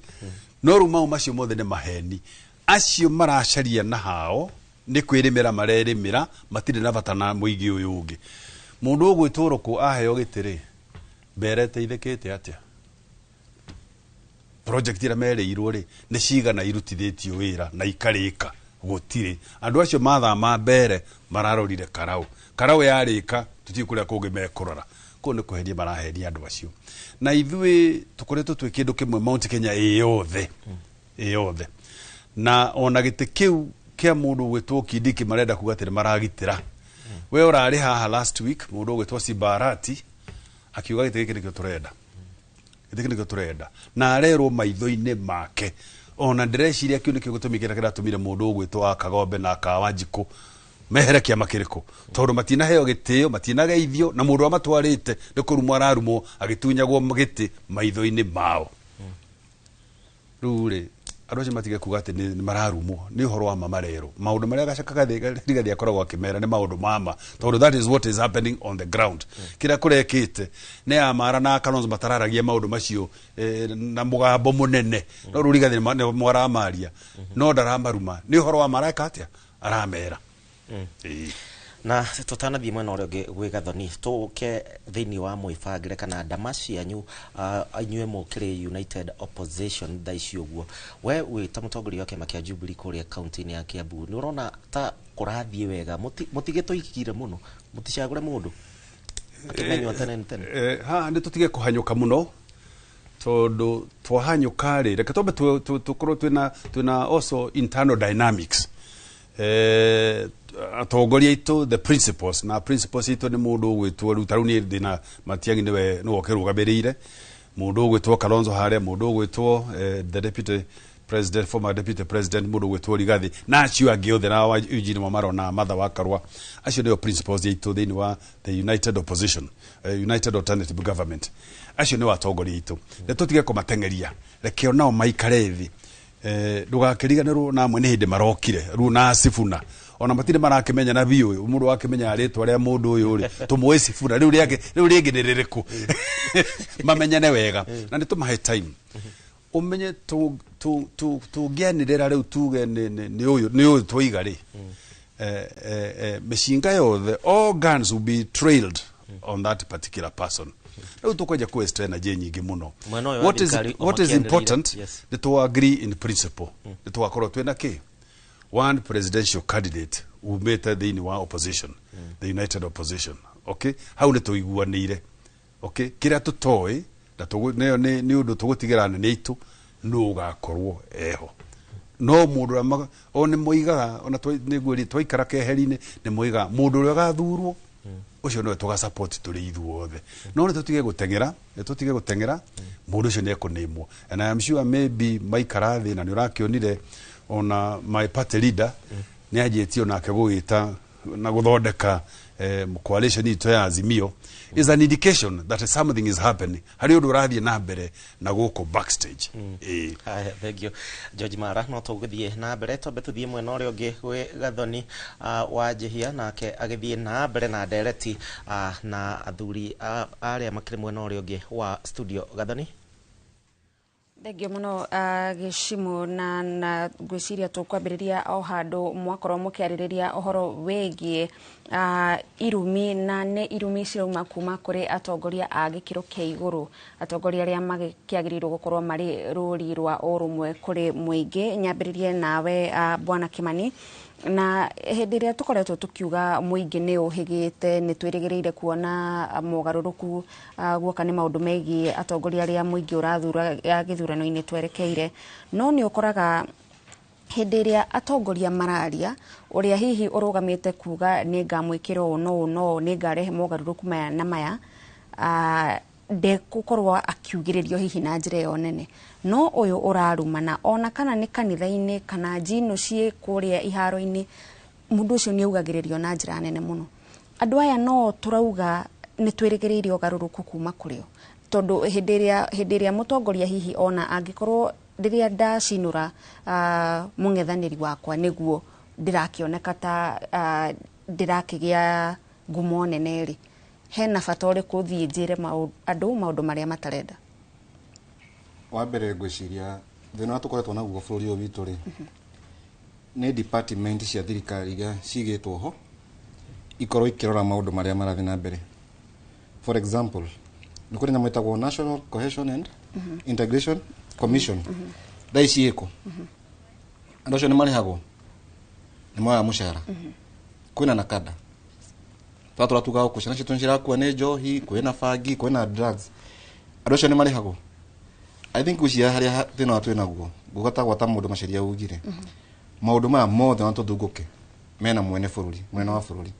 no rĩu mau macio mothe nĩ maheni. Acio maracaria na hao nĩ kwĩrĩmĩra marerĩmĩra, matirĩ na bata na mũingĩ ũyũ ũngĩ. Mũndũ ũgwĩtwo Rũkũ aheo gĩtĩ rĩ, mbere ĩteithĩkĩte atĩa? Project iria merĩirwo rĩ, nĩ cigana irutithĩtio wĩra na ikarĩka? Gũtirĩ. Andũ acio mathama mbere mararorire Karau. Karau yarĩka, tũtiũĩ kũrĩa kũngĩ mekũrora. Kũu nĩ kũheria maraheria andũ acio, na ithuĩ tũkoretwo twĩ kĩndũ kĩmwe Mount Kenya ĩ yothe, ĩ yothe, na ona gĩtĩ kĩu kĩa mũndũ ũgwĩtwo Kindiki marenda kuga atĩ nĩ maragitĩra. We ũrarĩ haha last week, mũndũ ũgwĩtwo Simbarati akiuga gĩtĩ gĩkĩ nĩkĩo tũrenda, gĩtĩ gĩkĩ nĩkĩo tũrenda, na arerwo maitho-inĩ make. Ona ndĩreciria kĩu nĩkĩo gĩtũmi kĩrĩa kĩratũmire mũndũ ũgwĩtwo wa Kagombe na Kawanjikũ mehere kĩama kĩrĩkũ, tondũ matinaheo gĩtĩo, matinageithio, na mũndũ amatwarĩte nĩ kũrumwo ararumwo agĩtunyagwo gĩtĩ maitho-inĩ mao. Rĩu rĩ, andũ acio matige kuga atĩ nĩ mararumwo. Nĩ ũhoro wa ma marerwo. Maũndũ marĩa Rigathi akoragwo akĩmera nĩ maũndũ ma ma, tondũ that is what is happening on the ground. Kĩrĩa kũrekĩte nĩ Amara na Kalonzo matararagia maũndũ macio na mũgambo mũnene, no rĩu Rigathi nĩ mwaramaria, no ndaramaruma. Nĩ ũhoro wa ma areka atĩa? Aramera. Ĩĩ. Na tũtanathiĩ mwena ũrĩa ũngĩ gwĩ Gathoni, tũke thĩinĩ wa mwĩbangĩre kana ndama cianyu, inyuĩ mũkĩrĩ United Opposition thaa ici ũguo, we wĩ ta mũtongoria wa kĩama kĩa Jubilee kũrĩa kaunti-inĩ ya Kiambu, nĩ ũrona ta kũrathiĩ wega? Mũtigĩtũigire mũno, mũticagũre mũndũ akĩmenywo tene nĩ tene. Haha nĩ tũtige kũhanyũka mũno, tondũ twahanyũka rĩ, reke twambe tũkorwo twĩna also internal dynamics. Atongoria aitũ, the principals, na principals itũ nĩ mũndũ ũgwĩtwo rĩu, ta rĩu niĩ ndĩna Matiang'i, nĩwe ũkĩrũgamĩrĩire, mũndũ ũgwĩtwo Kalonzo harĩa, mũndũ ũgwĩtwo the deputy president, former deputy president, mũndũ ũgwĩtwo Rigathi, na acio angĩ othe, na wa Eugene Wamalwa na Martha wa Karua. Acio nĩo principals aitũ thĩinĩ wa the United Opposition, United Alternative Government. Acio nĩo atongoria aitũ. Nĩ tũtige kũmateng'eria, reke onao maikare thĩ. Ndũgakĩriganĩrwo na amwe nĩ hĩndĩ marokire rĩu na Sifuna, ona matirĩ marakĩmenya na biũ. Mũndũ wakĩmenya rĩtwa rĩa mũndũ ũyũ rĩ, tũmũĩ Sifuna rĩu rĩake rĩu rĩngĩ nĩ rĩrĩkũ? Mamenyane wega na nĩ tũmahe time. Ũmenye tũngĩanĩrĩra rĩu tuge nĩ ũyũ, nĩ ũyũ twaiga rĩ, mĩcinga yothe, all guns will be trailed on that particular person. Rĩu tũkwenja kũ waste energy nyingĩ mũno. Mwena ũyũ wa What is, thirikari what is ũmakĩanĩrĩire, important nĩ tũ agree in principle, nĩ tũgakorwo twĩna kĩ one presidential candidate umĩte thĩinĩ wa opposition, the United Opposition. Okay, hau nĩ tũiguanĩire. Okay, kĩrĩa tũtoĩ na nĩyo nĩ ũndũ tũgũtigĩra anene aitũ nũ ũgakorwo eho, no mũndũ ũrĩa o nĩ moigaga ona nĩguo twaikara keheri-inĩ, nĩ moigaga mũndũ ũrĩa ũgathurwo ũcio nĩwe tũgasupport tũrĩ ithuothe. No nĩ tũtige gũteng'era, nĩ tũtige gũteng'era. Mũndũ ũcio nĩ ekũnĩmwo, and I am sure maybe maikara thĩ, na nĩ ũrakĩonire ona my party leader nĩ anjĩtie onake gũgĩta na guthondeka coalition itũ ya Azimio is an indication that something is happening, harĩ ũndũ ũrathiĩ na mbere na gũkũ backstage. Ĩĩ. Haya, thank you George Mara. No tũgũthiĩ na mbere, twambe tũthiĩ mwena ũrĩa ũngĩ gwĩ Gathoni wa Njihia, nake agĩthiĩ na mbere na ndereti na athuri arĩa makĩrĩ mwena ũrĩa ũngĩ wa studio. Gathoni. Thengio muno, Gĩcimũ, na ngwĩciria tũkwambĩrĩria o handũ mwakorwo mũkĩarĩrĩria ũhoro wĩgiĩ irumi, na nĩ irumi cirauma kuma kũrĩ atongoria a gĩkĩro kĩa igũrũ, atongoria arĩa magĩkĩagĩrĩirwo gũkorwo marĩ rũri rwa ũrũmwe kũrĩ mũingĩ. Nyambĩrĩrie nawe, Bwana Kimani, na hĩndĩ ĩrĩa tũkoretwo tũkiuga mũingĩ nĩ ũhĩgĩte, nĩ twĩrĩgĩrĩire kuona mogarũrũku guoka nĩ maũndũ megiĩ atongoria arĩa mũingĩ ũrathura gĩthurano-inĩ twerekeire, no nĩ ũkoraga hĩndĩ ĩrĩa atongoria mararia, ũrĩa hihi ũrũgamĩte kuga nĩ ngamwĩkĩra ũũ no ũũ no ũũ, nĩ ngarehe mogarũrũku maya na maya, ndegũkorwo akiugĩrĩrio hihi na njĩra ĩyo nene, no ũyũ ũrarumana, ona kana nĩ kanitha-inĩ kana njino ciĩ kũrĩa iharo-inĩ, mũndũ ũcio nĩ augagĩrĩrio na njĩra nene mũno. Andũ aya no tũrauga nĩ twĩrĩgĩrĩire ũgarũrũku kuma kũrĩ o, tondũ hĩndĩ ĩrĩa mũtongoria hihi ona angĩkorwo rĩrĩa ndacinũra mũng'ethanĩri wakwa nĩguo ndĩrakĩoneka ta ndĩrakĩgĩa ngumo nene rĩ, hena bata ũrĩkũ thiĩ njĩre andũ maũndũ marĩa matarenda? Wa mbere, ngwĩciria thĩna ũrĩa tũkoretwo naguo bũrũri ũyũ witũ rĩ, nĩ department cia thirikari iria cigĩtwo ho ikorwo ikĩrora maũndũ marĩa marathiĩ na mbere. For example, nĩ kũrĩ nyamũ ĩtagwo National Cohesion and Integration Commission. Thaa ici ĩkũ? Andũ acio nĩ marĩhagwo, nĩ moyaga mũcara? Kwĩna NACADA, twatũra tugaga gũkũ ciana citũ nĩcirakua nĩ njohi, kwĩna bangi, kwĩna drugs. Andũ acio nĩ marĩhagwo? I think gwĩciria harĩa thĩna wa twĩ naguo, nguga ta gwata mũndũ macaria ugire maũndũ maya mothe na tũthungũke mena mwene bũrũri, mwena wa bũrũri,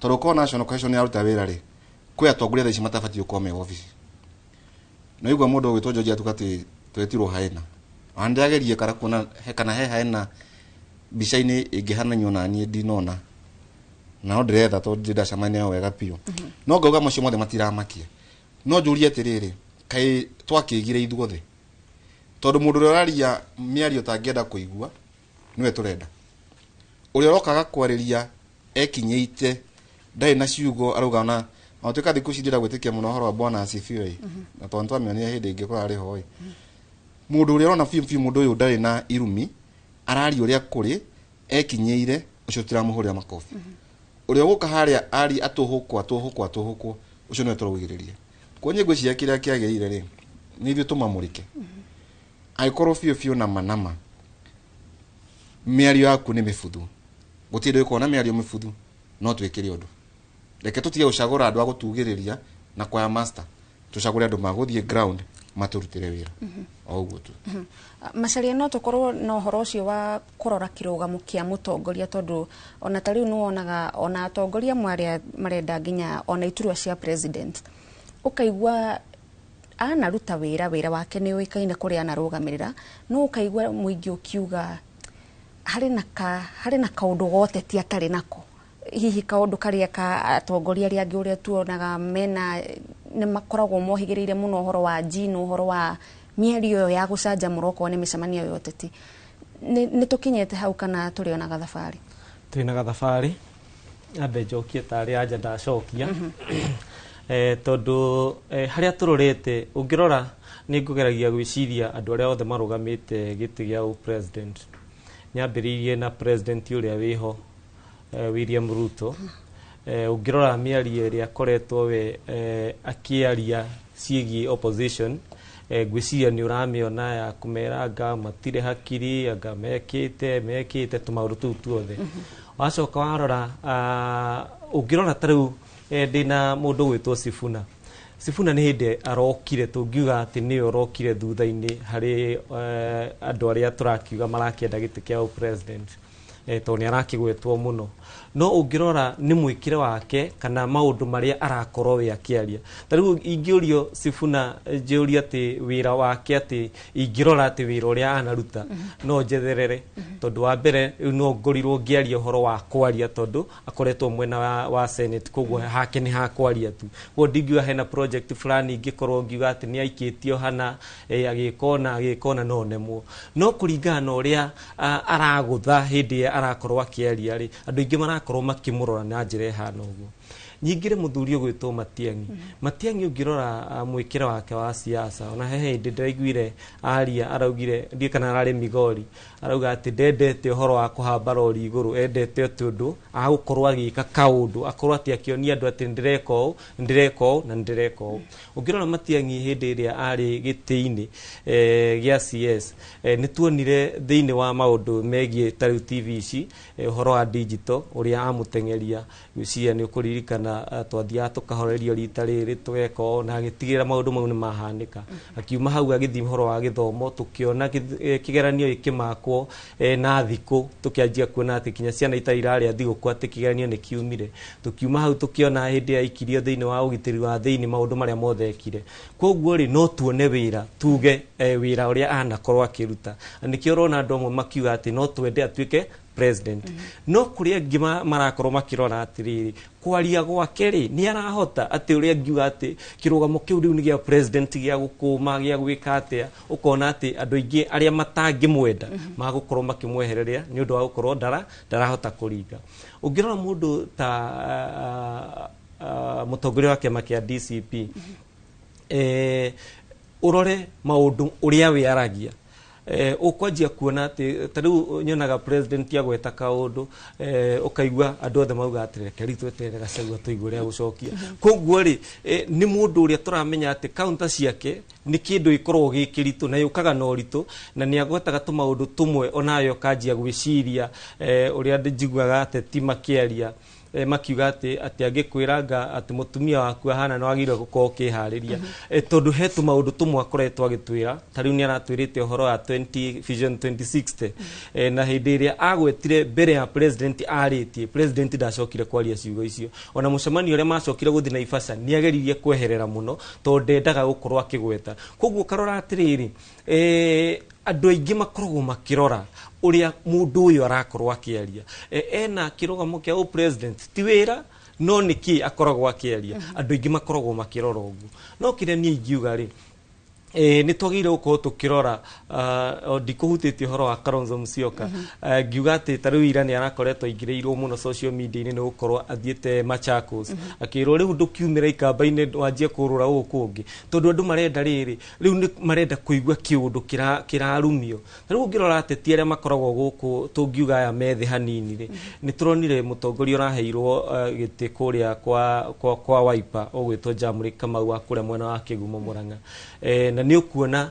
tondũ korwo National Cohesion yaruta wĩra rĩ, kwĩ atongoria thaa ici matabatiĩ gũkorwo me obici. Na igua mũndũ ũgwĩtwo George atuga atĩ twetirwo haena, ona ndĩragerie kara kuona kana he haena mbica-inĩ ĩngĩhananio na niĩ, ndinona, na no ndĩretha tondũ ndirĩ ndacemania nayo wega biũ. No ngauga macio mothe matiramakia. No njũrie atĩrĩrĩ, kaĩ twakĩgire ithuothe? Tondũ mũndũ ũrĩa ũraria mĩario tangĩenda kũigua nĩwe tũrenda, ũrĩa ũrokaga kwarĩria ekinyĩte, ndarĩ na ciugo arauga. Ona ona thikũ ici ndĩrenda gwĩtĩkia mũno ũhoro wa bwana asifiwe ĩ, na tondũ nĩtwamĩonire hĩndĩ ĩngĩ kũrarĩ ho ĩ, mũndũ ũrĩa ũrona biũ biũ mũndũ ũyũ ndarĩ na irumi, araria ũrĩa kũrĩ ekinyĩire, ũcio tũtiramũhũrĩra makobi. Ũrĩa ũgũka harĩa ari atũhũkwo atũhũkwo atũhũkwo, ũcio nĩwe tũraugĩrĩria. Koguo niĩ ngwĩciria kĩrĩa kĩagĩrĩire rĩ, nĩ ithuĩ tũmamũrĩke. Angĩkorwo biũ biũ nama nama mĩario yaku nĩ mĩbuthu, gũtirĩ ndũ ĩkorwo na mĩario mĩbuthu, no twĩkĩre ũndũ. Reke tũtige gũcagũra andũ a gũtugĩrĩria na kwaya master, tũcagũre andũ magũthiĩ ground matũrutĩre wĩra, o ũguo tu. Macaria, no tũkorwo na ũhoro ũcio wa kũrora kĩrũgamo kĩa mũtongoria, tondũ ona ta rĩu nĩwonaga ona atongoria amwe arĩa marenda nginya ona iturwa cia president, ũkaigua anaruta wĩra, wĩra wake nĩ ũĩkaine kũrĩa anarũgamĩrĩra, no ũkaigua mũingĩ ũkiuga harĩ na kaũndũ goteti atarĩ nako, hihi kaũndũ karĩa ka atongoria arĩa angĩ ũrĩa tuonaga mena nĩ makoragwo mohĩgĩrĩire mũno ũhoro wa njino, ũhoro wa mĩario ĩyo ya gũcanjamũra okorwo nĩ mĩcemanio ya ũteti. Nĩ tũkinyĩte hau kana tũrĩ ona gathabarĩ? Twĩna gathabarĩ. Ambe njokie tarĩ anja ndacokia, tondũ harĩa tũrorete, ũngĩrora nĩ ngũgeragia gwĩciria andũ arĩa othe marũgamĩte gĩtĩ gĩa president, nyambĩrĩirie na president ũrĩa wĩho, William Ruto. Ũngĩrora mĩario ĩrĩa akoretwo we akĩaria ciĩgiĩ opposition, ngwĩciria nĩ ũramĩona ya kũmera anga matirĩ hakiri, anga mekĩte mekĩte tũmaũndũ tũu tuothe. Wacoka warora, ũngĩrora ta rĩu, ndĩna mũndũ ũgwĩtwo Sifuna. Sifuna nĩ hĩndĩ arokire, tũngiuga atĩ nĩwe ũrokire thutha-inĩ harĩ andũ arĩa tũrakiuga marakĩenda gĩtĩ kĩa president. Tondũ nĩ arakĩgwetwo mũno, no ũngĩrora nĩ mwĩkĩre wake kana maũndũ marĩa arakorwo we akĩaria. Ta rĩu ingĩũrio Sifuna, njĩũrie atĩ wĩra wake, atĩ ingĩrora atĩ wĩra ũrĩa anaruta, no njetherere, tondũ wa mbere rĩu no ngorirwo ngĩaria ũhoro wa kwaria, tondũ akoretwo mwena wa Senate, koguo hake nĩ ha kwaria tu. Koguo ndingiuga hena project fulani ingĩkorwo ngiuga atĩ nĩ aikĩtio hana, agĩka ũna, agĩka ũna, no nemwo. No kũringana na ũrĩa aragũtha hĩndĩ ĩrĩa arakorwo akĩaria rĩ, andũ aingĩ marakorwo makĩmũrora na njĩra ĩhana ũguo. Nyingĩre mũthuri ũgwĩtwo Matiang'i. Matiang'i ũngĩrora mwĩkĩre wake wa siasa, ona he hĩndĩ ndĩraiguire aria, araugire, ndiĩ kana ararĩ Migori, arauga atĩ ndendete ũhoro wa kũhamba rori igũrũ, endete atĩ ũndũ agũkorwo agĩka kaũndũ, akorwo atĩ akĩonia andũ atĩ nĩndĩreka ũũ, nĩndĩreka ũũ na nĩndĩreka ũũ. Ũngĩrora Matiang'i hĩndĩ ĩrĩa arĩ gĩtĩ-inĩ gĩa CS, nĩ tuonire thĩinĩ wa maũndũ megiĩ ta rĩu TV ici, ũhoro wa digital ũrĩa amũteng'eria. Ngwĩciria nĩ ũkũririkana, twathiaga tũkahorerio rita rĩrĩ, tũgeka ũũ, na agĩtigĩrĩra maũndũ mau nĩ mahanĩka. Akiuma hau agĩthiĩ ũhoro wa gĩthomo, tũkĩona kĩgeranio gĩkĩmakwo na thikũ, tũkĩanjia kuona atĩ kinya ciana itarĩ irarĩa thigũkũ atĩ kĩgeranio nĩ kiumire. Tũkiuma hau tũkĩona hĩndĩ aikirio thĩinĩ wa ũgitĩri wa thĩinĩ, maũndũ marĩa mothe ekire. Koguo rĩ, no tuone wĩra, tuge wĩra ũrĩa anakorwo akĩruta. Na nĩkĩo ũrona andũ amwe makiuga atĩ no twende atuĩke president. No kũrĩ angĩ marakorwo makĩrora atĩrĩrĩ, kwaria gwake rĩ, nĩ arahota atĩ ũrĩa ngiuga atĩ kĩrũgamo kĩu rĩu nĩ gĩa president, gĩa gũkũma, gĩa gwĩka atĩa. Ũkona atĩ andũ aingĩ arĩa matangĩmwenda magũkorwo makĩmwehereria nĩ ũndũ wa gũkorwo ndarahota kũringa. Ũngĩrora mũndũ ta mũtongoria wa kĩama kĩa DCP, ũrore maũndũ ũrĩa we aragia, ũkwanjia kuona atĩ ta rĩu nyonaga president agweta kaũndũ, ũkaigua andũ othe mauga atĩ reke rĩu tweterere Gachagua tũigue ũrĩa gũcokia. Koguo rĩ, nĩ mũndũ ũrĩa tũramenya atĩ counter ciake nĩ kĩndũ gĩkoragwo gĩ kĩritũ na yũkaga na ũritũ, na nĩ agwetaga tũmaũndũ tũmwe onawe ũkanjia gwĩciria, ũrĩa njiguaga ateti makĩaria, makiuga atĩ angĩkwĩra nga atĩ mũtumia waku ahana, nĩ wagĩrĩirwo gũkorwo ũkĩharĩria, tondũ he tũmaũndũ tũmwe akoretwo agĩtwĩra. Ta rĩu nĩ aratwĩrĩte ũhoro wa 20 Vision 2060, na hĩndĩ ĩrĩa agwetire mbere ya president arĩtie, president ndacokire kwaria ciugo icio. Ona mũcemanio ũrĩa macokire gũthiĩ Naivasha, nĩ ageririe kweherera mũno tondũ ndendaga gũkorwo akĩgweta. Koguo ũkarora atĩrĩrĩ, andũ aingĩ makoragwo makĩrora ũrĩa mũndũ ũyũ arakorwo akĩaria, ena kĩrũgamo kĩa president, ti wĩra, no nĩkĩ akoragwo akĩaria. Andũ aingĩ makoragwo makĩrora ũguo. No kĩrĩa niĩ ingiuga rĩ, nĩ twagĩrĩire gũkorwo tũkĩrora, ndikũhutĩtie ũhoro wa Kalonzo Musyoka, ngiuga atĩ ta rĩu ira nĩ arakoretwo aingĩrĩirwo mũno social media-inĩ nĩ gũkorwo athiĩte Machakos, akĩrwo rĩu ndũkiumĩra ikamba-inĩ wanjie kũrũra gũkũ kũngĩ, tondũ andũ marenda rĩrĩ, rĩu nĩ marenda kũigua kĩũndũ kĩrarumio. Ta rĩu ũngĩrora ateti arĩa makoragwo gũkũ, tũngiuga aya methĩ hanini rĩ, nĩ tũronire mũtongoria ũraheirwo gĩtĩ kũrĩa kwa Wiper, ũgwĩtwo Jamri Kamau wa kũrĩa mwena wa Kĩgumo Mũrang'a, na nĩ ũkuona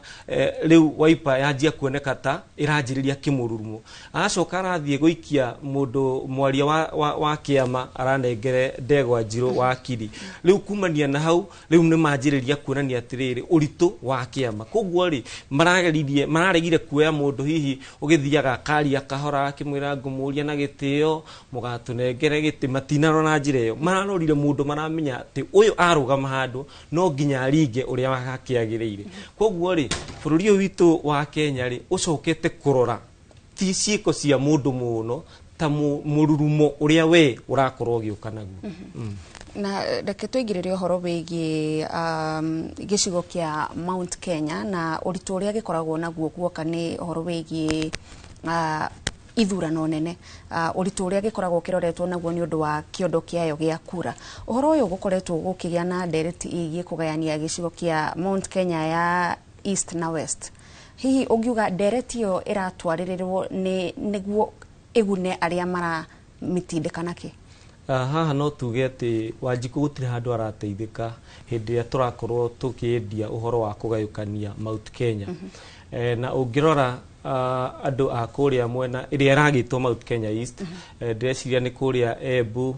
rĩu Wiper yanjia kuoneka ta ĩranjĩrĩria kĩmũrurumo. Aracoka arathiĩ gũikia mũndũ mwaria wa kĩama, aranengere Ndegwa Njirũ wakiri. Rĩu kumania na hau, rĩu nĩ manjĩrĩria kuonania atĩrĩrĩ ũritũ wa kĩama. Koguo rĩ, marageririe, mararegire kuoya mũndũ hihi ũgĩthiaga akaria kahora, akĩmwĩra ngũmũria na gĩtĩo mũgatũnengere gĩtĩ. Matinarora na njĩra ĩyo, mararorire mũndũ maramenya atĩ ũyũ arũgama handũ no nginya aringe ũrĩa hakĩagĩrĩire. Koguo rĩ, bũrũri ũyũ witũ wa Kenya rĩ, ũcokete kũrora ti ciĩko cia mũndũ mũno ta mũrurumo ũrĩa we ũrakorwo ũgĩũka naguo. Na reke tũingĩrĩre ũhoro wĩgiĩ gĩcigo kĩa Mount Kenya na ũritũ ũrĩa gĩkoragwo naguo guoka nĩ ũhoro wĩgiĩ ithurano nene, ũritũ ũrĩa gĩkoragwo kĩroretwo naguo nĩ ũndũ wa kĩondo kĩayo gĩa kura. Ũhoro ũyũ gũkoretwo gũkĩgĩa na ndereti ĩgiĩ kũgayania gĩcigo kĩa Mount Kenya ya East na West. Hihi ũngiuga ndereti ĩyo ĩratwarĩrĩrwo nĩ nĩguo ĩgune arĩa maramĩtindĩka nakĩ? Haha no tuge atĩ Wanjikũ gũtirĩ handũ arateithĩka hĩndĩ ĩrĩa tũrakorwo tũkĩendia ũhoro wa kũgayũkania Mount Kenya. Na ũngĩrora andũ a kũrĩa mwena ĩrĩa ĩragĩtwo Mount Kenya East, ndĩreciria nĩ kũrĩa Embu,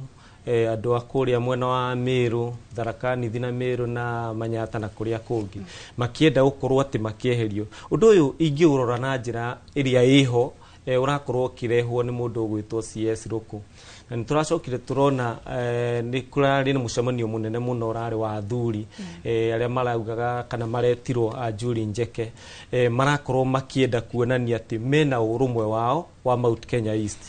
andũ a kũrĩa mwena wa Meru, Tharaka Nithi na Meru na Manyata na kũrĩa kũngĩ, makĩenda gũkorwo atĩ makĩeherio. Ũndũ ũyũ ingĩũrora na njĩra ĩrĩa ĩho Ũrakorwo ũkĩrehwo nĩ mũndũ ũgwĩtwo CS Ruku. Na nĩ tũracokire tũrona nĩ kũrarĩ na mũcemanio mũnene mũno ũrarĩ wa athuri arĩa maraugaga kana maretirwo a Julie Njeke, marakorwo makĩenda kuonania atĩ mena ũrũmwe wao wa Mount Kenya East.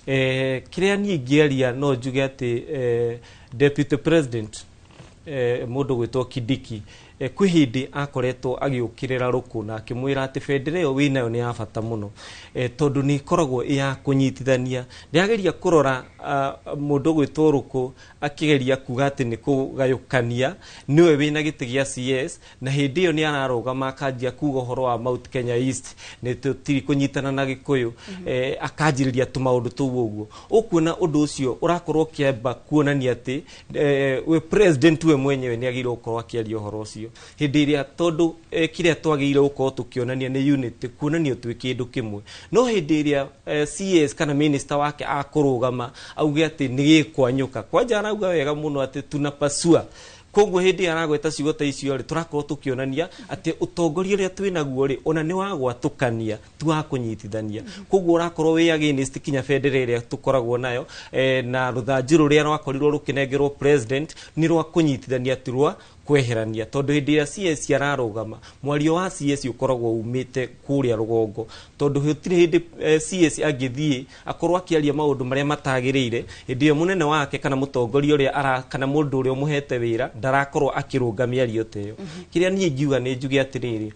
Kĩrĩa niĩ ingĩaria, no njuge atĩ Deputy President, mũndũ gwĩtwo Kindiki, kwĩ hĩndĩ akoretwo agĩũkĩrĩra Rũkũ na akĩmwĩra atĩ bendera ĩyo wĩnayo nĩ ya bata mũno, tondũ nĩ ĩkoragwo ĩ ya kũnyitithania. Ndĩrageria kũrora mũndũ gwĩtwo Rũkũ akĩgeria kuga atĩ nĩ kũgayũkania, nĩwe wĩna gĩtĩ gĩa CS, na hĩndĩ ĩyo nĩ ararũgama akanjia kuga ũhoro wa Mount Kenya East nĩ tũtiri kũnyitana na Gĩkũyũ, akanjĩrĩria tũmaũndũ tũu. Ũguo ũkuona ũndũ ũcio ũrakorwo ũkĩamba kuonania atĩ we president we mwenyewe nĩ agĩrĩirwo gũkorwo akĩaria ũhoro ũcio hĩndĩ ĩrĩa, tondũ kĩrĩa twagĩrĩire gũkorwo tũkĩonania nĩ unity, kuonania twĩ kĩndũ kĩmwe. No hĩndĩ ĩrĩa CS kana minister wake akũrũgama auge atĩ nĩ gĩkwanyũka, kwanja arauga wega mũno atĩ tunapasua. Koguo hĩndĩ ĩrĩa aragweta ciugo ta icio rĩ, tũrakorwo tũkĩonania atĩ ũtongoria ũrĩa twĩ naguo rĩ, ona nĩ wa gwatũkania, ti wa kũnyitithania. Koguo ũrakorwo wĩ against kinya bendera ĩrĩa tũkoragwo nayo, na rũthanju rũrĩa rwakorirwo rũkĩnengerwo president nĩ rwa kũnyitithania, ti rwa kweherania, tondũ hĩndĩ ĩrĩa CS ararũgama, mwario wa CS ũkoragwo umĩte kũrĩa rũgongo, tondũ gũtirĩ hĩndĩ CS angĩthiĩ akorwo akĩaria maũndũ marĩa matagĩrĩire hĩndĩ ĩyo mũnene wake kana mũtongoria ũrĩa ara kana mũndũ ũrĩa ũmũhete wĩra ndarakorwo akĩrũnga mĩario ta ĩyo. Kĩrĩa niĩ ingiuga, nĩ njuge atĩrĩrĩ,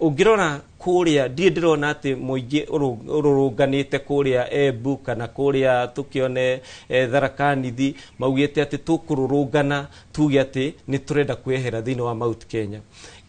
ũngĩrora kũrĩa, ndirĩ ndĩrona atĩ mũingĩ ũrũrũnganĩte kũrĩa Embu kana kũrĩa tũkĩone Tharaka Nithi maugĩte atĩ tũkũrũrũngana tuge atĩ nĩ tũrenda kwehera thĩinĩ wa Mount Kenya.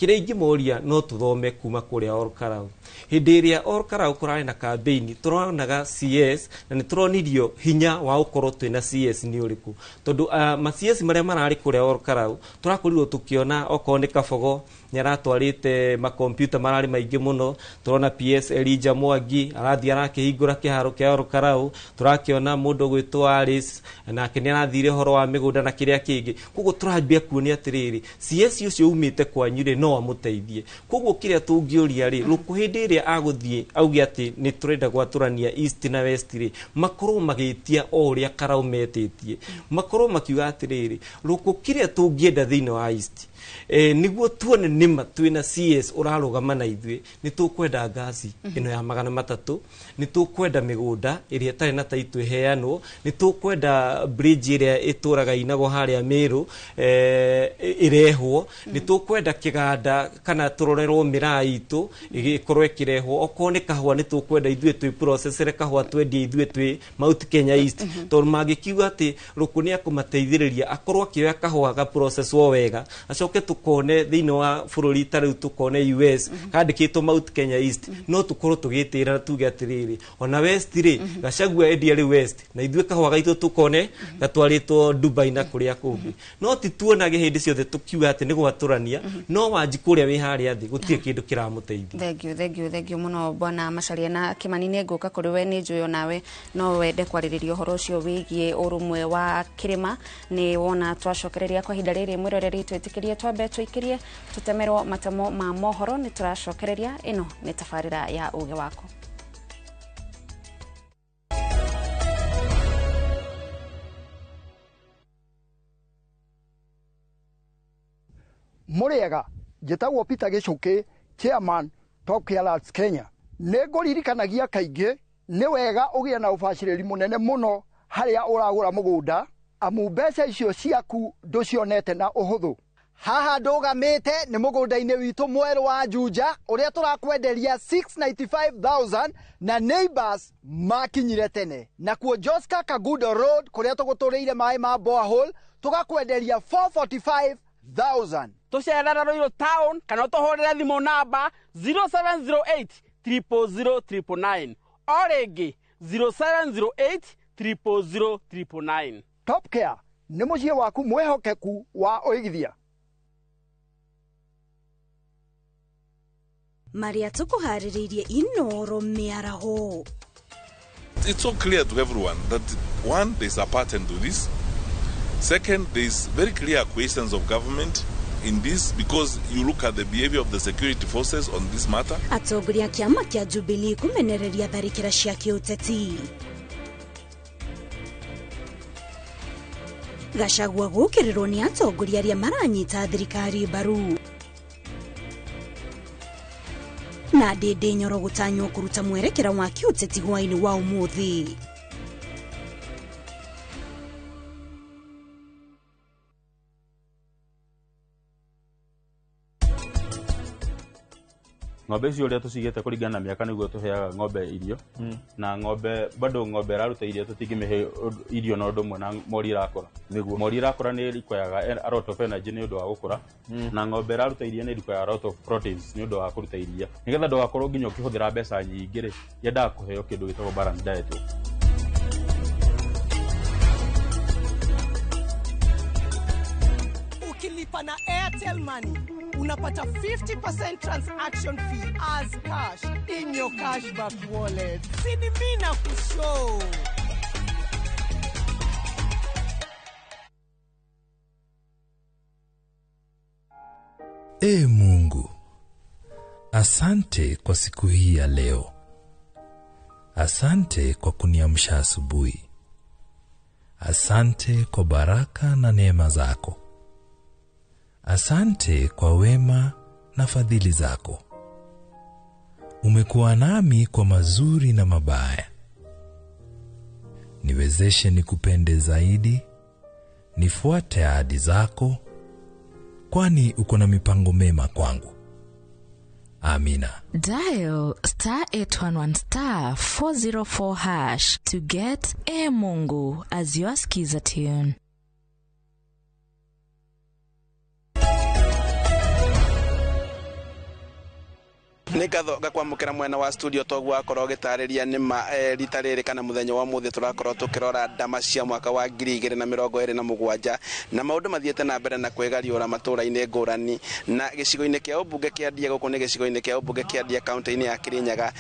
Kĩrĩa ingĩmoria, no tũthome kuma kũrĩa Ol Kalou. Hĩndĩ ĩrĩa Ol Kalou kũrarĩ na campaign, tũronaga CS na nĩ tũronirio hinya wa gũkorwo twĩna CS nĩ ũrĩkũ, tondũ ma CS marĩa mararĩ kũrĩa Ol Kalou, tũrakorirwo tũkĩona okorwo nĩ Kabogo nĩ aratwarĩte makompiuta mararĩ maingĩ mũno. Tũrona PS Elijah Mwangi arathiĩ arakĩhingũra kĩharo kĩa Ol Kalou. Tũrakĩona mũndũ ũgwĩtwo Alice nake nĩ arathire ũhoro wa mĩgũnda na kĩrĩa kĩngĩ. Koguo tũrambia kuonia atĩrĩrĩ, CS ũcio umĩte kwanyu rĩ, no amũteithie. Koguo kĩrĩa tũngĩũria rĩ, Rũkũ hĩndĩ ĩrĩa agũthiĩ auge atĩ nĩ tũrenda gwatũrania East na West rĩ, makorwo magĩtia o ũrĩa Karau metĩtie, makorwo makiuga atĩrĩrĩ, Rũkũ, kĩrĩa tũngĩenda thĩinĩ wa East, nĩguo tuone nĩma twĩna CS ũrarũgama na ithuĩ, nĩ tũkwenda ngasi ĩno ya 300, nĩ tũkwenda mĩgũnda ĩrĩa ĩtarĩ na taitũ ĩheanwo, nĩ tũkwenda bridge ĩrĩa ĩtũraga inagwo harĩa Mĩrũ ĩrehwo, nĩ tũkwenda kĩganda kana tũrorerwo mĩraa itũ ĩkorwo ĩkĩrehwo, okorwo nĩ kahũa nĩ tũkwenda ithuĩ twĩ processere kahũa twendie ithuĩ twĩ Mount Kenya East. Tondũ mangĩkiuga atĩ Rũkũ nĩ akũmateithĩrĩria akorwo akĩoya kahũa gaprocesswo wega, acoke tũkone thĩinĩ wa bũrũri ta rĩu tũkone US kandĩkĩtwo Mount Kenya East, no tũkorwo tũgĩtĩra na tuge atĩrĩrĩ, ona West rĩ, Gachagua endia rĩu West na ithuĩ kahũa gaitũ tũkone gatwarĩtwo Dubai na kũrĩa kũngĩ. No ti tuonage hĩndĩ ciothe tũkiuga atĩ nĩ gwatũrania, no Wanjikũ ũrĩa wĩ harĩa thĩ gũtirĩ kĩndũ kĩramũteithia. Thank you, thank you, thank you mũno, bwana Macharia. Na Kĩmani, nĩ ngũka kũrĩ we, nĩ njũĩ onawe no wende kwarĩrĩria ũhoro ũcio wĩgiĩ ũrũmwe wa kĩrĩma. Nĩ wona twacokereria kwa ihinda rĩrĩ, mwĩroreri, twĩtĩkĩrie twambe tũikĩrie tũtemerwo matemo ma mohoro. Nĩ tũracokereria. Ĩno nĩ tabarĩra ya Ũgĩ Waku. Mũrĩega, njĩtagwo Peter Gĩcũkĩ, chairman Top Care Kenya. Nĩ ngũririkanagia kaingĩ nĩ wega ũgĩe na ũbacĩrĩri mũnene mũno harĩa ũragũra mũgũnda, amu mbeca icio ciaku ndũcionete na ũhũthũ. Haha ndũgamĩte nĩ mũgũnda-inĩ witũ mwerũ wa Juja ũrĩa tũrakwenderia 695,000 na neighbors makinyire tene. Nakuo Joska Kagudo Road, kũrĩa tũgũtũrĩire maĩ ma borehole, tũgakwenderia 445,000. Tũcerera Ruiru town kana ũtũhũrĩre thimũ namba 0708 000 999, o rĩngĩ 0708 000 999. Top Care nĩ mũciĩ waku mwĩhokeku wa ũigithia. Marĩa tũkũharĩrĩirie Inoro mĩaraho. It's so clear to everyone that, one, there's a pattern to this. Second, there's very clear questions of government. in this, because you look at the behavior of the security forces on this matter. Atongoria kĩama kĩa Jubilee kũmenereria tharĩkĩra cia kĩũteti. Gachagua gũkĩrĩrwo nĩ atongoria arĩa maranyita thirikari mbaru. Na Ndindi Nyoro gũtanywo kũruta mwerekera wa kĩũteti hwaĩ-inĩ wa ũmũthĩ. Ng'ombe icio ũrĩa tũcigĩte kũringana na mĩaka nĩguo tũheaga ng'ombe irio. Na ng'ombe bado ng'ombe ĩraruta irio tũtingĩmĩhe irio na ũndũ ũmwe na mori ĩrakũra. Mori ĩrakũra nĩ require a lot of energy nĩ ũndũ wa gũkũra, na ng'ombe ĩraruta iria nĩ require a lot of proteins nĩ ũndũ wa kũruta iria. Nĩgetha ndũgakorwo nginya ũkĩhũthĩra mbeca nyingĩ rĩ, yendaga kũheo kĩndũ gĩtagwo balanced diet. Ukilipa na Airtel Money unapata 50% transaction fee as cash in your cashback wallet. Sini mina kushow. Ee Mungu, asante kwa siku hii ya leo. Asante kwa kuniamsha asubuhi. Asante kwa baraka na neema zako. Asante kwa wema na fadhili zako. Umekuwa nami kwa mazuri na mabaya. Niwezeshe nikupende zaidi, nifuate ahadi zako, kwani uko na mipango mema kwangu. Amina. Dial star 811 star 404 hash to get E Mungu as your skiza tune. Nĩ ngatho ngakwamũkĩra mwena wa studio toguo wakorwo ũgĩtarĩria nĩ ma rita rĩrĩ kana mũthenya wa ũmũthĩ tũrakorwo tũkĩrora ndama cia mwaka wa 2027 na maũndũ mathiĩte na mbere na kwĩgariũra matũũra-inĩ ngũrani na gĩcigo-inĩ kĩa ũmbunge kĩa Ndia. Gũkũ nĩ gĩcigo-inĩ kĩa ũmbunge kĩa Ndia kaunti-inĩ ya Kirinyaga.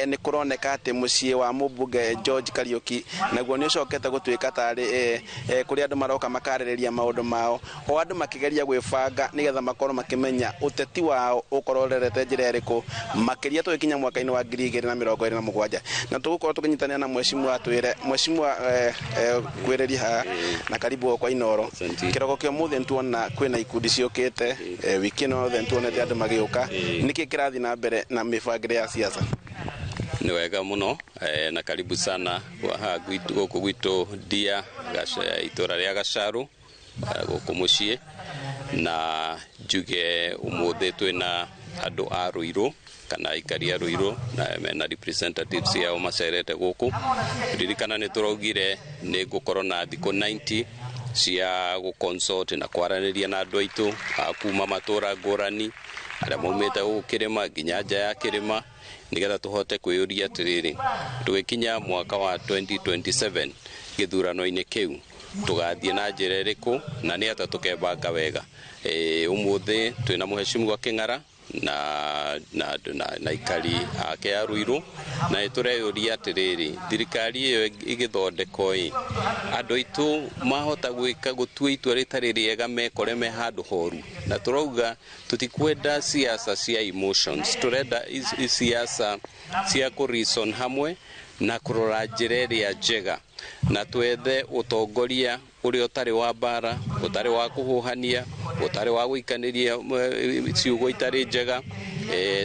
Nĩ kũroneka atĩ mũciĩ wa mũmbunge George Kariuki naguo nĩ ũcokete gũtuĩka tarĩ kũrĩa andũ maroka makarĩrĩria maũndũ mao, o andũ makĩgeria gwĩbanga nĩgetha makorwo makĩmenya ũteti wao ũkorwo ũrerete njĩra ĩrĩkũ makĩria tũgĩkinya mwaka-inĩ wa 2027. Na tũgũkorwo tũkĩnyitanĩra na mheshimiwa twĩre mheshimiwa kwĩrĩria haha na karibu kwa Inoro. Kĩroko kĩa ũmũthĩ nĩtuona kwĩna ikundi ciũkĩte wiki ĩno yothe nĩtuonete andũ magĩũka. Nĩkĩ kĩrathiĩ na mbere na mĩbangĩre ya siasa? Nĩ wega mũno na karibu sana gũkũ gwitũ Ndia itũra rĩa Gacaru gũkũ mũciĩ, na njuge ũmũthĩ twĩna andũ a Ruiru kana aikari a Ruiru na mena representatives yao macerete gũkũ. Ririkana nĩ tũraugire nĩ ngũkorwo na thikũ 90 cia gũ-consult na kwaranĩria na andũ aitũ a kuma matũra ngũrani arĩa maumĩte gũkũ kĩrĩma nginya nja ya kĩrĩma, nĩgetha tũhote kwĩyũria atĩrĩrĩ, tũgĩkinya mwaka wa 2027 gĩthurano-inĩ kĩu tũgathiĩ na njĩra ĩrĩkũ na nĩ atĩa tũkebanga wega. Ũmũthĩ twĩna mũheshimiwa Kĩng'ara na aikari ake a Ruiru, na nĩtũreyũria atĩrĩrĩ, thirikari ĩyo ĩgĩthondekwo ĩ, andũ aitũ mahota gwĩka gũtua itua rĩtarĩ rĩega mekore me handũ horu. Na tũrauga tũtikwenda siasa cia emotions, tũrenda siasa cia kũ reason hamwe na kũrora njĩra ĩrĩa njega, na twethe ũtongoria ũrĩa ũtarĩ wa mbara, ũtarĩ wa kũhũhania, ũtarĩ wa gũikanĩria ciugo itarĩ njega.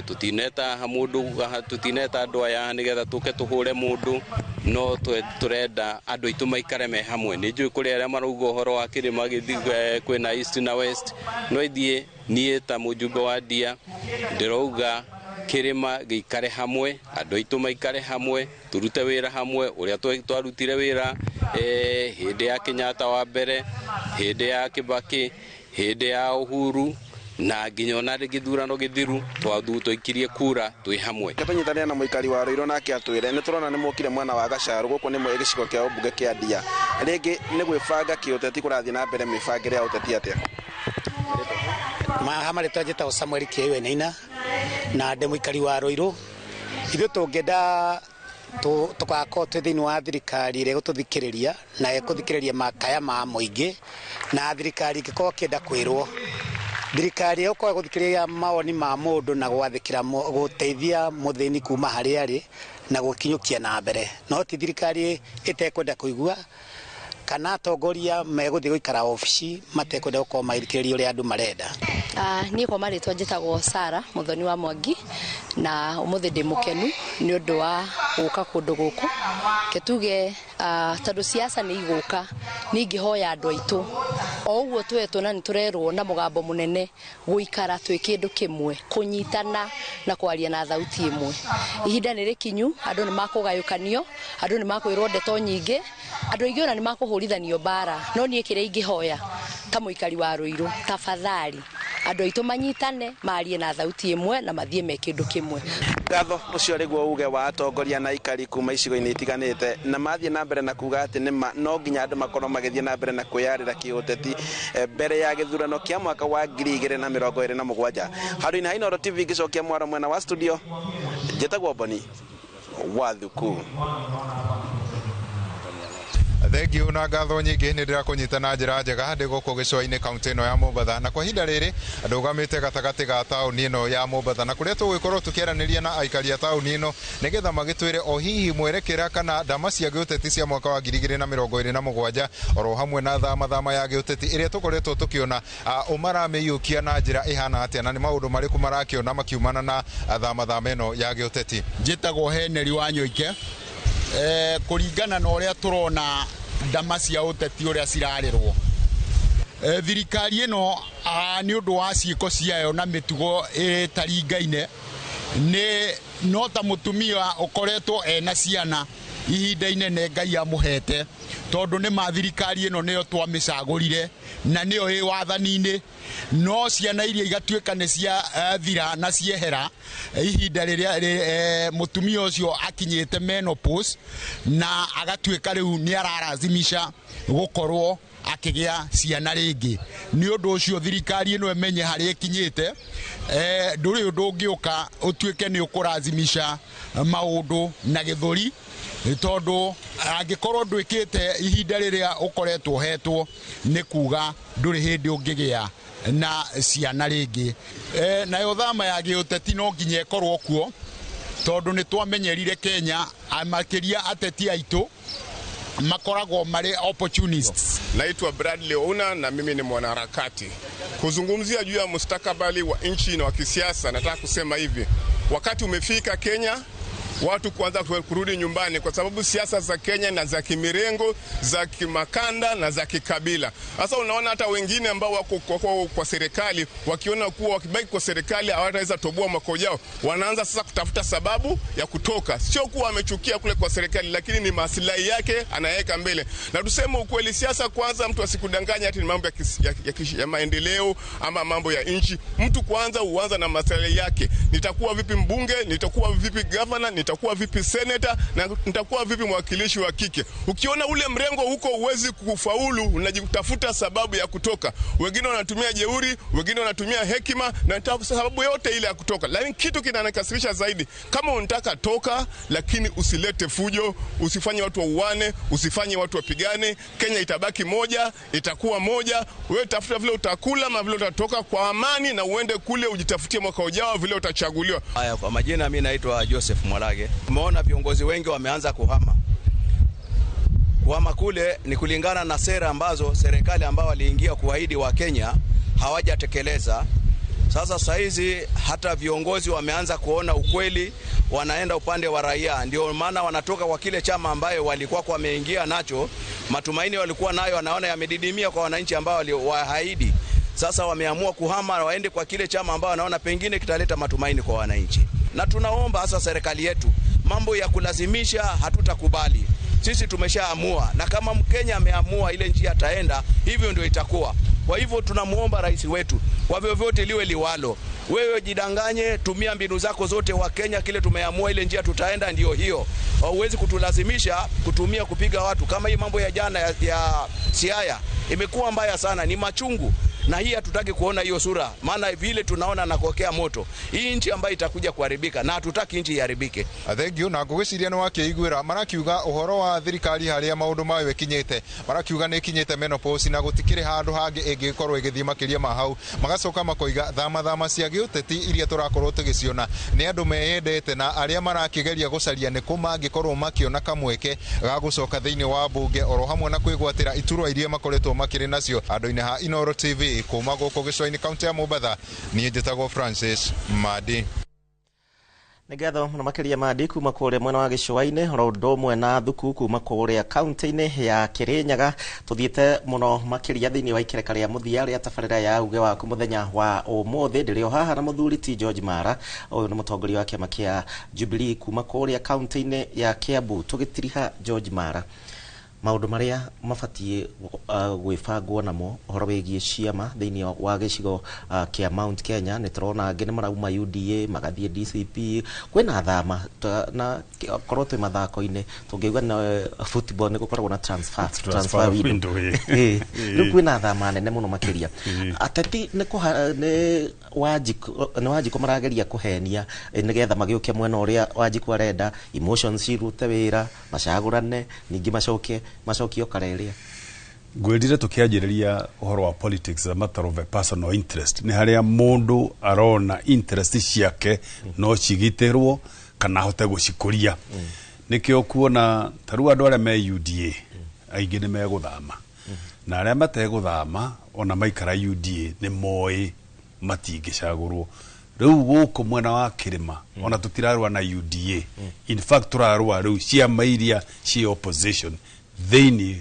Tũtineta mũndũ, tũtineta andũ aya nĩgetha tũke tũhũre mũndũ, no tũrenda andũ aitũ maikare me hamwe. Nĩ njũĩ kũrĩ arĩa marauga ũhoro wa kĩrĩma gĩthiĩ kwĩna east na west, no ithiĩ niĩ ta mũjumbe wa Ndia ndĩrauga kĩrĩma gĩikare hamwe, andũ aitũ maikare hamwe, tũrute wĩra hamwe ũrĩa twarutire wĩra hĩndĩ ya Kenyatta wa mbere, hĩndĩ ya Kibaki, hĩndĩ ya Uhuru, na nginya ona gĩthurano gĩthiru twaikirie kura twĩ hamwe. Tũnyitanĩre na mũikari wa Ruiru nake atwĩre nĩ tũrona nĩ mokire mwena wa Gacaru gũkũ nĩ gĩcigo kĩa ũmbunge kĩa Ndia. Rĩngĩ nĩ gwĩbanga kĩũteti kũrathiĩ na mbere mĩbangĩre ya ũteti atĩa? Haha marĩtwa njĩtagwo Samuel Kĩewe Naina na ndĩ mũikari wa Ruiru. Ithuĩ tũngĩenda tũgakorwo twĩ thĩinĩ wa thirikari ĩrĩa ĩgũtũthikĩrĩria na ĩkũthikĩrĩria makaya ma mũingĩ, na thirikari ĩngĩkorwo ĩkĩenda kwĩrwo Thirikari ĩgũkorwo gũthikĩrĩria mawoni ma mũndũ na gwathĩkĩra gũteithia mũthĩni kuma harĩa arĩ na gũkinyũkia na mbere, no ti thirikari ĩtekwenda kũigua kana atongoria megũthiĩ gũikara obici matekwenda gũkorwo magĩthikĩrĩria ũrĩa andũ marenda. Niĩ kwa marĩtwa njĩtagwo Sara Muthoni wa Mwangi, na ũmũthĩ ndĩ mũkenu nĩ ũndũ wa gũka kũndũ gũkũ. Ke tuge tondũ siasa nĩ igũka, nĩ ingĩhoya andũ aitũ o ũguo twetwo na nĩ tũrerwo na mũgambo mũnene gũikara twĩ kĩndũ kĩmwe, kũnyitana na kwaria na thauti ĩmwe. Ihinda nĩ rĩkinyu, andũ nĩ makũgayũkanio, andũ nĩ makwĩrwo ndeto nyingĩ, andũ aingĩ ona nĩ makũhũrithanio mbara. No niĩ kĩrĩa ingĩhoya ta mũikari wa Ruiru, tafadhali andũ aitũ manyitane, marie na thauti ĩmwe na mathiĩ me kĩndũ kĩmwe. Ngatho ũcio rĩguo uge wa atongoria na aikari kuma icigo-inĩ itiganĩte, na mathiĩ na mbere na kuga atĩ nĩma no nginya andũ makorwo magĩthiĩ na mbere na kwĩyarĩra kĩũteti mbere ya gĩthurano kĩa mwaka wa 2027. Handũ-inĩ ha Inooro TV ngĩcokia mwaro mwena wa studio, njĩtagwo Boni Wathuku. Thengiũ na ngatho nyingĩ, nĩ ndĩrakũnyita na njĩra njega. Ndĩ gũkũ gĩcũa-inĩ, kaunti ĩno ya Mombatha, na kwa ihinda rĩrĩ ndũgamĩte gatagatĩ ga taũni ĩno ya Mombatha, na kũrĩa tũgũgĩkorwo tũkĩaranĩria na aikari a taũni ĩno nĩgetha magĩtwĩre o hihi mwerekera kana ndama cia gĩũteti cia mwaka wa 2027, oro hamwe na thama thama ya gĩũteti ĩrĩa tũkoretwo tũkĩona, ũmaramĩiyũkia na njĩra ĩhana atĩa, na nĩ maũndũ marĩkũ marakĩona makiumana na thama thama ĩno ya gĩũteti. Njĩtagwo Henry Wanyoike. Kũringana na ũrĩa tũrona ndama cia ũteti ũrĩa cirarĩrwo, thirikari ĩno, nĩ ũndũ wa ciĩko ciayo na mĩtugo ĩtaringaine, nĩ no ta mũtumia ũkoretwo ena ciana ihinda inene Ngai amũhete, tondũ nĩ ma thirikari ĩno nĩyo twamĩcagũrire na nĩyo ĩ wathani-inĩ, no ciana iria igatuĩka nĩ cia thira na ciehera ihinda rĩrĩa mũtumia ũcio akinyĩte menopause, na agatuĩka rĩu nĩ ararazimisha gũkorwo akĩgĩa ciana rĩngĩ. Nĩ ũndũ ũcio thirikari ĩno ĩmenye harĩa ĩkinyĩte. Ndũrĩ ũndũ ũngĩũka ũtuĩke nĩ ũkũrazimisha maũndũ na gĩthũri, tondũ angĩkorwo ndwĩkĩte ihinda rĩrĩa ũkoretwo ũhetwo, nĩ kuga ndũrĩ hĩndĩ ũngĩgĩa na ciana rĩngĩ. Nayo thama ya gĩũteti no nginya ĩkorwo kuo, tondũ nĩ twamenyerire Kenya, makĩria ateti aitũ makoragwo marĩ opportunists. Naitwa Bradley Ouna na mimi ni mwanaharakati. Kuzungumzia juu ya mustakabali wa nchi na wa kisiasa, nataka kusema hivi: wakati umefika Kenya watu kuanza kurudi nyumbani, kwa sababu siasa za Kenya na za kimirengo, za kimakanda na za kikabila. Sasa unaona hata wengine ambao wako kwa serikali wakiona kuwa wakibaki kwa serikali hawataweza toboa mwaka ujao, wanaanza sasa kutafuta sababu ya kutoka. Sio kuwa amechukia kule kwa serikali, lakini ni maslahi yake anaweka mbele. Na tuseme ukweli, siasa kwanza, mtu asikudanganye ati ni mambo ya maendeleo ama mambo ya nchi. Mtu kwanza huanza na maslahi yake. Nitakuwa vipi mbunge, nitakuwa vipi governor, nitakuwa vipi senator, na nitakuwa vipi mwakilishi wa kike. Ukiona ule mrengo huko huwezi kufaulu, unajitafuta sababu ya kutoka. Wengine wanatumia jeuri, wengine wanatumia hekima na sababu yote ile ya kutoka. Lakini kitu kinanikasirisha zaidi, kama unataka toka, lakini usilete fujo, usifanye watu wauane, usifanye watu wapigane. Kenya itabaki moja, itakuwa moja. Wewe tafuta vile utakula ama vile utatoka kwa amani, na uende kule ujitafutie mwaka ujao vile utachaguliwa. Haya, kwa majina mimi naitwa Joseph Mwalage. Tumeona viongozi wengi wameanza kuhama. Kuhama kule ni kulingana na sera ambazo serikali ambao waliingia kuahidi wa Kenya hawajatekeleza. Sasa saizi hata viongozi wameanza kuona ukweli, wanaenda upande wa raia. Ndio maana wanatoka kwa kile chama ambayo walikuwa wameingia nacho, matumaini walikuwa nayo wanaona yamedidimia kwa wananchi ambao waliwaahidi. Sasa wameamua kuhama waende kwa kile chama ambao wanaona pengine kitaleta matumaini kwa wananchi. Na tunaomba hasa serikali yetu, mambo ya kulazimisha hatutakubali. Sisi tumeshaamua, na kama Mkenya ameamua ile njia ataenda, hivyo ndio itakuwa. Kwa hivyo tunamuomba rais wetu, kwa vyovyote liwe liwalo, wewe jidanganye, tumia mbinu zako zote. Wa Kenya kile tumeamua ile njia tutaenda ndio hiyo. Hauwezi kutulazimisha kutumia kupiga watu. Kama hii mambo ya jana ya Siaya imekuwa mbaya sana, ni machungu. Na hii hatutaki kuona hiyo sura, maana vile tunaona na kuokea moto hii nchi ambayo itakuja kuharibika, na hatutaki nchi iharibike. Thengiũ. Na ngũgĩciria nĩ wakĩiguĩra marakiuga ũhoro wa thirikari harĩa maũndũ mayo ĩkinyĩte, marakiuga nĩ ĩkinyĩte menopause na gũtikĩrĩ handũ hangĩ ĩngĩkorwo ĩgĩthiĩ makĩria ma hau. Magacoka makoiga thama thama cia gĩũteti iria tũrakorwo tũgĩciona nĩ andũ meyendete na arĩa marakĩgeria gũcaria nĩ kũ mangĩkorwo makĩona kamweke ga gũcoka thĩinĩ wa mbunge oro hamwe na kwĩgwatĩra iturwa iria makoretwo makĩrĩ nacio. Andũ-inĩ ha Inooro TV kuma gũkũ gĩcũa-inĩ kaunti ya Mombatha, niĩ njĩtagwo Francis Madi. Nĩ ngatho mũno makĩria Mandi kuma kũrĩa mwena wa gĩcũa-inĩ, oro ũndũ ũmwe na Thuku kuma kũrĩa kaunti-inĩ ya Kĩrĩnyaga. Tũthiĩte mũno makĩria thĩinĩ wa ikereka rĩa mũthia rĩa tabarĩra ya uge waku mũthenya wa ũmũthĩ. Ndĩrĩ o haha na mũthuri ti George Mara, ũyũ nĩ mũtongoria wa kĩama kĩa Jubilee kuma kũrĩa kaunti-inĩ ya Kiambu. Tũgĩtiriha George Mara, maũndũ marĩa mabatiĩ gwĩbangwo namo ũhoro wĩgiĩ ciama thĩinĩ wa gĩcigo kĩa Mount Kenya. Nĩ tũrona angĩ nĩ marauma UDA magathiĩ DCP, kwĩna thama na korwo twĩ mathako-inĩ tũngĩuga na football nĩ gũkoragwo na transfer window. Rĩu kwĩna thama nene mũno makĩria. Ateti nĩ Wanjikũ marageria kũhenia nĩgetha magĩũke mwena ũrĩa Wanjikũ arenda, emotions cirute wĩra, macagũrane, ningĩ macoke macokio karĩrĩa. Ngwĩrire tũkĩanjĩrĩria ũhoro wa politics a matter of a personal interest, nĩ harĩa mũndũ arona interest ciake no cigitĩrwo kana ahote gũcikũria. Nĩkĩo kuona ta rĩu andũ arĩa me UDA aingĩ nĩ megũthama, na arĩa mategũthama ona maikara UDA nĩ moĩ matingĩcagũrwo. Rĩu gũkũ mwena wa kĩrĩma ona tũtirarũa na UDA, in fact tũrarũa rĩu ciama iria ci opposition thĩinĩ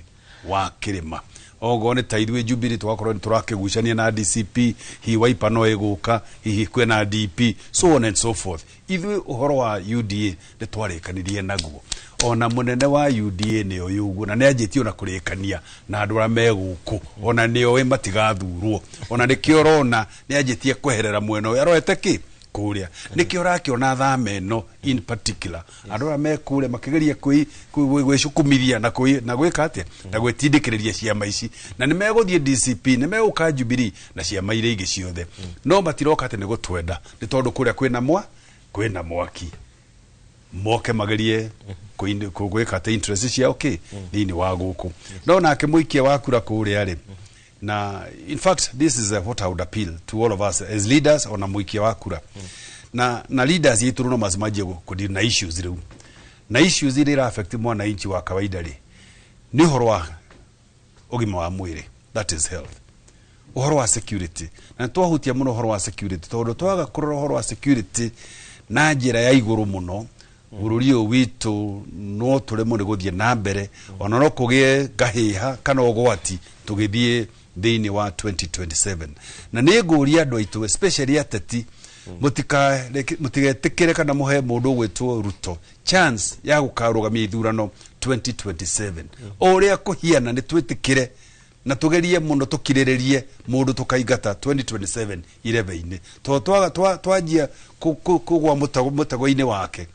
wa kĩrĩma. Ogo nĩ ta ithuĩ Jubilee tũgakorwo nĩ tũrakĩgucania na DCP, hihi Wiper no ĩgũka, hihi kwĩna DP, so on and so forth. Ithuĩ ũhoro wa UDA nĩ twarĩkanirie naguo, ona mũnene wa UDA nĩ oĩ ũguo, na nĩ anjĩtie ona kũrĩkania na andũ arĩa me gũkũ, ona nĩ oĩ matigathurwo, ona nĩkĩo ũrona nĩ anjĩtie kweherera mwena ũyũ arorete kĩ kũrĩa. Nĩkĩo ũrakĩona thama ĩno in particular andũ arĩa me kũrĩa makĩgeria gwĩcukumithia na gwĩka atĩa na gwĩtindĩkĩrĩria ciama ici, na nĩ megũthiĩ DCP, nĩ megũka Jubilee na ciama iria ingĩ ciothe, no matiroka atĩ nĩ gũtwenda, nĩ tondũ kũrĩa kwĩna mwaki, moke magerie gwĩka atĩ interest ciao kĩ thĩinĩ wa gũkũ. No nake mũikia wa kura kũrĩa rĩ, na in fact this is what I would appeal to all of us as leaders, ona mũikia wa kura na leaders yetu no mazimanjie kũdeal na issues rĩu, na issues iria ira affect mwananchi wa kawaida rĩ, nĩ ũhoro wa ũgima wa mwĩrĩ, that is health, ũhoro wa security, na nĩ twahutia mũno ũhoro wa security, tondũ twaga kũrora ũhoro wa security na njĩra ya igũrũ mũno, bũrũri ũyũ witũ no tũremwo nĩ gũthiĩ na mbere, ona no kũgĩe ngahĩha kana ũgwati tũgĩthiĩ thĩinĩ wa 2027. Na nĩ ngũria andũ aitũ especially ateti, mũtigetĩkĩre kana mũhe mũndũ ũgwĩtwo Ruto chance ya gũkarũgamia ithurano 2027. O ũrĩa kũhiana nĩ twĩtĩkĩre na tugerie mũno tũkirĩrĩrie mũndũ tũkaingata 2027 irebe-inĩ, tondũ twanjia kũgwa mũtego-inĩ wake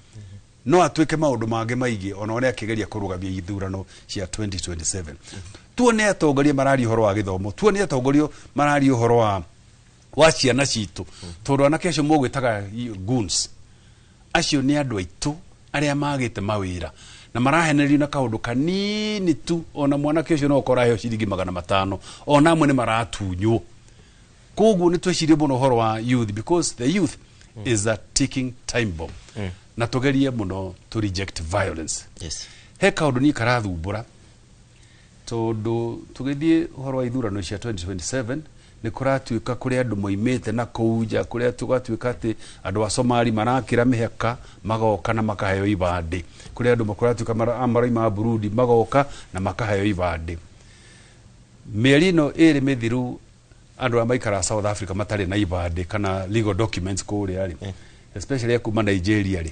no atuĩke maũndũ mangĩ maingĩ, ona ũrĩa akĩgeria kũrũgamia ithurano cia 2027. Tuone atongoria mararia ũhoro wa gĩthomo, tuone atongoria mararia ũhoro wa ciana citũ, tondũ anake acio mũgwĩtaga goons acio nĩ andũ aitũ arĩa magĩte mawĩra na marahenerio na kaũndũ kanini tu, ona mwanake ũcio no ũkorwo aheo ciringi 500, ona amwe nĩ maratunywo. Koguo nĩ twĩcirie mũno ũhoro wa youth, because the youth is a ticking time bomb, na tugerie mũno to reject violence. He kaũndũ niĩ karathumbũra, tondũ tũgĩthiĩ ũhoro wa ithurano cia 2027 nĩ kũratuĩka kũrĩ andũ moimĩte na kũu nja, kũrĩa tũgatuĩka atĩ andũ a Somali marakĩra mĩhaka magoka na makaheo ibandĩ, kũrĩ andũ kũratuĩka maroima Burundi magoka na makaheo ibandĩ. Mĩeri ĩno ĩrĩ mĩthiru andũ arĩa maikaraga South Africa matarĩ na ibandĩ kana legal documents kũrĩa rĩ, especially kuma Nigeria rĩ,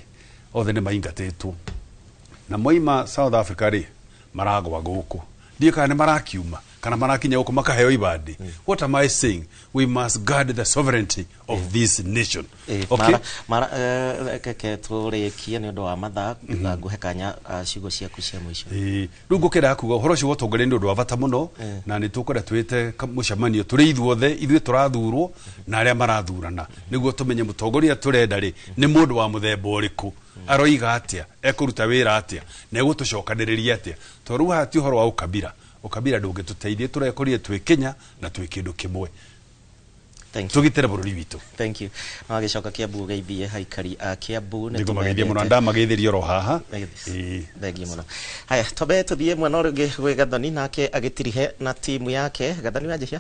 othe nĩ maingatĩtwo na moima South Africa rĩ, maragwa gũkũ, ndiũ kana nĩ marakiuma Kana marakinya gũkũ makaheo ibandĩ. What am I saying? We must guard the sovereignty of this nation. Okay? Mara, mara, reke tũrĩkie nĩ ũndũ wa mathaa, na nguhe kanya ciugo ciaku cia mũico. Ĩĩ, rĩu ngũkĩra kuga ũhoro ũcio wa ũtongoria nĩ ũndũ wa bata mũno, na nĩ tũkwenda twĩte mũcemanio tũrĩ ithuothe, ithuĩ tũrathurwo na arĩa marathurana, nĩguo tũmenye mũtongoria tũrenda rĩ nĩ mũndũ wa mũthemba ũrĩkũ, aroiga atĩa, ekũruta wĩra atĩa, na egũtũcokanĩrĩria atĩa, tondũ rĩu haha ti ũhoro wa ũkabira. Ũkabira ndũngĩtũteithia, tũrekorire twĩ Kenya na twĩ kĩndũ kĩmwe. Tũgitĩre bũrũri witũ. Thank you. No agĩcoka Kiambu, ũgeithie aikari a Kiambu. Nĩ Nĩngũmageithia mũno. Tũmendete. Ndamageithĩria oro haha. Ĩĩ. Thengiũ mũno. Haya, twambe tũthiĩ mwena ũrĩa ũngĩ gwĩ Gathoni, nake agĩtirihe na timu yake. Gathoni wanjĩcia.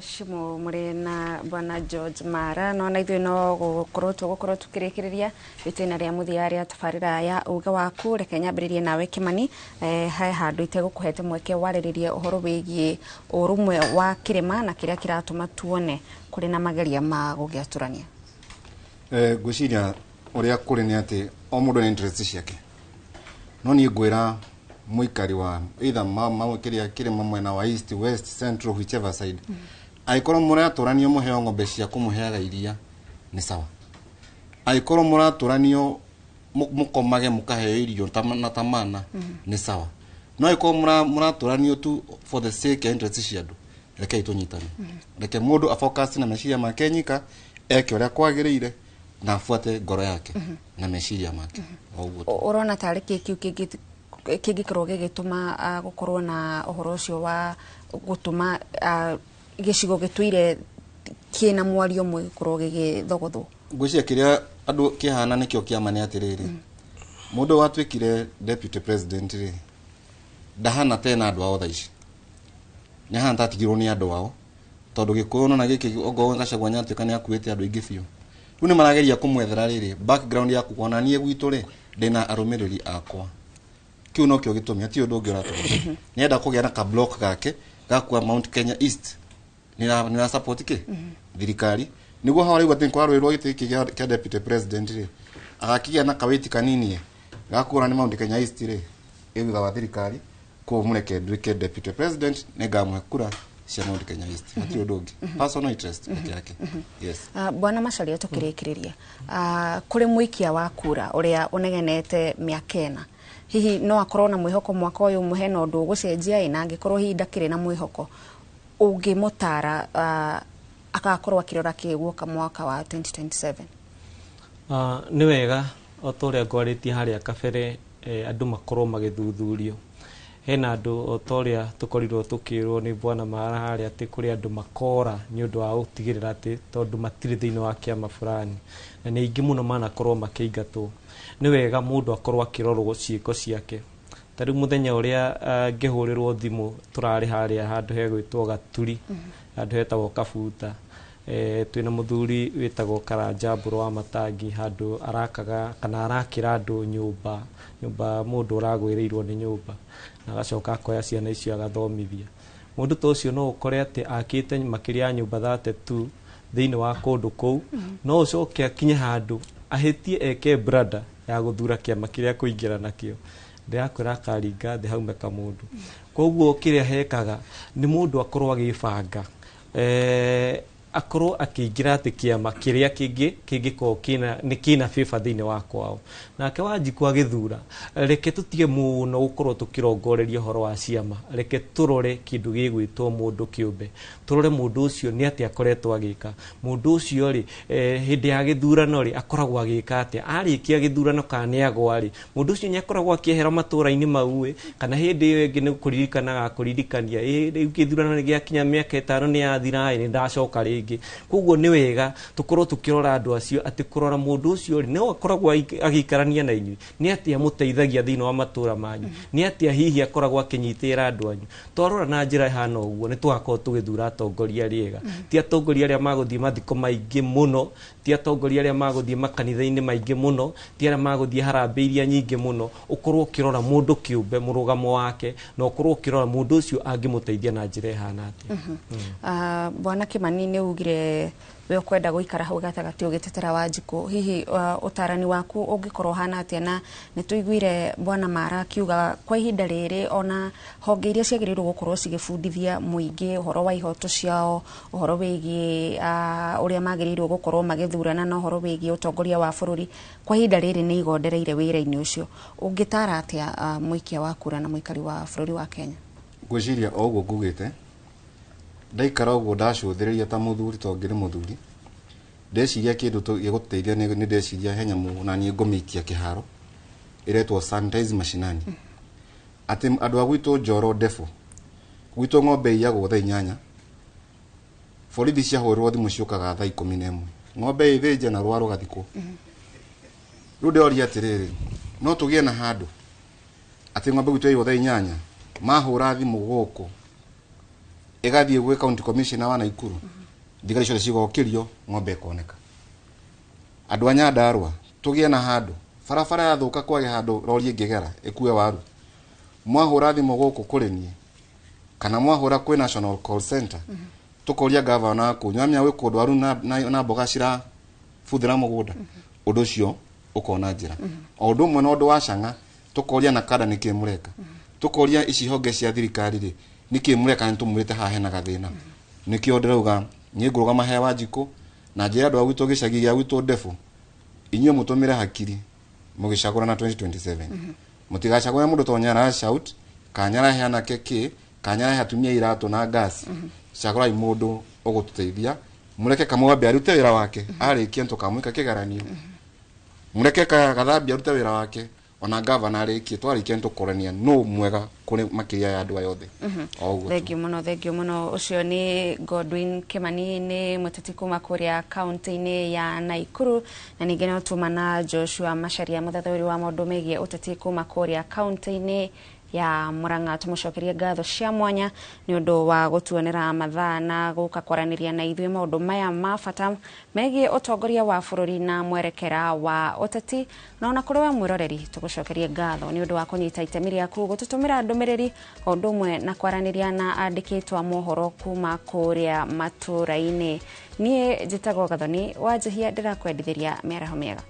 Gĩcimo mũrĩ na bwana George Mara, no na ithuĩ no gũkorwo tũgũkorwo tũkĩrĩkĩrĩria itĩna rĩa mũthia rĩa tabarĩra ya uge waku. Reke nyambĩrĩrie nawe Kĩmani. He handũ itegũkũhete mweke warĩrĩrie ũhoro wĩgiĩ ũrũmwe wa kĩrĩma na kĩrĩa kĩratũma tuone kũrĩ na mageria ma gũgĩatũrania. Ngwĩciria ũrĩa kũrĩ nĩ atĩ o mũndũ na interest ciake, no niĩ ngwĩra mũikari wa either ma kĩrĩa kĩrĩma mwena wa east, west, central, whichever side, angĩkorwo mũratũranio mũheo ng'ombe cia kũmũheaga iria nĩ sawa, angĩkorwo mũratũranio mũkomage mũkaheo irio na tamana nĩ sawa, no angĩkorwo mũratũranio tu for the sake ya interest cia andũ, rekei tũnyitane. Reke mũndũ afocus na meciria make nyika, eke ũrĩa kwagĩrĩire na abuate ngoro yake na meciria make, o ũguo tu. Ũrona tarĩ kĩ kĩu kĩngĩkorwo gĩgĩtũma gũkorwo na ũhoro ũcio wa gũtũma gĩcigo gĩtũire kĩna mwario ũmwe gĩkorwo gĩgĩthogothwo? Ngwĩciria kĩrĩa andũ kĩhana nĩkĩo kĩama nĩ atĩrĩrĩ, mũndũ watuĩkire deputy president rĩ, ndahana tena andũ ao thaa ici, nĩ ahana ta atigirwo nĩ andũ ao, tondũ Gĩkũyũ nona gĩkĩ ongorwo Gachagua nĩatuĩka nĩ akuĩte andũ aingĩ biũ. Rĩu nĩ marageria kũmwethera rĩrĩ background ya kuona niĩ gwitũ rĩ ndĩna arũmĩrĩri akwa. Kĩu nokĩo gĩtũmi, hatirĩ ũndũ ũngĩ ũratũma. Nĩenda kũgĩa na ka block gake gakua Mount Kenya East, nĩra support kĩ thirikari, nĩguo hawa rĩu atĩ kwarũĩrwo gĩtĩ gĩkĩ kĩa deputy president rĩ, agakĩgĩa na kawĩti kanini gakũra nĩ Mount Kenya East rĩ ĩ thutha wa thirikari, koguo mũreke nduĩke deputy president, nĩngamũhe kura cia Mount Kenya East. Hatirĩ ũndũ ũngĩ, personal interest peke yake, yes. Bwana Macharia, tũkĩrĩkĩrĩria, kũrĩ mũikia wa kura ũrĩa ũnegenete mĩaka 4, hihi no akorwo na mwĩhoko mwaka ũyũ ũmwe hena ũndũ ũgũcenjia? Ĩ na angĩkorwo hihi ndakĩrĩ na mwĩhoko, ũngĩmũtara agakorwo akĩrora kĩ guoka mwaka wa 2027? Nĩ wega o ta ũrĩa ngwarĩtie harĩa kabere, andũ makorwo magĩthuthurio. Hena andũ, o ta ũrĩa tũkorirwo tũkĩrwo nĩ bwana Mara harĩa, atĩ kũrĩ andũ makora nĩ ũndũ wa gũtigĩrĩra atĩ tondũ matirĩ thĩinĩ wa kĩama fulani, na nĩ aingĩ mũno manakorwo makĩingatwo. Nĩ wega mũndũ akorwo akĩrorwo ciĩko ciake. Ta rĩu mũthenya ũrĩa ngĩhũrĩrwo thimũ, tũrarĩ harĩa handũ hegwĩtwo Gaturi, handũ hetagwo Kabuta, twĩna mũthuri wĩtagwo Karanja Mbũrũ wa Matangi, handũ arakaga kana arakĩra andũ nyũmba, nyũmba mũndũ ũragwĩrĩirwo nĩ nyũmba, na agacoka akoya ciana icio agathomithia. Mũndũ ta ũcio no ũkore atĩ akĩte makĩria ya nyũmba 32 thĩinĩ wa kũndũ kũu. No ũcoke akinye handũ ahĩtie, eke brada ya gũthura kĩama kĩrĩa kũingĩra nakĩo, ndĩrakwĩra akaringa thĩ haume kamũndũ. Koguo kĩrĩa hekaga nĩ mũndũ akorwo agĩbanga, akorwo akĩingĩra atĩ kĩama kĩrĩa kĩngĩ kĩngĩkorwo kĩna nĩ kĩna favor thĩinĩ wa kwao. Nake Wanjikũ agĩthura, reke tũtige mũno gũkorwo tũkĩrongoreria ũhoro wa ciama, reke tũrore kĩndũ gĩgwĩtwo mũndũ kĩũmbe, tũrore mũndũ ũcio nĩ atĩa akoretwo agĩka. Mũndũ ũcio rĩ, hĩndĩ ya gĩthurano rĩ, akoragwo agĩka atĩa? Arĩkia gĩthurano kana nĩ agwa rĩ, mũndũ ũcio nĩ akoragwo akĩehera matũra-inĩ mau ĩ, kana hĩndĩ ĩyo ĩngĩ nĩ kũririkana agakũririkania, ĩ rĩu gĩthurano nĩ gĩakinya, mĩaka 5 nĩ yathira ĩ, nĩ ndacoka rĩngĩ. Koguo nĩ wega tũkorwo tũkĩrora andũ acio, atĩ kũrora mũndũ ũcio rĩ, no akoragwo agĩikarania na inyuĩ, nĩ atĩa mũteithagia thĩinĩ wa matũra manyu, nĩ atĩa hihi akoragwo akĩnyitĩrĩra andũ anyu. Twarora na njĩra ĩhana ũguo, nĩ tũgakorwo tũgĩthura atongoria arĩa ega, ti atongoria arĩa magũthiĩ mathiko maingĩ mũno, ti atongoria arĩa magũthiĩ makanitha-inĩ maingĩ mũno, ti arĩa magũthiĩ harambĩ iria nyingĩ mũno. Ũkorwo ũkĩrora mũndũ kĩũmbe, mũrũgamo wake, na ũkorwo ũkĩrora mũndũ ũcio angĩmũteithia na njĩra ĩhana atĩa. Bwana Kimani, nĩ Ugire we ũkwenda gũikara hau gatagatĩ ũgĩtetera Wanjikũ. Hihi ũtarani waku ũngĩkorwo ũhana atĩa? Na nĩ tũiguire Bwana Mara akiuga kwa ihinda rĩrĩ ona honge iria ciagĩrĩirwo gũkorwo cigĩbundithia mũingĩ ũhoro wa ihoto ciao, ũhoro wĩgiĩ ũrĩa magĩrĩirwo gũkorwo magĩthurana na ũhoro wĩgiĩ ũtongoria wa bũrũri, kwa ihinda rĩrĩ nĩ igondereire wĩra-inĩ ũcio. Ũngĩtara atĩa mũikia wa kura na mũikari wa bũrũri wa Kenya? Ngwĩciria o ũguo ngugĩte, ndaikara ũguo ndacũthĩrĩria ta mũthuri, to ngĩrĩ mũthuri, ndeciria kĩndũ gĩgũtũteithia nĩ ndeciria he nyamũ na niĩ ngũmĩikia kĩharo ĩretwo sanitize mashinani. Atĩ andũ a gwitũ Njoro Ndebũ, gwitũ ng'ombe iyagwo thaa 8, borithi ciahũrĩrwo thimũ ciũkaga thaa 11, ng'ombe ĩthĩnje na rũa rũgathikwo. Rĩu ndĩroria atĩrĩrĩ, no tũgĩe na handũ atĩ ng'ombe gwitũ yaiywo thaa 8, mahũra thimũ gũkũ ĩgathiĩ gwĩ county commissioner wa Naikuru, thigari ciothe cigokĩrio, ng'ombe ĩkoneka. Andũ a Nyandarũa tũgĩe na handũ barabara yathũka kwage handũ rori ĩngĩgera ĩkue waru, mwahũra thimũ gũkũ kũrĩ niĩ kana mwahũra kwĩ National Call Center, tũkoria gavana waku nĩwamenya gwĩ kũndũ waru na mboga cirabuthĩra mũgũnda, ũndũ ũcio ũkona njĩra. O ũndũ ũmwe na ũndũ wa cang'a, tũkoria na kada nĩkĩ mũreka, tũkoria ici honge cia thirikari rĩ nĩkĩ mũreka, nĩtũmwĩrĩte haha hena gathĩna. Nĩkĩo ndĩrauga niĩ ngũrũgama he Wanjikũ na njĩre andũ a gwitũ gĩcagi gĩa gwitũ Ndebũ, inyuĩ mũtũmĩre hakiri mũgĩcagũrana 2027. Mũtigacagũre mũndũ to nyara shout kana nyarahe anake kĩ kana nyarahe atumia iratũ na ngasi. Cagũrai mũndũ ũgũtũteithia, mũreke Kamwambe arute wĩra wake, arĩkia nĩtũkamwĩka kĩgeranio, mũreke Gathambia arute wĩra wake, ona gavana arĩkie, twarĩkia nĩtũkorania nũ mwega kũrĩ makĩria ya andũ aya othe. O ũguo tu. Thank you mũno, thank you mũno. Ũcio nĩ Godwin Kimani, nĩ mũteti kuma kũrĩa kaunti-inĩ ya Naikuru, na ningĩ no tuma na Joshua Macharia, mũthathaũri wa maũndũ megiĩ ũteti kuma kũrĩa kaunti-inĩ ya Murang'a. Tũmũcokerie ngatho cia mwanya nĩ ũndũ wa gũtuonera mathaa na gũka kwaranĩria na ithuĩ maũndũ maya ma bata megiĩ ũtongoria wa bũrũri na mwerekera wa ũteti. Na ona kũrĩ we mwĩroreri, tũgũcokerie ngatho nĩ ũndũ wa kũnyita itemi rĩaku gũtũtũmĩra ndũmĩrĩri o ũndũ ũmwe na kwaranĩria na andĩkĩtwo a mohoro kuma kũrĩa matũra-inĩ. Niĩ njĩtagwo Gathoni Wanjihia, ndĩrakwendithĩria mĩaraho mĩega.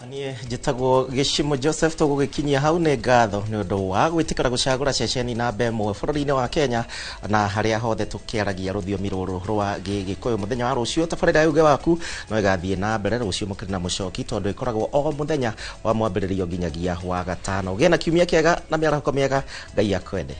Niĩ njĩtagwo Gĩcimo Joseph, tũgũgĩkinyia hau. Nĩ ngatho nĩ ũndũ wa gwĩtĩkĩra gũcagũra ceceni namba 1 bũrũri-inĩ wa Kenya na harĩa hothe tũkĩaragia rũthiomi rũrũ rwa Gĩgĩkũyũ. Mũthenya wa rũciũ tabarĩra ya uge waku no ĩgathiĩ na mbere rũciũ mũkĩrĩ na mũcoki, tondũ ĩkoragwo o mũthenya wa mwambĩrĩrio nginyagia wa gatano. Gĩa na kiumia kĩega na mĩarahũko mĩega. Ngai akwende.